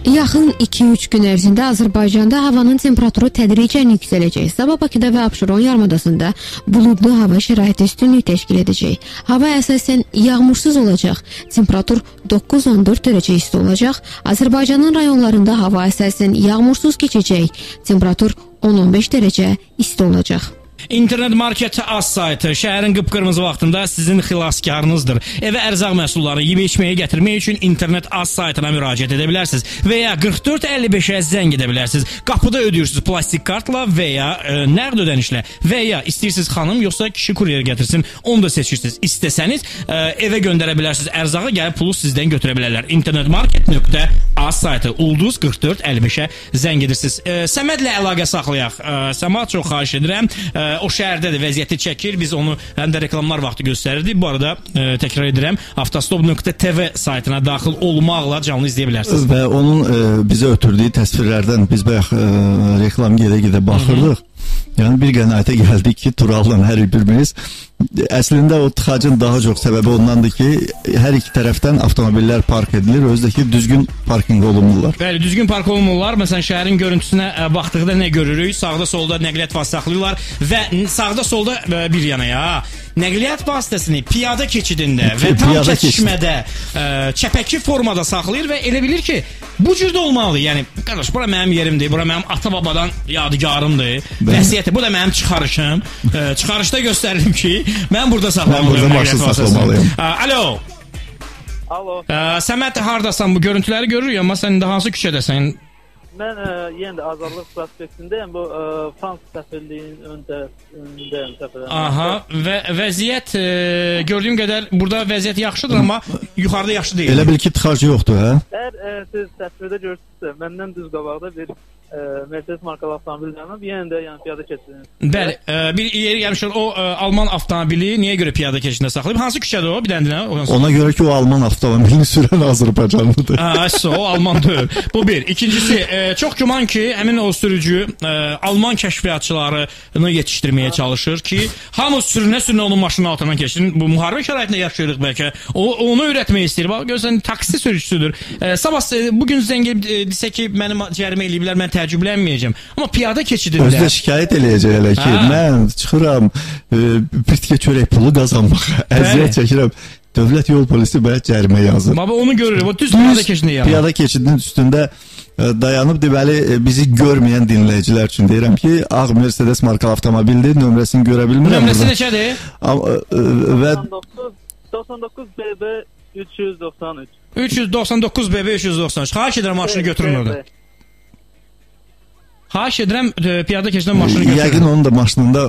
Yaxın 2-3 gün ərzində Azərbaycanda havanın temperaturu tədricən yüksələcək. Sabah Bakıda və Abşeron yarımadasında buludlu hava şəraiti üstünlük təşkil edəcək. Hava əsasən yağmursuz olacaq. Temperatur 9-14 dərəcə isti olacaq. Azərbaycanın rayonlarında hava əsasən yağmursuz keçəcək. Temperatur 10-15 dərəcə isti olacaq. İnternet market Az saytı şəhərin qıpqırmızı vaxtında sizin xilaskarınızdır. Evə ərzaq məhsulları yeyib içməyə gətirmək üçün internet Az saytına müraciət edə bilərsiniz və ya 4455-ə zəng edə bilərsiniz. Qapıda ödəyirsiniz plastik kartla və ya nəqd ödənişlə və ya istəyirsiniz xanım yoxsa kişi kuryer gətirsin, onu da seçirsiniz. İstəsəniz evə göndərə bilərsiniz ərzağı, gəlib pulu sizdən götürə bilərlər. internetmarket.az. A saytı ulduz 44 55-ə zəng edirsiniz. Səmədlə əlaqə saxlayaq. Səma, çox xahiş edirəm. O şəhərdədir, vəziyyəti çəkir. Biz onu həm də reklamlar vaxtı göstərirdik. Bu arada təkrar edirəm, avtostop.tv saytına daxil olmaqla canlı izləyə bilərsiniz. Və onun bizə ötürdüyü təsvirlərdən biz bayaq reklam gedə-gedə baxırdıq. Yəni bir qənaətə gəldik ki, Tural'la hər birimiz əslində o tıxacın daha çox səbəbi ondandır ki, hər iki tərəfdən avtomobillər park edilir, özü də ki, düzgün parkinq olunmurlar. Bəli, düzgün park olunmurlar. Məsələn, şəhərin görüntüsünə baxdıqda nə görürük? Sağda, solda nəqliyyat vasitəsi saxlayırlar və sağda, solda bir yana ya nəqliyyat vasitəsini piyada keçidində və tam kəsişmədə çəpəki formada saxlayır və elə bilir ki, bu cür də olmalıdır. Yəni, qardaş, bura mənim yerimdir, bura mənim ata-babadan yadigarımdır, vəsiyyəti, bu da mənim çıxarışım. Çıxarışda göstərirəm ki, mən burada saxlamalıyım. Mən burada maşın saxlamalıyım. Alo. Alo. Səməd, hardasan? Bu görüntüləri görürük, amma sən indi hansı küçədəsən? Mən yenə də Azadlıq prospektindəyəm, bu Fransız səfirliyinin öndəyəm səfirliyinin. Aha, və vəziyyət gördüyüm qədər burada vəziyyət yaxşıdır, amma yuxarıda yaxşı deyil. Elə bil ki, tıxac yoxdur, hə? Əgər siz təsvirdə görürsünüzsə, məndən düz qabaqda bir Mercedes markalı avtomobil dayanıb, yenə də yəni, piyada keçidinin. Bəli, bir yeri gəlmişdir, o Alman avtomobili niyə görə piyada keçidində saxlayıb? Hansı küçədə o? Bir dənə dinə. Ona görə ki, o Alman avtomobilini sürən Azərbaycanlıdır. O Alman deyil. Bu bir. İkincisi, çox güman ki, həmin o sürücü Alman kəşfiyyatçılarını yetişdirməyə çalışır ki, hamı sürünə-sürünə onun maşının altından keçsin. Bu müharibə şəraitində yaşayırıq bəlkə. O, onu öyrətmək istəyir. Bax, görürsən, taksi sürücüsüdür. Sabah bugün zəng edib desə ki, mənim cərimə eləyiblər, mən təəccüblənməyəcəm. Amma piyada keçidində özü də şikayət eləyəcək elə ki, mən çıxıram bir tikə çörək pulu qazanmağa, əziyyət çəkirəm. Dövlət yol polisi mənə cərimə yazır. Baba onu görürük. O düz piyada keçidində yaranır. Piyada keçidinin üstündə dayanıb, deməli bizi görməyən dinləyicilər üçün deyirəm ki, ağ Mercedes markalı avtomobildir, nömrəsini görə bilmirəm. Nömrəsi neçədir? Və 99 BB 393. 399 BB 393. Xahiş edirəm maşını götürün orada. Xahiş edirəm, piyada keçidən maşını götürün. Yəqin onun da maşınında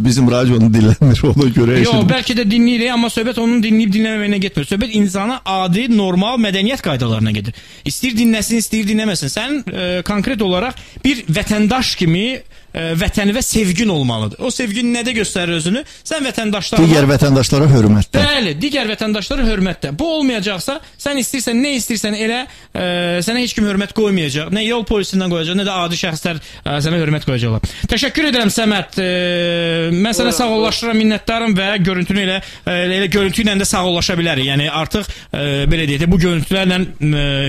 bizim radionu dinlənmir, ona görə eşidir. Yox, bəlkə də dinləyirik, amma söhbət onun dinləyib dinləməməyinə getmir. Söhbət insana adi, normal mədəniyyət qaydalarına gedir. İstəyir dinləsin, istəyir dinləməsin. Sən konkret olaraq bir vətəndaş kimi vətəni və sevgin olmalıdır. O sevgin nədə göstərir özünü? Sən vətəndaşlara... Digər vətəndaşlara hörmətdə. Bəli, digər vətəndaşlara hörmətdə. Bu olmayacaqsa, sən istəyirsən, nə istəyirsən elə, sənə heç kim hörmət qoymayacaq. Nə yol polisindən qoyacaq, nə də adi şəxslər sənə hörmət qoyacaqlar. Təşəkkür edirəm Səməd. Mən sənə sağollaşıram, minnətdarım və görüntünü elə görüntü ilə də sağollaşa bilərik. Yəni artıq belə deyək də, bu görüntülərlə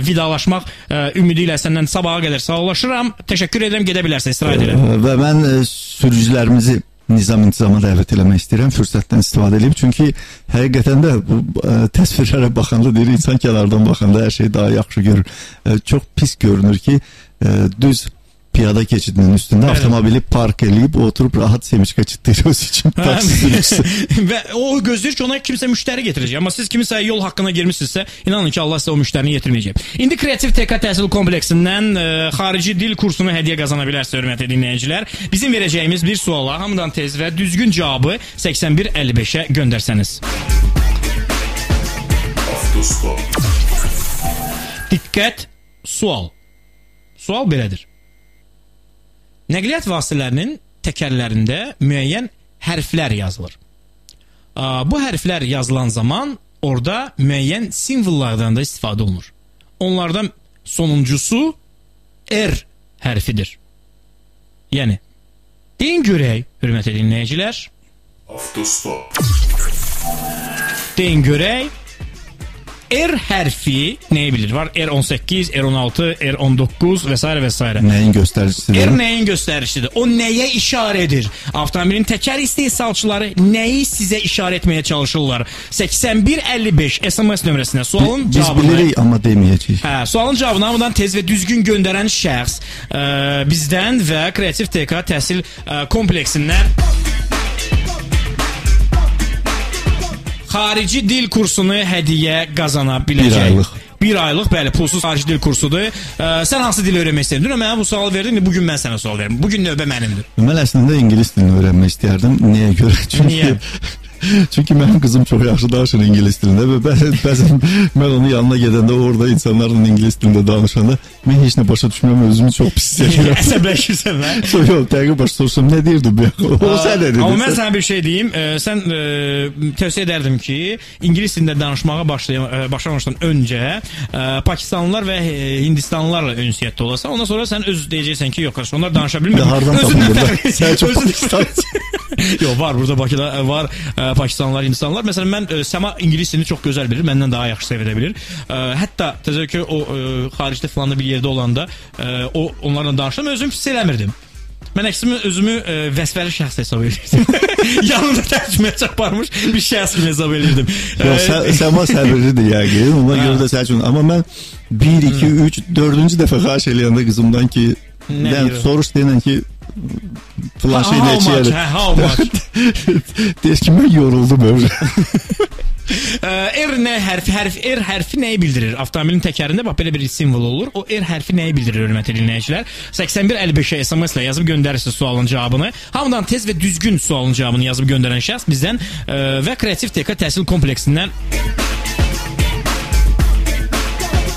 vidalaşmaq ümidi ilə səndən sabaha qədər sağollaşıram. Təşəkkür edirəm, gedə bilərsən, istirahət elə. Və mən sürücülərimizi nizam-intizama dəvət eləmək istəyirəm, fürsətdən istifadə edib. Çünki həqiqətən də bu təsvirlərə baxanda, deyir, insan kənardan baxanda hər şey daha yaxşı görür. Çox pis görünür ki, düz piyada keçidinin üstündə avtomobili park eləyib, oturub rahat semiçka çitdir öz üçün taksi sürücüsü. Və o gözləyir ki, ona kimsə müştəri getirəcək. Amma siz kimisə yol haqqına girmişsinizsə, inanın ki, Allah sizə o müştərini yetirməyəcək. İndi Kreativ TK Təhsil Kompleksindən xarici dil kursunu hədiyyə qazana bilərsiniz, hörmətli dinləyicilər. Bizim verəcəyimiz bir suala hamıdan tez və düzgün cavabı 8155-ə göndərsəniz. Avtostop. Diqqət, sual. Sual belədir. Nəqliyyat vasitələrinin təkərlərində müəyyən hərflər yazılır. Bu hərflər yazılan zaman orada müəyyən simvollardan da istifadə olunur. Onlardan sonuncusu R hərfidir. Yəni, deyin görək, hörmətli dinləyicilər. Avtostop. Deyin görək, R hərfi nəyi bilir? Var R18, R16, R19 və s. və s. Nəyin göstəricisidir? R nəyin göstəricisidir? O nəyə işarə edir? Avtomobilin təkər istehsalçıları nəyi sizə işarə etməyə çalışırlar? 8155 SMS nömrəsinə sualın cavabını... Biz bilirik, amma deməyəcəyik. Hə, sualın cavabını hamıdan tez və düzgün göndərən şəxs bizdən və Kreativ TK Təhsil Kompleksindən xarici dil kursunu hədiyyə qazana biləcək. Bir aylıq. Bir aylıq, bəli, pulsuz xarici dil kursudur. Sən hansı dili öyrənmək istəyirdin? Dünən mənə bu sualı verdin, bugün mən sənə sual verim. Bugün növbə mənimdir. Mən əslində ingilis dilini öyrənmək istəyərdim. Niyə görə? Çünki Niyə? Çünki mənim qızım çox yaxşı danışır ingilis dilində və bəzən mən onun yanına gedəndə orada insanlarla ingilis dilində danışanda mən heç nə başa düşmürəm, özümü çox pis hiss edirəm. Əsəbləşirsən hə? Yox, dəqiq başa soruşsam nə deyirdi bu? O sən nə dedin? Amma mən sənə bir şey deyim. Sən tövsiyə edərdim ki, ingilis dilində danışmağa başlamamışdan öncə Pakistanlılar və Hindistanlılarla ünsiyyətdə olasan. Ondan sonra sən öz deyəcəksən ki, yox, qardaş, onlar danışa bilmir. Hardan tapın burada? Sən çox Pakistan. Yox, var burada Bakıda var Pakistanlılar, Hindistanlılar. Məsələn, mən Səma ingilis dilini çox gözəl bilir, məndən daha yaxşı səviyyədə bilir. Hətta təzə ki, o xaricdə filan bir yerdə olanda o onlarla danışdım, özümü pis eləmirdim. Mən əksinə özümü vəzifəli şəxs hesab edirdim. Yanımda tərcüməyə aparmış bir şəxs kimi hesab edirdim. Yox, Səma səbirlidir yəqin. Ona görə də sən üçün. Amma mən 1, 2, 3, 4-cü dəfə xahiş eləyəndə qızımdan ki, soruş deyən ki, filan şey neçə yerdir. How much? Deyir ki, mən yoruldum öyle. R nə hərfi, R hərfi nəyi bildirir? Avtomobilin təkərində bax belə bir simvol olur. O R hərfi nəyi bildirir, hörmətli dinləyicilər? 8155-ə SMS ilə yazıb göndərirsiniz sualın cavabını. Hamıdan tez və düzgün sualın cavabını yazıb göndərən şəxs bizdən və Kreativ TK Təhsil Kompleksindən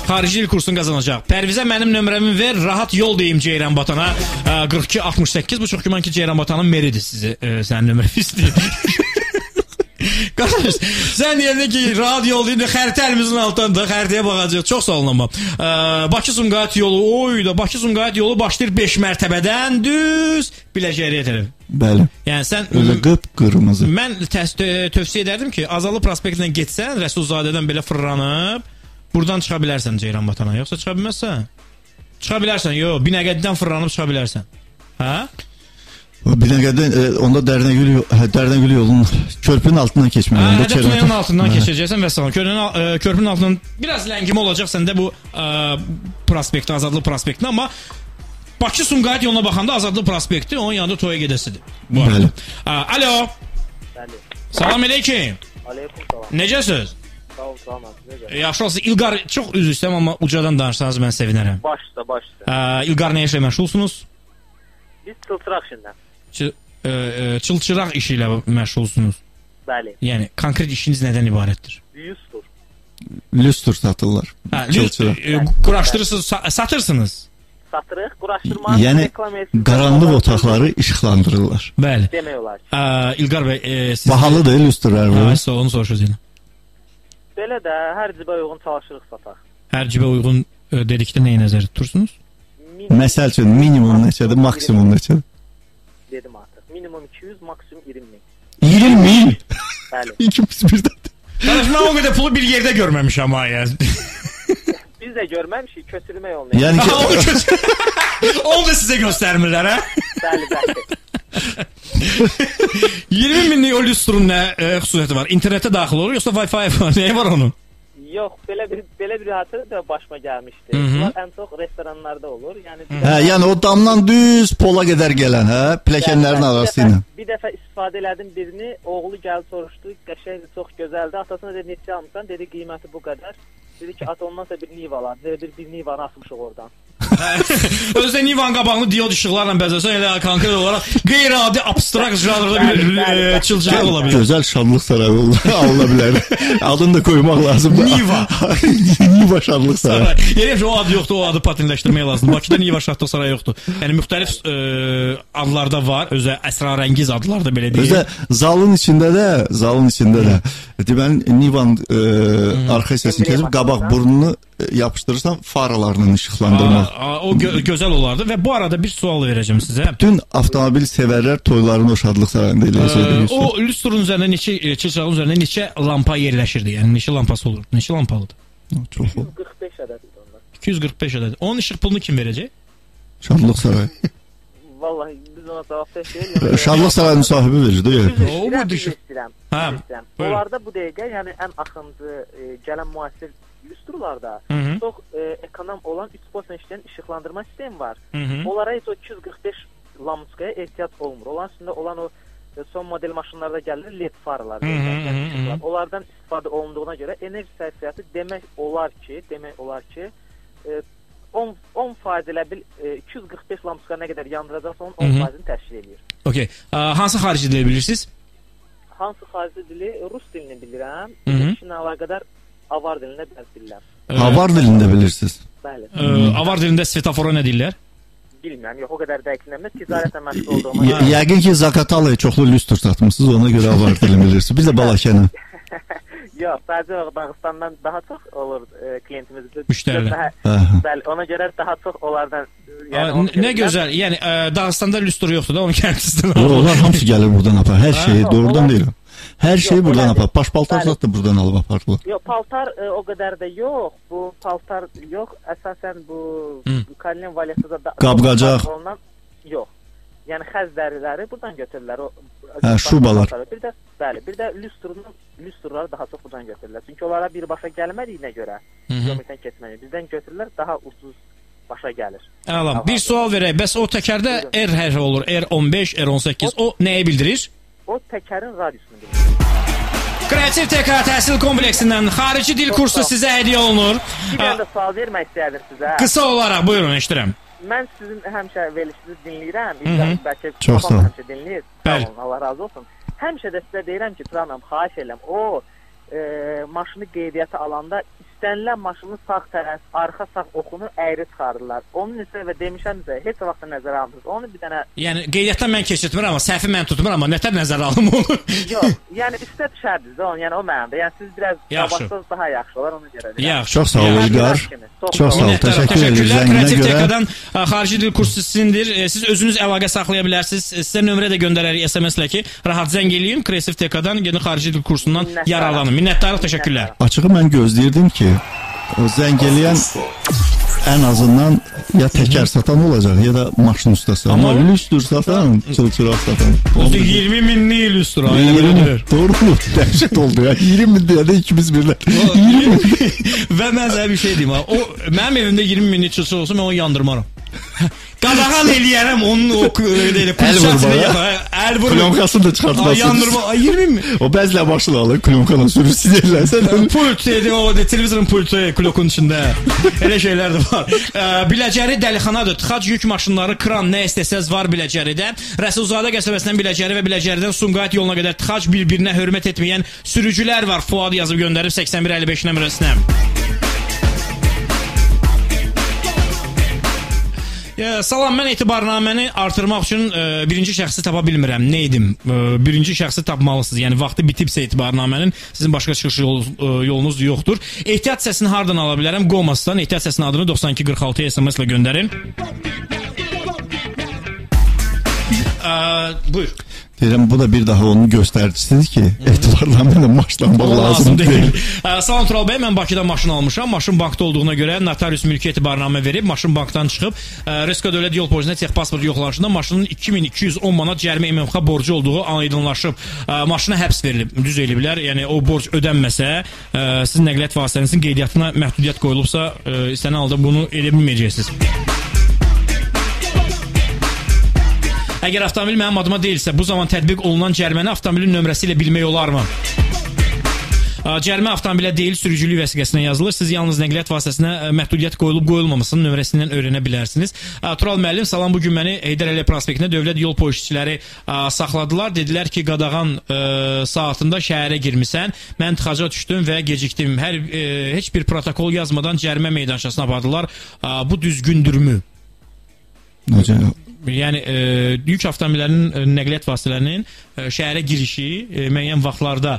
xarici dil kursunu qazanacaq. Pərvizə mənim nömrəmi ver, rahat yol deyim Ceyran Batana. 4268. Bu çox güman ki, Ceyran Batanın meridir sizi. Sənin nömrəni istəyir. Qardaş, sən deyəndə ki, rahat yol deyim də xəritə əlimizin altındadır, xəritəyə baxacaq. Çox sağ olun amma. Bakı-Sumqayıt yolu, oy da Bakı-Sumqayıt yolu başlayır 5 mərtəbədən düz Biləcəriyə tərəf. Bəli. Yəni sən özü qıpqırmızı. Mən tövsiyə edərdim ki, Azalı prospektindən getsən, Rəsulzadədən belə fırlanıb buradan çıxa bilərsən Ceyran Batana. Yoxsa çıxa bilməzsən? Çıxa bilərsən, yox, Binəqədidən fırlanıb çıxa bilərsən. Hə? Binəqədidən, onda Dərnəgül yolunun körpünün altından keçməli. Hə, tunelin altından keçəcəksən və salam. Körpünün altından biraz ləngimə olacaq səndə bu prospekti, Azadlıq prospektini, amma Bakı-Sumqayıt yoluna baxanda Azadlıq prospekti onun yanında toya gedəsidir. Bəli. Alo. Bəli. Salam eləykim. Aleykum salam. Necəsiniz? Sağ ol, salamat. Necə? Yaxşı olsun. İlqar, çox üzr istəyirəm, amma ucadan danışsanız mən sevinərəm. Baş üstə, baş üstə. İlqar, nə işlə məşğulsunuz? Biz çılçıraq işindən. Çılçıraq işi ilə məşğulsunuz? Bəli. Yəni, konkret işiniz nədən ibarətdir? Lüstur. Lüstur satırlar. Çılçıraq. Quraşdırırsınız, satırsınız? Satırıq, quraşdırma, yəni, reklam etsin. Qaranlıq otaqları işıqlandırırlar. Bəli. Demək olar ki. İlqar bəy, siz... Bahalıdır lüsturlar bu. Hə, onu soruşuruz yenə. Belə də hər cibə uyğun çalışırıq sataq. Hər cibə uyğun dedikdə nəyi nəzərdə tutursunuz? Məsəl üçün, minimum neçədir, maksimum neçədir? Dedim artıq. Minimum 200, maksimum 20 min. 20 min? Bəli. İkimiz birdən. Qardaş, mən o qədər pulu bir yerdə görməmişəm ha, yəni. Biz də görməmişik, köçürmək olmayacaq. Yəni ki... Onu da sizə göstərmirlər, hə? Bəli, bəli. 20 minlik o lüstrun nə xüsusiyyəti var? İnternetə daxil olur, yoxsa Wi-Fi var? Nəyi var onun? Yox, belə bir hadisə də başıma gəlmişdi. Bunlar ən çox restoranlarda olur. Yəni hə, yəni o damdan düz pola qədər gələn, hə, pilləkənlərin arası ilə. Bir dəfə istifadə elədim birini, oğlu gəldi soruşdu, qəşəngdir, çox gözəldir. Atasına dedi, neçə almısan? Dedi, qiyməti bu qədər. Dedi ki, ata ondansa bir Niva alar. Dedi, bir Nivanı asmışıq oradan. Özdə Nivanın qabağını diod işıqlarla bəzəsən, elə konkret olaraq qeyri-adi abstrakt janrda bir çılçıraq ola bilər. Gözəl şadlıq sarayı alına bilər. Adını da qoymaq lazımdır. Niva. Niva şadlıq sarayı. Yəni o ad yoxdur, o adı patentləşdirmək lazımdır. Bakıda Niva şadlıq sarayı yoxdur. Yəni müxtəlif adlarda var, özə əsrarəngiz adlarda belə deyək. Özə zalın içində də, deməli Nivanın arxa hissəsini kesib qabaq burnunu yapışdırırsan faralarla işıqlandırmaq. O gözəl olardı və bu arada bir sual verəcəm sizə. Bütün avtomobil sevərlər toylarını o şadlıq sarayında eləyəcəkdir. O lüstrun üzərində neçə, çılçırağın üzərində neçə lampa yerləşirdi? Yəni neçə lampası olurdu? Neçə lampalıdır? Çox oldu. 245 ədəd idi onlar. 245 ədəd. Onun işıq pulunu kim verəcək? Şadlıq sarayı. Vallahi biz ona cavab vermirik. Şadlıq sarayının sahibi verir, deyil? O bu düşür. Hə. Onlarda bu dəqiqə, yəni ən axıncı gələn müasir lüstrlarda çox ekonom olan 3 işləyən işıqlandırma sistemi var. Onlara heç o 245 lampuçkaya ehtiyac olmur. Onların üstündə olan o son model maşınlarda gəlir LED farlar. Onlardan istifadə olunduğuna görə enerji sərfiyyatı demək olar ki, 10% elə bil 245 lampuçka nə qədər yandıracaqsa onun 10%-ni təşkil edir. Okey. Hansı xarici dili bilirsiniz? Hansı xarici dili? Rus dilini bilirəm. İşinlə əlaqədar avar dilini də bilirəm. Avar dilini də bilirsiniz? Bəli. Avar dilində svetofora nə deyirlər? Bilmirəm, yox, o qədər dəqiqləmə. Ticarətlə məşğul olduğuma. Yəqin ki, Zaqatalaya çoxlu lüstr satmısınız, ona görə avar dilini bilirsiniz. Biz də Balakənə. Yox, sadəcə Dağıstandan daha çox olur klientimiz. Müştərilər. Bəli, ona görə daha çox onlardan. Nə gözəl, yəni Dağıstanda lüstr yoxdur da, onu gəlmişsiniz. Onlar hamısı gəlir buradan apar, hər şeyi doğrudan deyirəm. Hər şeyi buradan apar, baş paltar zat da buradan alıb apardılar. Yox, paltar o qədər də yox, bu paltar yox, əsasən bu Kalin Valyasıda da... Qabqacaq. Yox, yəni xəz dəriləri buradan götürürlər. Hə, şubalar. Bir də, bəli, bir də lüstrları daha çox buradan götürürlər. Çünki onlara birbaşa gəlmədiyinə görə gömrükdən keçməliyik. Bizdən götürürlər, daha ucuz başa gəlir. Əla, bir sual verək. Bəs o təkərdə R hərfi olur, R15, R18, o nəyi bildirir? O təkərin radiusunu bildirir. Kreativ TK Təhsil Kompleksindən xarici dil kursu sizə hədiyyə olunur. Bir dənə də sual vermək istəyərdim sizə. Qısa olaraq, buyurun, eşidirəm. Mən sizin həmişə verilişinizi dinləyirəm. Bəlkə çox sağ olun. Həmişə dinləyir. Sağ olun, Allah razı olsun. Həmişə də sizə deyirəm ki, Turanam, xahiş eləm, o maşını qeydiyyata alanda istənilən maşının sağ tərəf, arxa sağ oxunu əyri çıxarırlar. Onun üstə və demişəm sizə, heç vaxt nəzərə almırsınız. Onu bir dənə... Yəni, qeydiyyatdan mən keçirtmirəm, amma səhvi mən tutmuram, amma nətər nəzərə alım onu? Yox, yəni üstə düşərdiniz də onu, yəni o mənada. Yəni siz biraz qabaqsız daha yaxşı olar, ona görə. Yaxşı. Çox sağ ol, İlqar. Çox sağ ol, təşəkkür edirik zənginə görə. Kreativ TK-dan xarici dil kursu sizindir. Siz özünüz əlaqə saxlaya bilərsiniz. Sizə nömrə də göndərərik SMS-lə ki, rahat zəng eləyin. Kreativ TK-dan gedin xarici dil kursundan yararlanın. Minnətdarıq, təşəkkürlər. Açığı mən gözləyirdim ki, o zəng eləyən ən azından ya təkər satan olacaq, ya da maşın ustası. Amma lüstr satan, çılçıraq satan. 20 minlik lüstr. Doğru mu? Dəhşət oldu ya. 20 min deyəndə ikimiz birlər. 20 min. Və mən sənə bir şey deyim. Mənim evimdə 20 minlik çılçıraq olsa, mən onu yandırmaram. Qadağan eləyərəm onun o əl vurma. Əl vurma. Klonkasını da çıxartmasın. Yandırma. 20 min. O bəzlə başını alır, klonkana sürürsün ellərsən. Pult dedi, o televizorun pultu klokun içində. Elə şeylər də var. Biləcəri dəlixanadır. Tıxac yük maşınları, kran, nə istəsəz var Biləcəridə. Rəsulzadə qəsəbəsindən Biləcəri və Biləcəridən Sumqayıt yoluna qədər tıxac bir-birinə hörmət etməyən sürücülər var. Fuad yazıb göndərib 8155 nömrəsinə. Salam, mən etibarnaməni artırmaq üçün birinci şəxsi tapa bilmirəm. Nə edim? Birinci şəxsi tapmalısınız. Yəni, vaxtı bitibsə etibarnamənin, sizin başqa çıxış yolunuz yoxdur. Ehtiyat səsini hardan ala bilərəm? Qomasdan. Ehtiyat səsinin adını 9246 SMS-lə göndərin. Buyur. Deyirəm, bu da bir daha onun göstəricisidir ki, etibarnamə ilə maşlanmaq lazım deyil. Salam Tural bəy, mən Bakıda maşın almışam. Maşın bankda olduğuna görə notarius mülki etibarnamə verib, maşın bankdan çıxıb. Resko Dövlət Yol Polisinə texpasport yoxlanışında maşının 2210 manat cərimə MMX borcu olduğu aydınlaşıb. Maşına həbs verilib, düz eliblər. Yəni, o borc ödənməsə, sizin nəqliyyat vasitənizin qeydiyyatına məhdudiyyət qoyulubsa, istənilən halda bunu edə bilməyəcəksiniz. Əgər avtomobil mənim adıma deyilsə, bu zaman tətbiq olunan cəriməni avtomobilin nömrəsi ilə bilmək olarmı? Cərimə avtomobilə deyil, sürücülük vəsiqəsinə yazılır. Siz yalnız nəqliyyat vasitəsinə məhdudiyyət qoyulub qoyulmamasının nömrəsindən öyrənə bilərsiniz. Tural müəllim, salam, bugün məni Heydər Əliyev prospektində dövlət yol polisçiləri saxladılar. Dedilər ki, qadağan saatında şəhərə girmisən. Mən tıxaca düşdüm və gecikdim. Heç bir protokol yazmadan cərimə meydançasına apardılar. Bu düzgündürmü? Necə? Yəni, yük avtomobillərinin, nəqliyyat vasitələrinin şəhərə girişi müəyyən vaxtlarda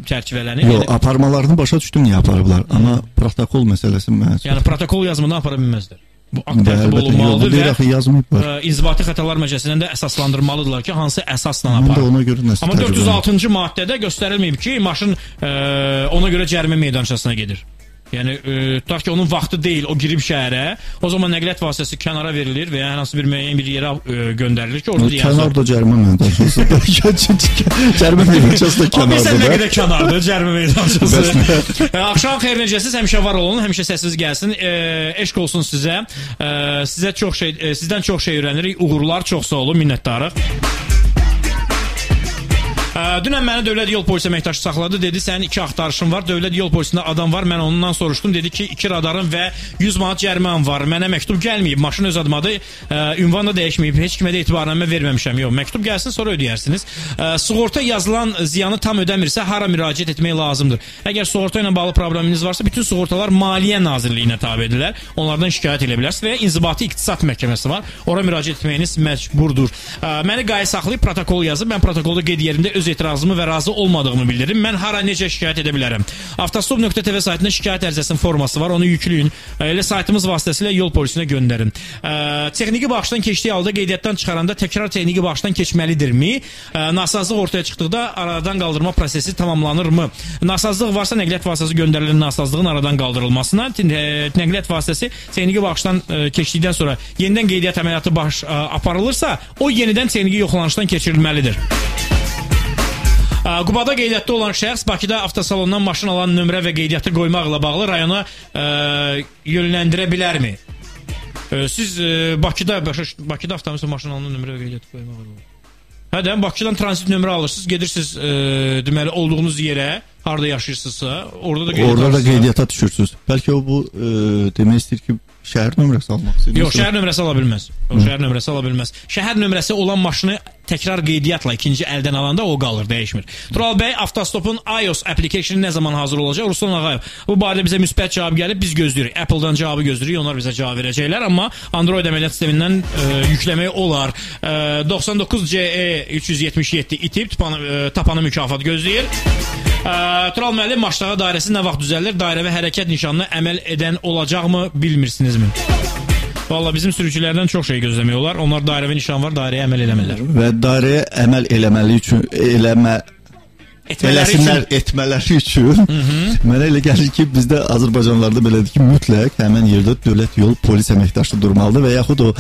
çərçivələnir. Yox, aparmalarını başa düşdüm niyə aparıblar, amma protokol məsələsi mənə... Yəni, protokol yazmadan apara bilməzlər. Bu akt tərtib olunmalıdır və inzibati xətalar məcəlisindən də əsaslandırmalıdırlar ki, hansı əsasla aparır. Amma 406-cı maddədə göstərilməyib ki, maşın ona görə cərimə meydançasına gedir. Yəni, tutaq ki, onun vaxtı deyil, o girib şəhərə, o zaman nəqliyyat vasitəsi kənara verilir və ya hər hansı bir müəyyən bir yerə göndərilir ki, orada deyəsən. Kənarda cərimə meydançası. Cərimə meydançası da kənardadır. Bilsən nə qədər kənardır cərimə meydançası. Axşam xeyir necəsiz, həmişə var olun, həmişə səsiniz gəlsin. Eşq olsun sizə. Sizə çox şey, sizdən çox şey öyrənirik. Uğurlar, çox sağ olun, minnətdarıq. Dünən məni dövlət yol polisi əməkdaşı saxladı, dedi sənin 2 axtarışın var, dövlət yol polisində adam var, mən ondan soruşdum, dedi ki 2 radarın və 100 manat cəriməm var, mənə məktub gəlməyib, maşın öz adımadır, ünvan da dəyişməyib, heç kimə də etibarnamə verməmişəm, yox, məktub gəlsin sonra ödəyərsiniz. Sığorta yazılan ziyanı tam ödəmirsə, hara müraciət etmək lazımdır? Əgər sığorta ilə bağlı probleminiz varsa, bütün sığortalar Maliyyə Nazirliyinə tabedirlər, onlardan şikayət edə bilərsiniz və ya İnzibati İqtisad Məhkəməsi var, ora müraciət etməyiniz məcburdur. Məni qayə saxlayıb protokol yazıb, mən protokolda qeyd yerində öz etirazımı və razı olmadığımı bildirim. Mən hara necə şikayət edə bilərəm? Avtostop.tv saytında şikayət ərizəsinin forması var, onu yükləyin. Elə saytımız vasitəsilə yol polisinə göndərin. Texniki baxışdan keçdiyi halda qeydiyyatdan çıxaranda təkrar texniki baxışdan keçməlidirmi? Nasazlıq ortaya çıxdıqda aradan qaldırma prosesi tamamlanırmı? Nasazlıq varsa nəqliyyat vasitəsi göndərilən nasazlığın aradan qaldırılmasına, nəqliyyat vasitəsi texniki baxışdan keçdikdən sonra yenidən qeydiyyat əməliyyatı aparılırsa, o yenidən texniki yoxlanışdan keçirilməlidir. Qubada qeydiyyatda olan şəxs Bakıda avtosalondan maşın alan nömrə və qeydiyyatı qoymaqla bağlı rayona yönləndirə bilərmi? Siz Bakıda avtomobil maşın alan nömrə və qeydiyyatı qoymaqla bağlı. Hə də, Bakıdan transit nömrə alırsınız, gedirsiniz deməli olduğunuz yerə, harada yaşayırsınızsa, orada da qeydiyyata Orada da qeydiyyata düşürsünüz. Bəlkə o bu demək istəyir ki, şəhər nömrəsi almaq istəyir. Yox, şəhər nömrəsi ala bilməz. O şəhər nömrəsi ala bilməz. Şəhər nömrəsi olan maşını təkrar qeydiyyatla ikinci əldən alanda o qalır, dəyişmir. Tural bəy, Avtostopun iOS application-i nə zaman hazır olacaq? Ruslan Ağayev, bu barədə bizə müsbət cavab gəlib, biz gözləyirik. Apple-dan cavabı gözləyirik, onlar bizə cavab verəcəklər, amma Android əməliyyat sistemindən yükləmək olar. 99 CE 377 itib, tapanı mükafat gözləyir. Tural müəllim, Maştağa dairəsi nə vaxt düzəlir? Dairə və hərəkət nişanına əməl edən olacaqmı, bilmirsinizmi? Vallahi bizim sürücülərdən çox şey gözləmək olar. Onlar dairəvi nişan var, dairəyə əməl eləmirlər. Və dairəyə əməl eləməli üçün, etmələri üçün mənə elə gəlir ki, bizdə Azərbaycanlarda belədir ki, mütləq həmən yerdə dövlət yol polis əməkdaşı durmalıdır və yaxud o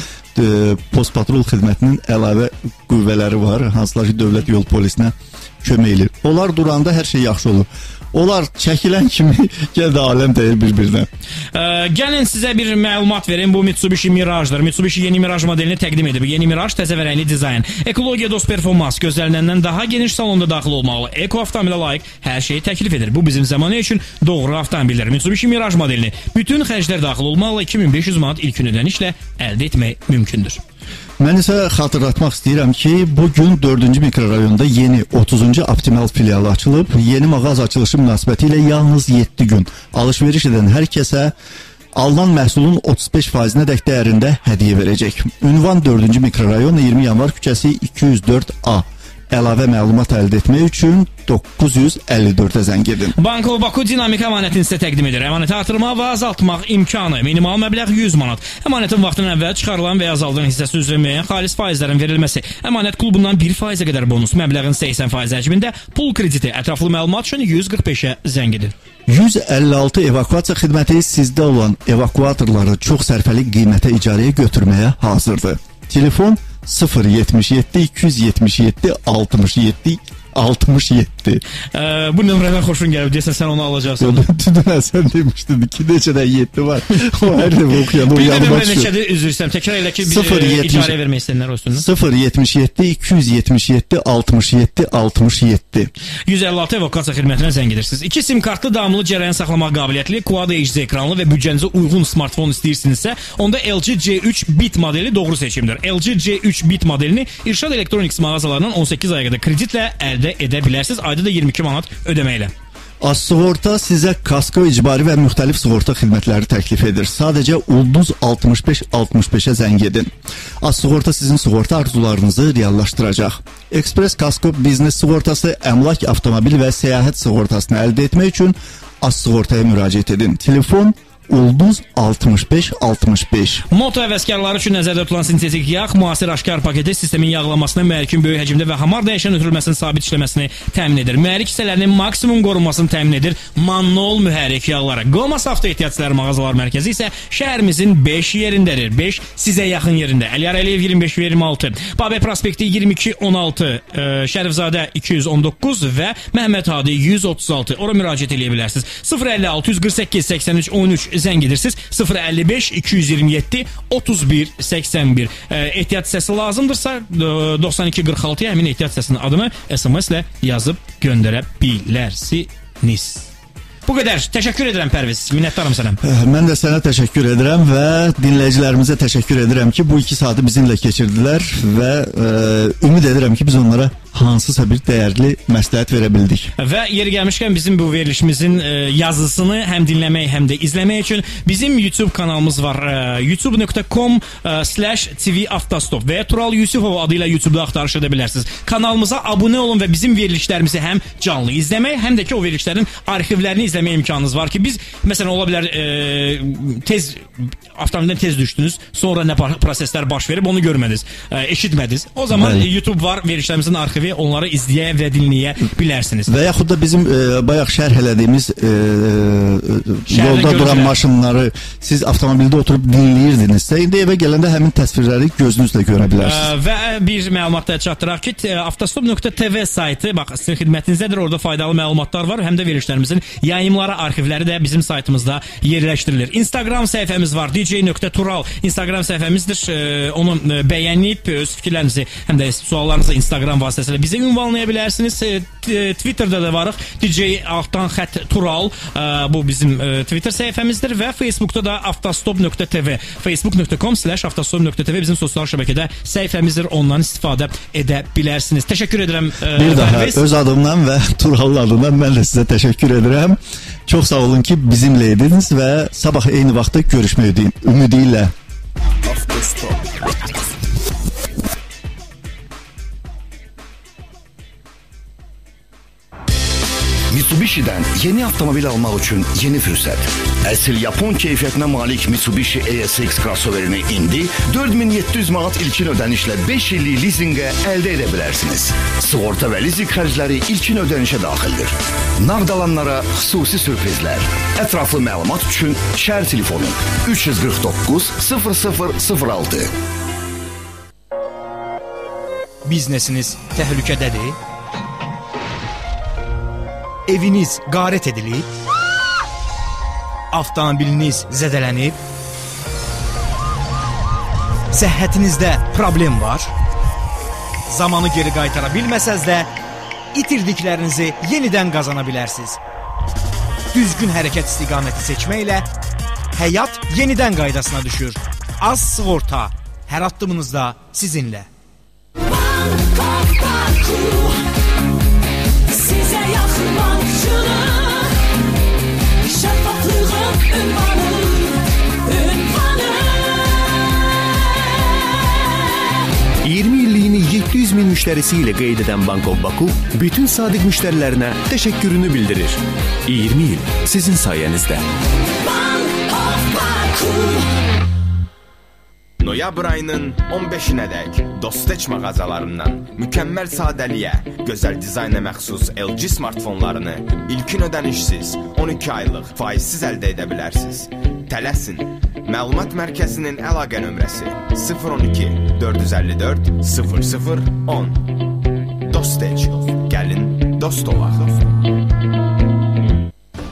post patrul xidmətinin əlavə qüvvələri var, hansılar ki, dövlət yol polisinə kömək eləyir. Onlar duranda hər şey yaxşı olur. Onlar çəkilən kimi gəl də aləm dəyir bir-birinə. Gəlin sizə bir məlumat verim. Bu Mitsubishi Mirage-dır. Mitsubishi yeni Mirage modelini təqdim edib. Yeni Mirage təzə və rəngli dizayn. Ekologiya dost performans, gözlənilenden daha geniş salonda daxil olmalı. Eko avtomobilə layiq hər şeyi təklif edir. Bu bizim zamanı üçün doğru avtomobildir. Mitsubishi Mirage modelini bütün xərclər daxil olmaqla 2500 manat ilkin ödənişlə əldə etmək mümkündür. Mən isə xatırlatmaq istəyirəm ki, bugün 4-cü mikrorayonda yeni 30-cu Optimal filialı açılıb. Yeni mağaza açılışı münasibəti ilə yalnız 7 gün alış-veriş edən hər kəsə alınan məhsulun 35%-nə dək dəyərində hədiyyə verəcək. Ünvan 4-cü mikrorayon 20 yanvar küçəsi 204A. Əlavə məlumat əldə etmək üçün 954-ə zəng edin. Bank of Baku dinamik əmanətini sizə təqdim edir. Əmanəti artırmaq və azaltmaq imkanı. Minimal məbləğ 100 manat. Əmanətin vaxtından əvvəl çıxarılan və azalılan hissəsi üzrə müəyyən xalis faizlərin verilməsi. Əmanət klubundan 1%-ə qədər bonus. Məbləğin 80% həcmində pul krediti. Ətraflı məlumat üçün 145-ə zəng edin. 156 evakuasiya xidməti sizdə olan evakuatorları çox sərfəli qiymətə icarəyə götürməyə hazırdır. Telefon 077 277 67 67. Bu nömrədən xoşun gəlib, deyəsən sən onu alacaqsan. Dünən sən demişdin ki, neçədən 7 var. O hər dəfə oxuyan o yanıma düşür. Bir də nömrə neçədir, üzr istəyirəm. Təkrar elə ki, icarəyə vermək istəyənlər olsun. 077 277 67 67. 156 evakuasiya xidmətinə zəng edirsiniz. 2 sim kartlı davamlı cərəyan saxlamaq qabiliyyətli, Quad HD ekranlı və büdcənizə uyğun smartfon istəyirsinizsə, onda LG C3 Bit modeli doğru seçimdir. LG C3 Bit modelini İrşad Electronics mağazalarından 18 aya qədər kreditlə əldə edə bilərsiniz. Ayda da 22 manat ödəməklə. Az Sığorta sizə kasko icbari və müxtəlif sığorta xidmətləri təklif edir. Sadəcə ulduz 65-65-ə zəng edin. Az Sığorta sizin sığorta arzularınızı reallaşdıracaq. Ekspres kasko biznes sığortası, əmlak, avtomobil və səyahət sığortasını əldə etmək üçün Az Sığortaya müraciət edin. Telefon ulduz 65-65. Moto həvəskarları üçün nəzərdə tutulan sintetik yağ, müasir aşkar paketi sistemin yağlanmasını, mühərrikin böyük həcmdə və hamar dəyişən ötürülməsinin sabit işləməsini təmin edir. Mühərrik hissələrinin maksimum qorunmasını təmin edir Mannol mühərrik yağları. Qomas Avto Ehtiyatçılar Mağazalar Mərkəzi isə şəhərimizin 5 yerindədir. 5 sizə yaxın yerində. Əliyar Əliyev 25-26, Babək Prospekti 22-16, Şərifzadə 219 və Məhəmməd Hadi 136. Ora müraciət eləyə bilərsiniz. 050 648 83 13 zəng edirsiniz 055 227 31 81. Ehtiyat hissəsi lazımdırsa 92 46-ya həmin ehtiyat hissəsinin adını SMS ilə yazıb göndərə bilərsiniz. Bu qədər. Təşəkkür edirəm Pərviz. Minnətdaram sənə. Mən də sənə təşəkkür edirəm və dinləyicilərimizə təşəkkür edirəm ki, bu 2 saatı bizimlə keçirdilər və ümid edirəm ki, biz onlara hansısa bir dəyərli məsləhət verə bildik. Və yeri gəlmişkən bizim bu verilişimizin yazısını həm dinləmək, həm də izləmək üçün bizim YouTube kanalımız var. youtube.com/tv avtostop və ya Tural Yusifov adı ilə YouTube'da axtarış edə bilərsiniz. Kanalımıza abunə olun və bizim verilişlərimizi həm canlı izləmək, həm də ki o verilişlərin arxivlərini izləmək imkanınız var ki, biz məsələn ola bilər tez avtomobildən tez düşdünüz, sonra nə proseslər baş verib onu görmədiniz, eşitmədiniz. O zaman bəli, YouTube var, verilişlərimizin arxivi, onları izləyə və dinləyə bilərsiniz. Və yaxud da bizim bayaq şərh elədiyimiz yolda duran maşınları siz avtomobildə oturub dinləyirdinizsə, indi evə gələndə həmin təsvirləri gözünüzlə görə bilərsiniz. Və bir məlumat da çatdıraq ki, avtostop.tv saytı, bax, sizin xidmətinizdədir, orada faydalı məlumatlar var, həm də verilişlərimizin yayımları, arxivləri də bizim saytımızda yerləşdirilir. Instagram səhifəmiz var, dj.tural Instagram səhifəmizdir. Onu bəyənib öz fikirlərinizi, həm də suallarınızı Instagram vasitəsilə bizə ünvanlaya bilərsiniz. Twitter'da da varıq. DJ altdan xətt Tural. Bu bizim Twitter səhifəmizdir və Facebook'da da avtostop.tv, facebook.com/avtostop.tv bizim sosial şəbəkədə səhifəmizdir. Ondan istifadə edə bilərsiniz. Təşəkkür edirəm. Bir daha öz adımdan və Turalın adından mən də sizə təşəkkür edirəm. Çox sağ olun ki, bizimlə idiniz və sabah eyni vaxtda görüşmək ümidi ilə. Avtostop. Mitsubishi'dən yeni avtomobil almaq üçün yeni fürsət. Əsl Yapon keyfiyyətinə malik Mitsubishi ASX crossoverini indi 4700 manat ilkin ödənişlə 5 illik lizinqə əldə edə bilərsiniz. Sığorta və lizinq xərcləri ilkin ödənişə daxildir. Nağd alanlara xüsusi sürprizlər. Ətraflı məlumat üçün şəhər telefonu 349 0006. Biznesiniz təhlükədədir? Eviniz qarət edilib? Avtomobiliniz zədələnib? Səhhətinizdə problem var? Zamanı geri qaytara bilməsəz də itirdiklərinizi yenidən qazana bilərsiniz. Düzgün hərəkət istiqaməti seçməklə həyat yenidən qaydasına düşür. Az sığorta hər addımınızda sizinlə. Sizə yaxın bankçılıq, şəffaflığın ünvanı, ünvanı. 20 illiyini 700 min müştərisi ilə qeyd edən Bank of Baku bütün sadiq müştərilərinə təşəkkürünü bildirir. 20 il sizin sayənizdə. Bank of Baku. Noyabr ayının 15-nədək Dosteç mağazalarından mükəmməl sadəliyə, gözəl dizayna məxsus LG smartfonlarını ilkin ödənişsiz 12 aylıq faizsiz əldə edə bilərsiniz. Tələsin. Məlumat mərkəzinin əlaqə nömrəsi 012 454 00 10. Dosteç. Gəlin dost olaq.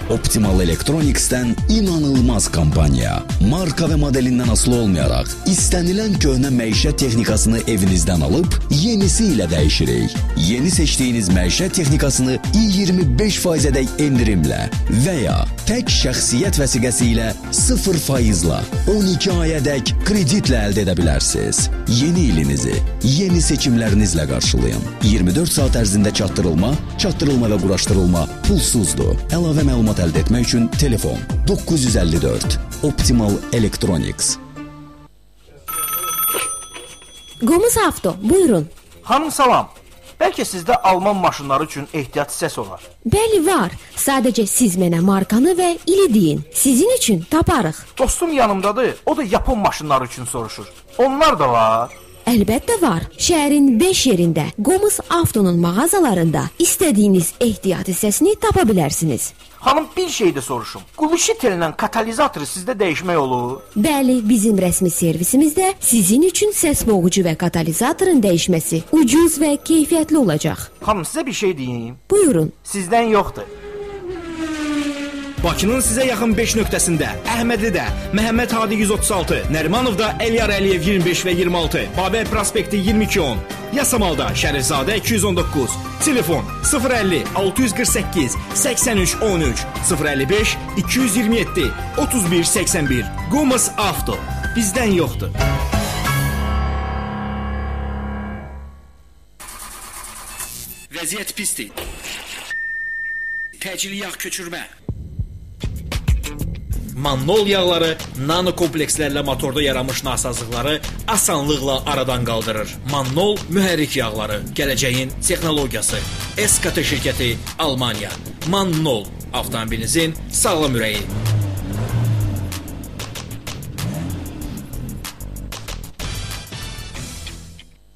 Optimal Electronics'ten inanılmaz kampanya. Marka ve modelinden asılı olmayarak istenilen köhnə məişət texnikasını evinizden alıp yenisiyle dəyişirik. Yeni seçtiğiniz məişət texnikasını 25%-ədək endirimlə və ya tək şəxsiyyət vəsiqəsi ilə 0%-la 12 ayədək kreditlə əldə edə bilərsiniz. Yeni ilinizi yeni seçimlərinizlə qarşılayın. 24 saat ərzində çatdırılma, çatdırılma və quraşdırılma pulsuzdur. Əlavə məlumat əldə etmək üçün telefon 954 Optimal Electronics. Qomuz Avto, buyurun. Xanım salam. Bəlkə sizdə alman maşınları üçün ehtiyat hissəsi olar. Bəli var. Sadəcə siz mənə markanı və ili deyin. Sizin üçün taparıq. Dostum yanımdadır. O da yapon maşınları üçün soruşur. Onlar da var. Əlbəttə var. Şəhərin 5 yerində Qomuz Avto'nun mağazalarında istədiyiniz ehtiyat hissəsini tapa bilərsiniz. Xanım, bir şey də soruşum. Quluşitellə katalizatoru sizdə dəyişmək olur? Bəli, bizim rəsmi servisimizdə sizin üçün səs boğucu və katalizatorun dəyişməsi ucuz və keyfiyyətli olacaq. Xanım, sizə bir şey deyim. Buyurun. Sizdən yoxdur. Bakının sizə yaxın 5 nöqtəsində Əhmədlidə Məhəmməd Hadi 136, Nərimanovda Əliyar Əliyev 25 və 26, Babək prospekti 2210, Yasamalda Şərifzadə 219. Telefon 050 648 83 13, 055 227 31 81. Gomes Avto. Bizdən yoxdur. Vəziyyət pisdir. Təcili yağ köçürmə. Mannol yağları nano komplekslərlə motorda yaranmış nasazlıqları asanlıqla aradan qaldırır. Mannol mühərrik yağları, gələcəyin texnologiyası. SKT şirkəti, Almaniya. Mannol, avtomobilinizin sağlam ürəyi.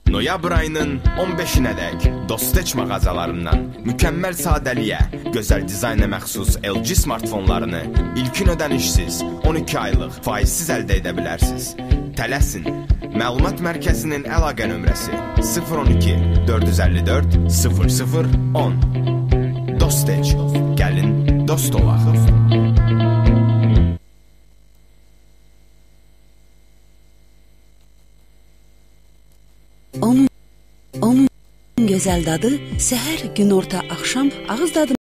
Noyabr ayının 15-inədək Dosteç mağazalarından mükəmməl sadəliyə, gözəl dizayna məxsus LG smartfonlarını ilkin ödənişsiz 12 aylıq faizsiz əldə edə bilərsiniz. Tələsin. Məlumat mərkəzinin əlaqə nömrəsi 012 454 00 10. Dosteç. Gəlin dost olaq. Onun gözəl dadı səhər, günorta, axşam ağız dadı.